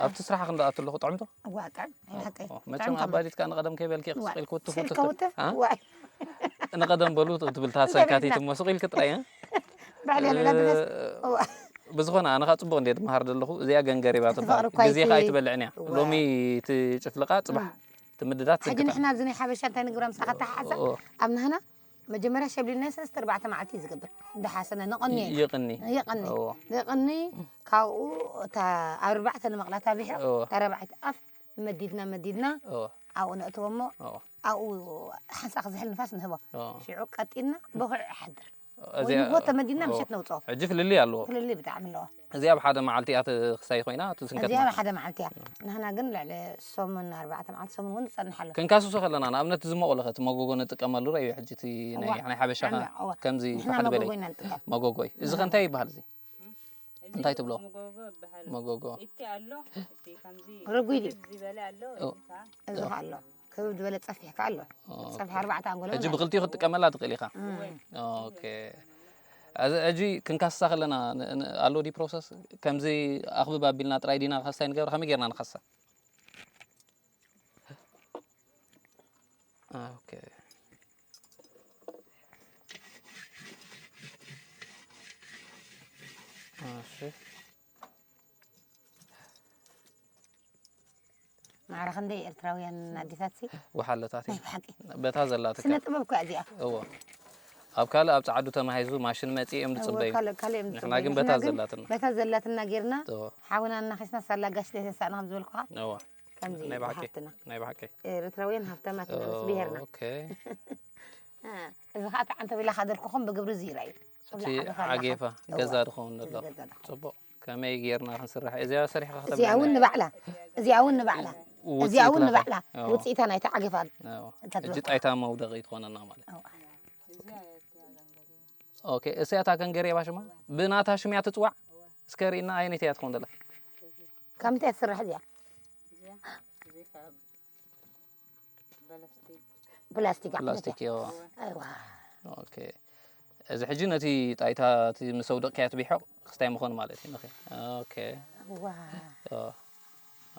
ኣብቲ ስራሕ ክንደኣ ከለኹ ጥዕምቶ? እዋ፣ ጥዕም፣ ኣይ፣ ሓቀይ። ኦ፣ መቸም ጥዕም ኣባዲትካ ንቐደም ከይበልኪ እዋ። ስቕ ኢልኪ ውትፍ ስቕ ውትፍ። ከውትፍ? አ? እዋ። ንቐደም በሉ ትብል፣ እንታይ ሰንካቲት በልና? እሞ ስቕ ኢልኪ ጥራይ፣ እ? ባዕልና ንነብስ። እ፣ እዋ። ብዝኾነ፣ ኣነ ኸኣ ጽቡቕ እንድየ ዝመሃር ዘለኹ። እዚኣ ገንገሬባ እቲ ትበሃል። ፍቕሪ እኳ ግዜኻ እቲ ኣይትበልዕን እያ። እዋ። ሎሚ እቲ ጭፍልቓ፣ ጽባሕ እም። ትምድዳ ሕጂ ትስንክታ። ንሕና ኣብዚ ናይ ሓበሻ እንታይ ንግሮም፣ ሰዓት ተሓሓዛ? እዎ። ኣብ ናህና መጀመርያ ሸብሊልና ሰለስተ ኣርባዕተ መዓልቲ እዩ ዝገብር። እንዳሓሰነ ንቐንዮ ኢና። ይቕኒ። ይቕኒ። እዎ። ይቕኒ፣ ካብኡ እታ ኣብ ኣርባዕተ ንመቕላ ታቢሑ፣ እዎ። እታ ረባዒት ኣፍ መዲድና፣ መዲድና፣ እዎ። ኣብኡ ነእትዎ እሞ፣ እዎ። ኣብኡ ሓንሳእ ክዝሕል ንፋስ ንህቦ። እዎ። ሽዑ ቀጢንና፣ በኹዕ ይሓድር። ወይ እዚኣ፣ ንግሆ ተመዲድና፣ እዎ። ምሸት ነውፅኦ። ሕጂ ፍልልይ ኣለዎ። ፍልልይ ብጣዕሚ ኣለዎ። እዚኣ ኣብ ሓደ መዓልቲ እያ ትኽሳይ ኮይና፣ ትስንከት እዚኣ ኣብ ማለት። ሓደ መዓልቲ እያ። ንሕና ግን ልዕሊ ሰሙን፣ ኣርባዕተ መዓልቲ፣ ሰሙን እውን ንፀንሕ ኣሎ። ክንካስሶ ከለና፣ ንኣብነት፣ እዚ መቑሎ ኸ፣ እቲ መጎጎ ንጥቀመሉ ዶ እዩ? ሕጂ እቲ ናይ፣ እዋ። ናይ ሓበሻ ኸ፣ እዋ፣ እዋ። ከምዚ ንሕና ፋሕ ዝበለ መጎጎ ኢና ንጥቀም። መጎጎ እዩ። እዚ ኸ እዋ። እንታይ ይበሃል እዚ? እዚ እንታይ ትብሎ? መጎጎ ይበሃል። መጎጎ። እቲ ኣሎ፣ እቲ ከምዚ ርጉድ እዩ። ክብ ዝበለ ኣሎ፣ ኦ። እዚ ከኣ እዚ ከኣ ኣሎ። ክብድ ዝበለ ጸፊሕ ከኣ ኣሎ። ኦኬ። ጸፊሕ ኣርባዕተ ኣንጎሎ ሕጂ ኣሎ። ብኽልቲኡ ክትጥቀመላ ትኽእል ኢኻ። እም። ኦኬ። እዚ ሕጂ ክንካስሳ ከለና ን-፣ ን-፣ ኣሎ ድዩ ፕሮሰስ? ከምዚ ኣኽብብ ኣቢልና ጥራይ ዲና ክስታይ ንገብር? ከመይ ጌርና ንኸሳ? ኦኬ። እሺ። ማዕረ ክንደይ ኤርትራውያን ኣዴታትሲ? ወሓለታት እዩ። ናይ ብሓቂ። በታ ዘላትካ። ስነ ጥበብ እኮ እያ እዚኣ። እዎ። ኣብ ካልእ ኣብ ጸዓዱ ተማሂዙ ማሽን መጺኡ እዮም እዎ፣ ዝጽበዩ። ካልእ፣ ካልእ እዮም ንሕና ዝጽበዩ። ግን በታ ንሕና ግን ዘላትና። በታ ዘላትና ጌርና፣ እዎ። ሓውና እናኺስና ሳላ ጋሽ ደሴ ሳእና ከም ዝበልኩኻ፣ እዎ። ከምዚ ናይ ብሓቂ፣ ሃፍትና። ናይ ብሓቂ። ኤርትራውያን ሃፍታማት ኢና ምስ ብሄርና። ኦኬ። እ፣ እዚ ኸኣ ተዓንተብ ኢላ ካደርኩኹም ብግብሪ እዚ ይርኣዩ። እቲ ዓጌፋ ኣለኻ። ዓጌፋ እዋ። ገዛ ድኸውን ዘሎ። እዚ ገዛ ድኸውን። ጽቡቕ። ከመይ ጌርና ክንስራሕ? እዚኣ ሰሪሕካ እዚኣ እውን ከተብለና? ንባዕላ። እዚኣ እውን ንባዕላ። ውጽኢት እዚኣ እውን ናታ። ንባዕላ። እዎ። ውጽኢታ ናይቲ ዓጌፋ። እዎ። እታ ሕጂ ድሮ። ጣይታ መውደቒ ትኾነና ማለት። እዋ። ኦኬ፣ እዚኣ እታ ገንገሬባ ሽማ? ብናታ ሽም እያ ትጽዋዕ? እስከ ርኢና ኣየነይቲ እያ ትኸውን ዘላ? ካብ ምንታይ እያ ትስራሕ እዚኣ? እዚኣ፣ እዚ ካብ ፕላስቲክ። ፕላስቲክ ፕላስቲክ ዓመተ። እዮ። ኣይዋ። ኦኬ። እዚ ሕጂ ነቲ ጣይታ እቲ ምስ ኣውደቕካዮ ትቢሖ ክስታይ ምኾኑ ማለት እዩ። ኦኬ። ኦኬ። ዋ። ኦ።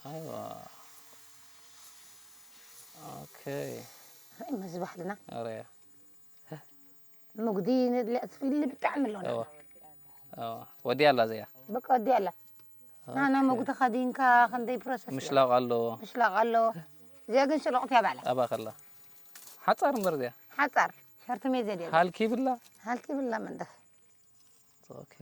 ኣይዋ። ኦኬ። ርኢሞ እዚ ባህልና። ኣረ። መጉዲ ንድለ ትፍሊ ብጣዕሚ ኣለና። እዎ። እዎ። ወዲያ ኣላ እዚኣ። በቃ ወዲያ ኣላ። ናና ኦኬ። መጉዲ ከዲንካ ክንደይ ፕሮሰስ እያ። ምሽላቕ ኣለዎ። ምሽላቕ ኣለዎ። እዚኣ ግን ሽሎቕት እያ ባዕላ። ኣባ ከላ። ሓጻር እምበር እዚኣ። ሓጻር። ሸርት ሜዝ የድልያ። ሃልኪ ይብላ? ሃልኪ ይብላ መንደፍ። ኦኬ።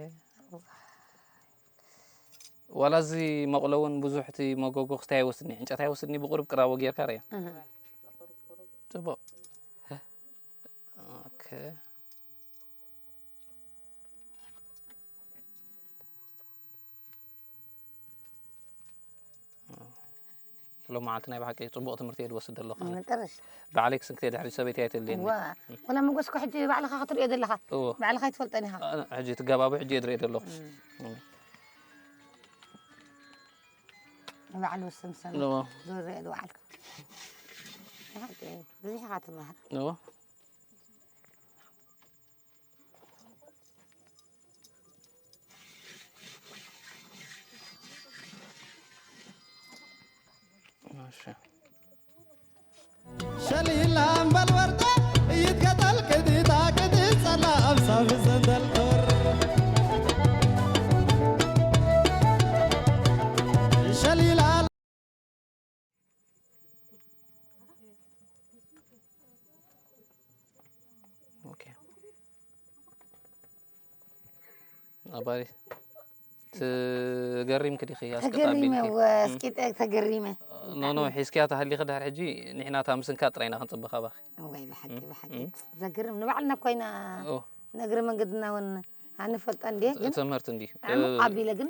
ዋላ እዚ መቑሎ እውን ብዙሕ እቲ መጎጎ ክስታይ ኣይወስድኒ፣ ዕንጨት ኣይወስድኒ፣ ብቑሩብ ቅራቦ ጌርካ ርያ። እህ። ጽቡቕ። ኦኬ። ሎማዓንቲ ናይ ብሓቂ ጽቡቕ ትምህርቲ እየ ዝወስድ ዘለኹ ኣነ። መጠረሽ። ባዕለይ ክስንክት እየ፣ ድሕሪ ሰበይቲ ኣይትልየኒ። ዋ፣ ወላ መጎስኮ ሕጂ ባዕልኻ ክትርእዮ ዘለኻ። እዎ። ባዕልኻ ኣይትፈልጦን ኢኻ። ኣነ ሕጂ ትገባቡ ሕጂ እየ ዝርእዮ ዘለኹ። እም። እም። ንባዕሉ ስምስም እዎ። ዝርአ ዝወዓልካ። ብሓቂ ብዙሕ ኢኻ ትመሃር። እዎ። እሺ። ሸሊላ እምበል ወርደ ይትከተል ክድታ ኣባይ ትገሪምኪ ዲኺ ኣስቀጥ ተገሪመ ኣቢልኪ? ወ እስኪጠ ተገሪመ ኖ ኖ ሒዝኪያ ተሃሊኺ ድሕር ሕጂ ንሕና እታ ምስንካ ጥራይ ኢና ክንጽበኻ ባኺ። ወይ ብሓቂ ብሓቂ ዘገርም ንባዕልና ኮይና ኦ ነግሪ መንገድና እውን ኣንፈልጦ እንዴ ግን ትምህርቲ እንዲ ዓሙቕ ኣቢለ ግን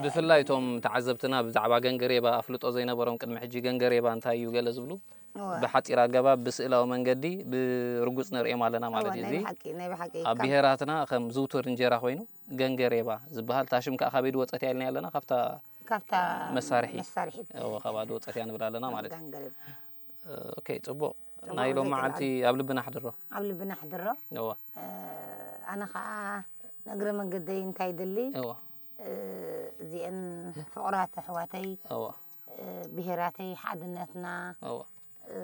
ብፍላይ እቶም ተዓዘብትና ብዛዕባ ገንገሬባ ኣፍልጦ ዘይነበሮም ቅድሚ ሕጂ ገንገሬባ እንታይ እዩ ገለ ዝብሉ እወ፣ ብሓፂር ኣገባብ ብስእላዊ መንገዲ ብርጉፅ ንርእዮም ኣለና ማለት እወ፣ እዩ። ናይ እዚ ብሓቂ ናይ ብሓቂ ኣብ ብሄራትና ከም ዝውቱር እንጀራ ኮይኑ ገንገሬባ ዝበሃል እታ ሽም ከዓ ካበይ ድወፀት እያ ኢልና ኣለና ካብታ ካብታ መሳርሒ መሳርሒት እወ፣ ካብኣ ድወፀት እያ ንብል ኣለና ማለት እዩ። ጋንገሬብ ኦኬ፣ ፅቡቅ። ፅቡቅ ናይ ሎም ዘተልዓሉ። መዓልቲ ኣብ ልብና ኣሕድሮ። ኣብ ልብና ኣሕድሮ። እወ እ፣ ኣነ ከዓ ንእግረ መንገደይ እንታይ ይደሊ እወ እ፣ እዚአን ፍቕራት ኣሕዋተይ እወ እ፣ ብሄራተይ ሓድነትና እወ እ፣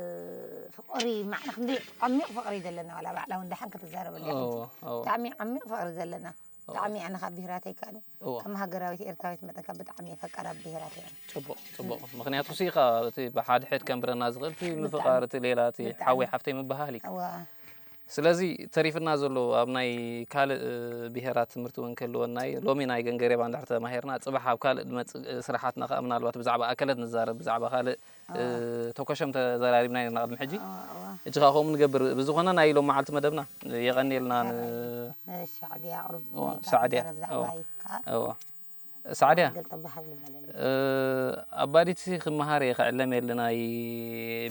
ፍቕሪ ማዕረ ክንደይ ዓሚቕ ፍቕሪ ዘለና ዋላ ባዕላ እውን ደሓን ክትዛረበሉ ኢኻ። እወ እወ ብጣዕሚ ዓሚቕ ፍቕሪ ዘለና ብጣዕሚ ኣነ ካብ ብሄራተይ ከኣኒ እወ ከም ሃገራዊት ኤርትራዊት መጠን ካብ ብጣዕሚ የፈቀራ ብሄራተይ እየ። ፅቡቅ ፅቡቅ። ምክንያቱ ሲ ኢኻ እቲ ብሓድሕድ ከንብረና ዝኽእል እቲ ምፍቓር እቲ ሌላ እቲ ብጣዕሚ። ሓወይ ሓፍተይ ምበሃል እዩ። እወ ስለዚ ተሪፍና ዘሎ ኣብ ናይ ካልእ ብሄራት ትምህርቲ እውን ክህልወና እዩ። ሎሚ ናይ ገንገሬባ እንድሕር ተማሂርና ፅባሕ ኣብ ካልእ ዝመፅእ ስራሓትና ከዓ ምናልባት ብዛዕባ ኣከለት ንዛረብ ብዛዕባ ካልእ እ፣ ተኮሸም ተዘራሪብና ነርና ቅድሚ ሕጂ። እወ እወ ሕጂ ከዓ ከምኡ ንገብር። ብዝኾነ ናይ ሎም መዓልቲ መደብና የቐንየልና ን- እሺ፣ ሳዕድያ ኣቕርብ እወ፣ ናይ ሳዕድያ፣ ካተዛረብ ዛዕባ እወ። እዩ ከዓ እወ፣ ሳዕድያ ገል ጠባሕ ኣብሉ መለለ እ፣ ኣባዲት ሲ ክመሃር እየ ክዕለም የለ ናይ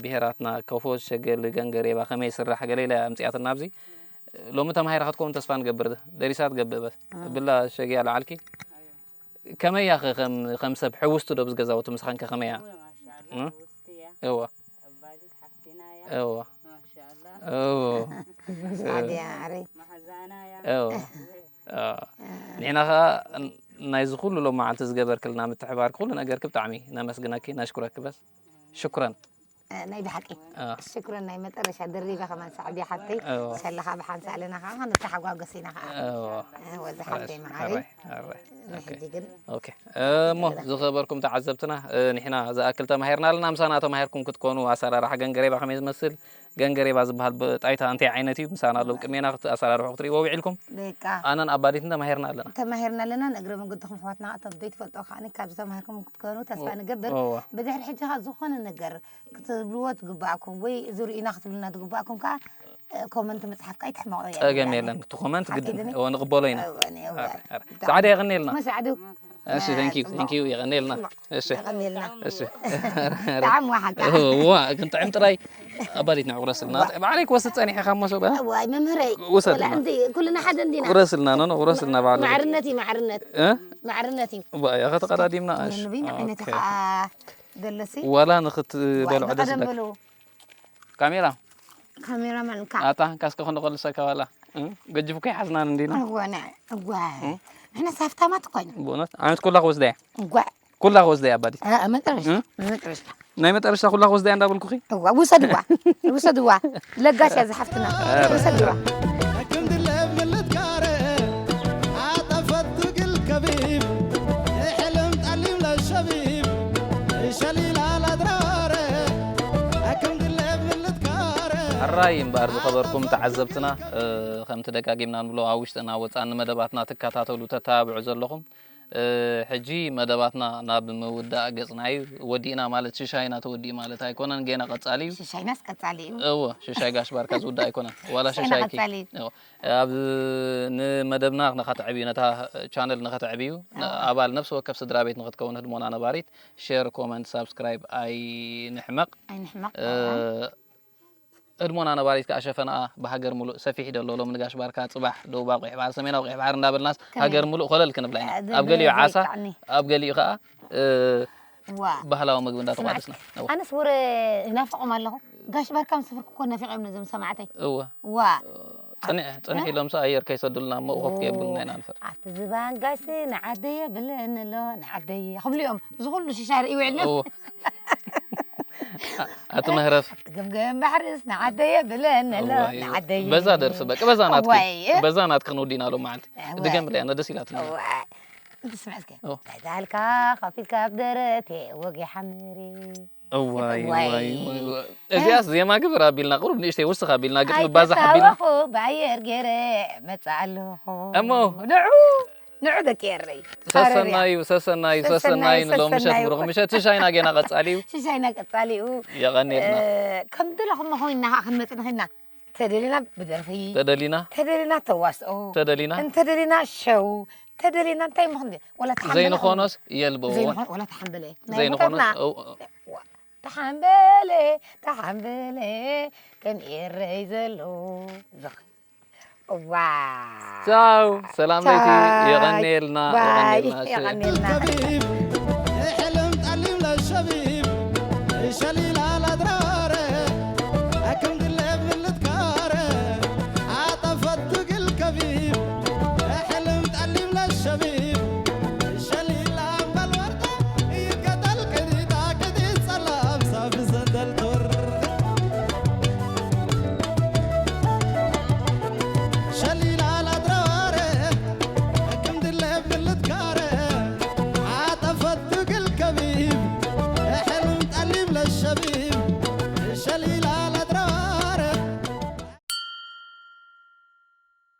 ብሄራትና ከፎ ሸገል ገንገሬባ ከመይ ይስራሕ ገለ ኢለ ኣምፅኣትና ኣብዚ። ሎሚ ተማሂራ ክትከውን ተስፋ ንገብር። ደሪሳ ትገብእ በስ ብላ ሸግያ ለዓልኪ ከመይ እያ ኸ ከም ከም ሰብ ሕውስቲ ዶ ብዝገዛውቲ ምሳኸን ከ ከመይ እያ? ማሻላ እ? ውስቲ እያ እወ ኣባዲት ሓፍቲና እያ እወ ማሻላ እወ ሳዕድያ ዓረይ ማሕዛና እያ እወ እ፣ ንሕና ኸዓ ናይዚ ኩሉ ሎም መዓልቲ ዝገበርክልና ምትሕባርኪ ኩሉ ነገርኪ ብጣዕሚ ነመስግነኪ ነሽኩረኪ በስ ሽኩረን እ፣ ናይ ብሓቂ እ፣ ሽኩረን ናይ መጠረሻ ደሪበ ከማን ሳዕድያ ሓፍተይ እወ ሸለኻ ብሓንሳ ኣለና ከዓ ክንተሓጓገስ ኢና ከዓ እወ እ፣ ወዚ ሓፍተይ መዓሪ ሕራይ ሕራይ ኦኬ ንሕጂ ግን ኦኬ እሞ ዝኸበርኩም ተዓዘብትና እ፣ ንሕና ዝኣክል ተማሂርና ኣለና ምሳና ተማሂርኩም ክትኮኑ ኣሰራርሓ ገንገሬባ ከመይ ዝመስል ገንገሬባ ዝበሃል ብጣይታ እንታይ ዓይነት እዩ ምሳና ኣለዉ ቅድሜና ክት- ኣሰራርሑ ክትርእይዎ ውዒልኩም በቃ ኣነን ኣባዲትን ተማሂርና ኣለና ተማሂርና ኣለና ንእግረ መንገድኹም ኣሕዋትና እቶም ዘይትፈልጦ ከዓ ካብዚ ተማሂርኩም ክትኮኑ ተስፋ ንገብር እወ ብድሕሪ ሕጂ ከዓ ዝኾነ ነገር ክትብልዎ ትግባእኩም ወይ እዚ ርኢና ክትብሉና ትግባእኩም ከዓ ኮመንት ምፅሓፍ ከዓ ይትሕመቑ ጸገም የለን እቲ ኮመንት ግድን ሓኪትኒ? እወ ንቕበሎ ኢና እወ፣ እኔ እወ። ሳዕደ የቐንየልና መሳዕዱ እሺ thank you thank you የቐንየልና እሺ ቀሚልና እሺ ጣዕም ዋሓካ ዋ ክንጥዕም ጥራይ ኣባዲት ንዕቑረስልና ባዕለይ ክወስድ ጸኒሐ ካብ መሶብ ዋይ መምህረይ ውሰድ ወላ እና። እንዲ ኩልና ሓደ እንዲና ቁረስልና ኖ ቁረስልና ባዕለይ ማዕርነት እዩ ማዕርነት እ ማዕርነት እዩ ባያ ከተቀዳዲምና እሺ ነንብይ ዓይነት ኦኬ። ከዓ ደለሲ ዋላ ንክትበልዖ ደስ ቀደም ይብለካ በሉ ካሜራ ካሜራማን ካ ኣታ ካስከ ክንቆልሰካ ዋላ እ? ገጅፍ እኮ ይሓዝናን እንዲና እወ ንዕ እወ ንሕና ሳፍታማት እኮ ኢና ብእውነት ዓይነት ኩላ ክወስዳ እያ እወ ኩላ ክወስዳ እያ ኣባዲት መጠረሽ እ? መጠረሽ ናይ መጠረሽታ ኩላ ክወስዳ እያ እንዳበልኩኺ እዋ ውሰድዋ ውሰድዋ ለጋሽ እያ ዝሓፍትና ውሰድዋ كم دلب من الذكارة عطفت قل كبيب حلم تعليم للشبيب شليل على درارة كم دلب من الذكارة ሕራይ እምበኣር ዝኸበርኩም ተዓዘብትና እ፣ ከምቲ ደጋጊምና ንብሎ ኣብ ውሽጥና ወፃእን መደባትና ትከታተሉ ተተባብዑ ዘለኹም እ፣ ሕጂ መደባትና ናብ ምውዳእ ገፅና እዩ ወዲእና ማለት ሽሻይና ተወዲኡ ማለት ኣይኮነን ገና ቀፃሊ እዩ ሽሻይናስ ቀፃሊ እዩ እዎ ሽሻይ ጋሽ ባርካ ዝውዳእ ኣይኮነን ዋላ ሽሻይና ሽሻይኪ ቀፃሊ እዩ። እዎ። ኣብ ንመደብና ንኸተዕብዩ ነታ ቻነል ንኸተዕብዩ ን- ኣባል ነፍሲ ወከፍ ስድራ ቤት ንኽትከውን ህድሞና ነባሪት ሼር ኮመንት ሳብስክራይብ ኣይንሕመቕ ኣይንሕመቕ እ፣ ህድሞና ነባሪት ከዓ ሸፈናኣ ብሃገር ሙሉእ ሰፊሕ ደሎ ሎም ንጋሽ ባርካ ፅባሕ ደቡባዊ ቀይሕ ባሕር ሰሜናዊ ቀይሕ ባሕር እንዳበልናስ ከመይ? ሃገር ሙሉእ ኮለል ክንብላ ኢና እ፣ ኣብ ገሊኡ ዓሳ ዘይቃዕኒ። ኣብ ገሊኡ ከዓ እ፣ ዋ ባህላዊ ምግቢ እንዳተቋደስና እወ። ኣነስ ወረ ይናፍቖም ኣለኹ ጋሽ ባርካ ምስ ስፍርኩ እኮ ናፊቖም ነዞም ሰማዕተይ እወ ዋ ፅንሕ ፅንሕ ኢሎም ስ ኣየር ከይሰዱልና እሞ ኮፍ ከየብሉና ኢና ንፈር ኣብቲ ዝባን ጋይስ ንዓደየ ብለኒ ኣሎ ንዓደየ ክብሉ እዮም እዚ ኩሉ ሽሻ ርኢ ውዕልና እወ ኣቲ መህረፍ ገምገም ባሕርስ ንዓደየ ብለኒ ኣሎ እዋይ፣ ንዓደየ በዛ ደርፊ በቂ በዛ ናትኪ እዋይ። በዛ ናትኪ ክንውዲና ሎም መዓልቲ እዋይ። ድገምለያ ነደስ ኢላትና እዋ፣ እንት ስምዐ እስከ እንታይ ዳልካ ከፊልካ ኣብ ደረቴ ወጊ ሓመሪ እዋይ እዋይ። እዋይ እዋይ እዚኣስ ዜማ ግብር ኣቢልና ቅሩብ ንእሽተይ ውስኽ ኣቢልና ግጥሚ ባዛሕ ኣቢልና ኣይተታወኹ ብኣየር ገይረ መፅእ ኣለኹ እሞ ንዑ ንዑ ደቂ ኤረይ። ሰሰናዩ ሰሰናዩ ሰሰናዩ ሰሰናዩ፣ ንሎም ምሸት ሰሰናዩ። ብሩኽ ምሸት ሽሻይና ጌና ቀጻሊ እዩ። ሽሻይና ቀጻሊኡ። የቐንየልና። ከም ደለኹሞ ኮይና ከዓ ክንመጽ ንኽና። ተደሊና ብደርፊ ተደሊና ተደሊና ተዋስኦ ተደሊና እንተደሊና ሸው ተደሊና እንታይ ምኽን ወላ ተሓንበለ ዘይንኾኖስ የልበዎ ዘይንኾን ወላ ተሓንበለ ናይ ዘይንኾኖስ ቦታትና እው- ተሓንበለ ተሓንበለ ከም ኤረይ ዘሎ ዝኽ ዋ ቻው ሰላም ለይቲ የቐንየልና ባይ የቐንየልና እሺ። የቐንየልና شبيب حلم تعلم للشبيب شليل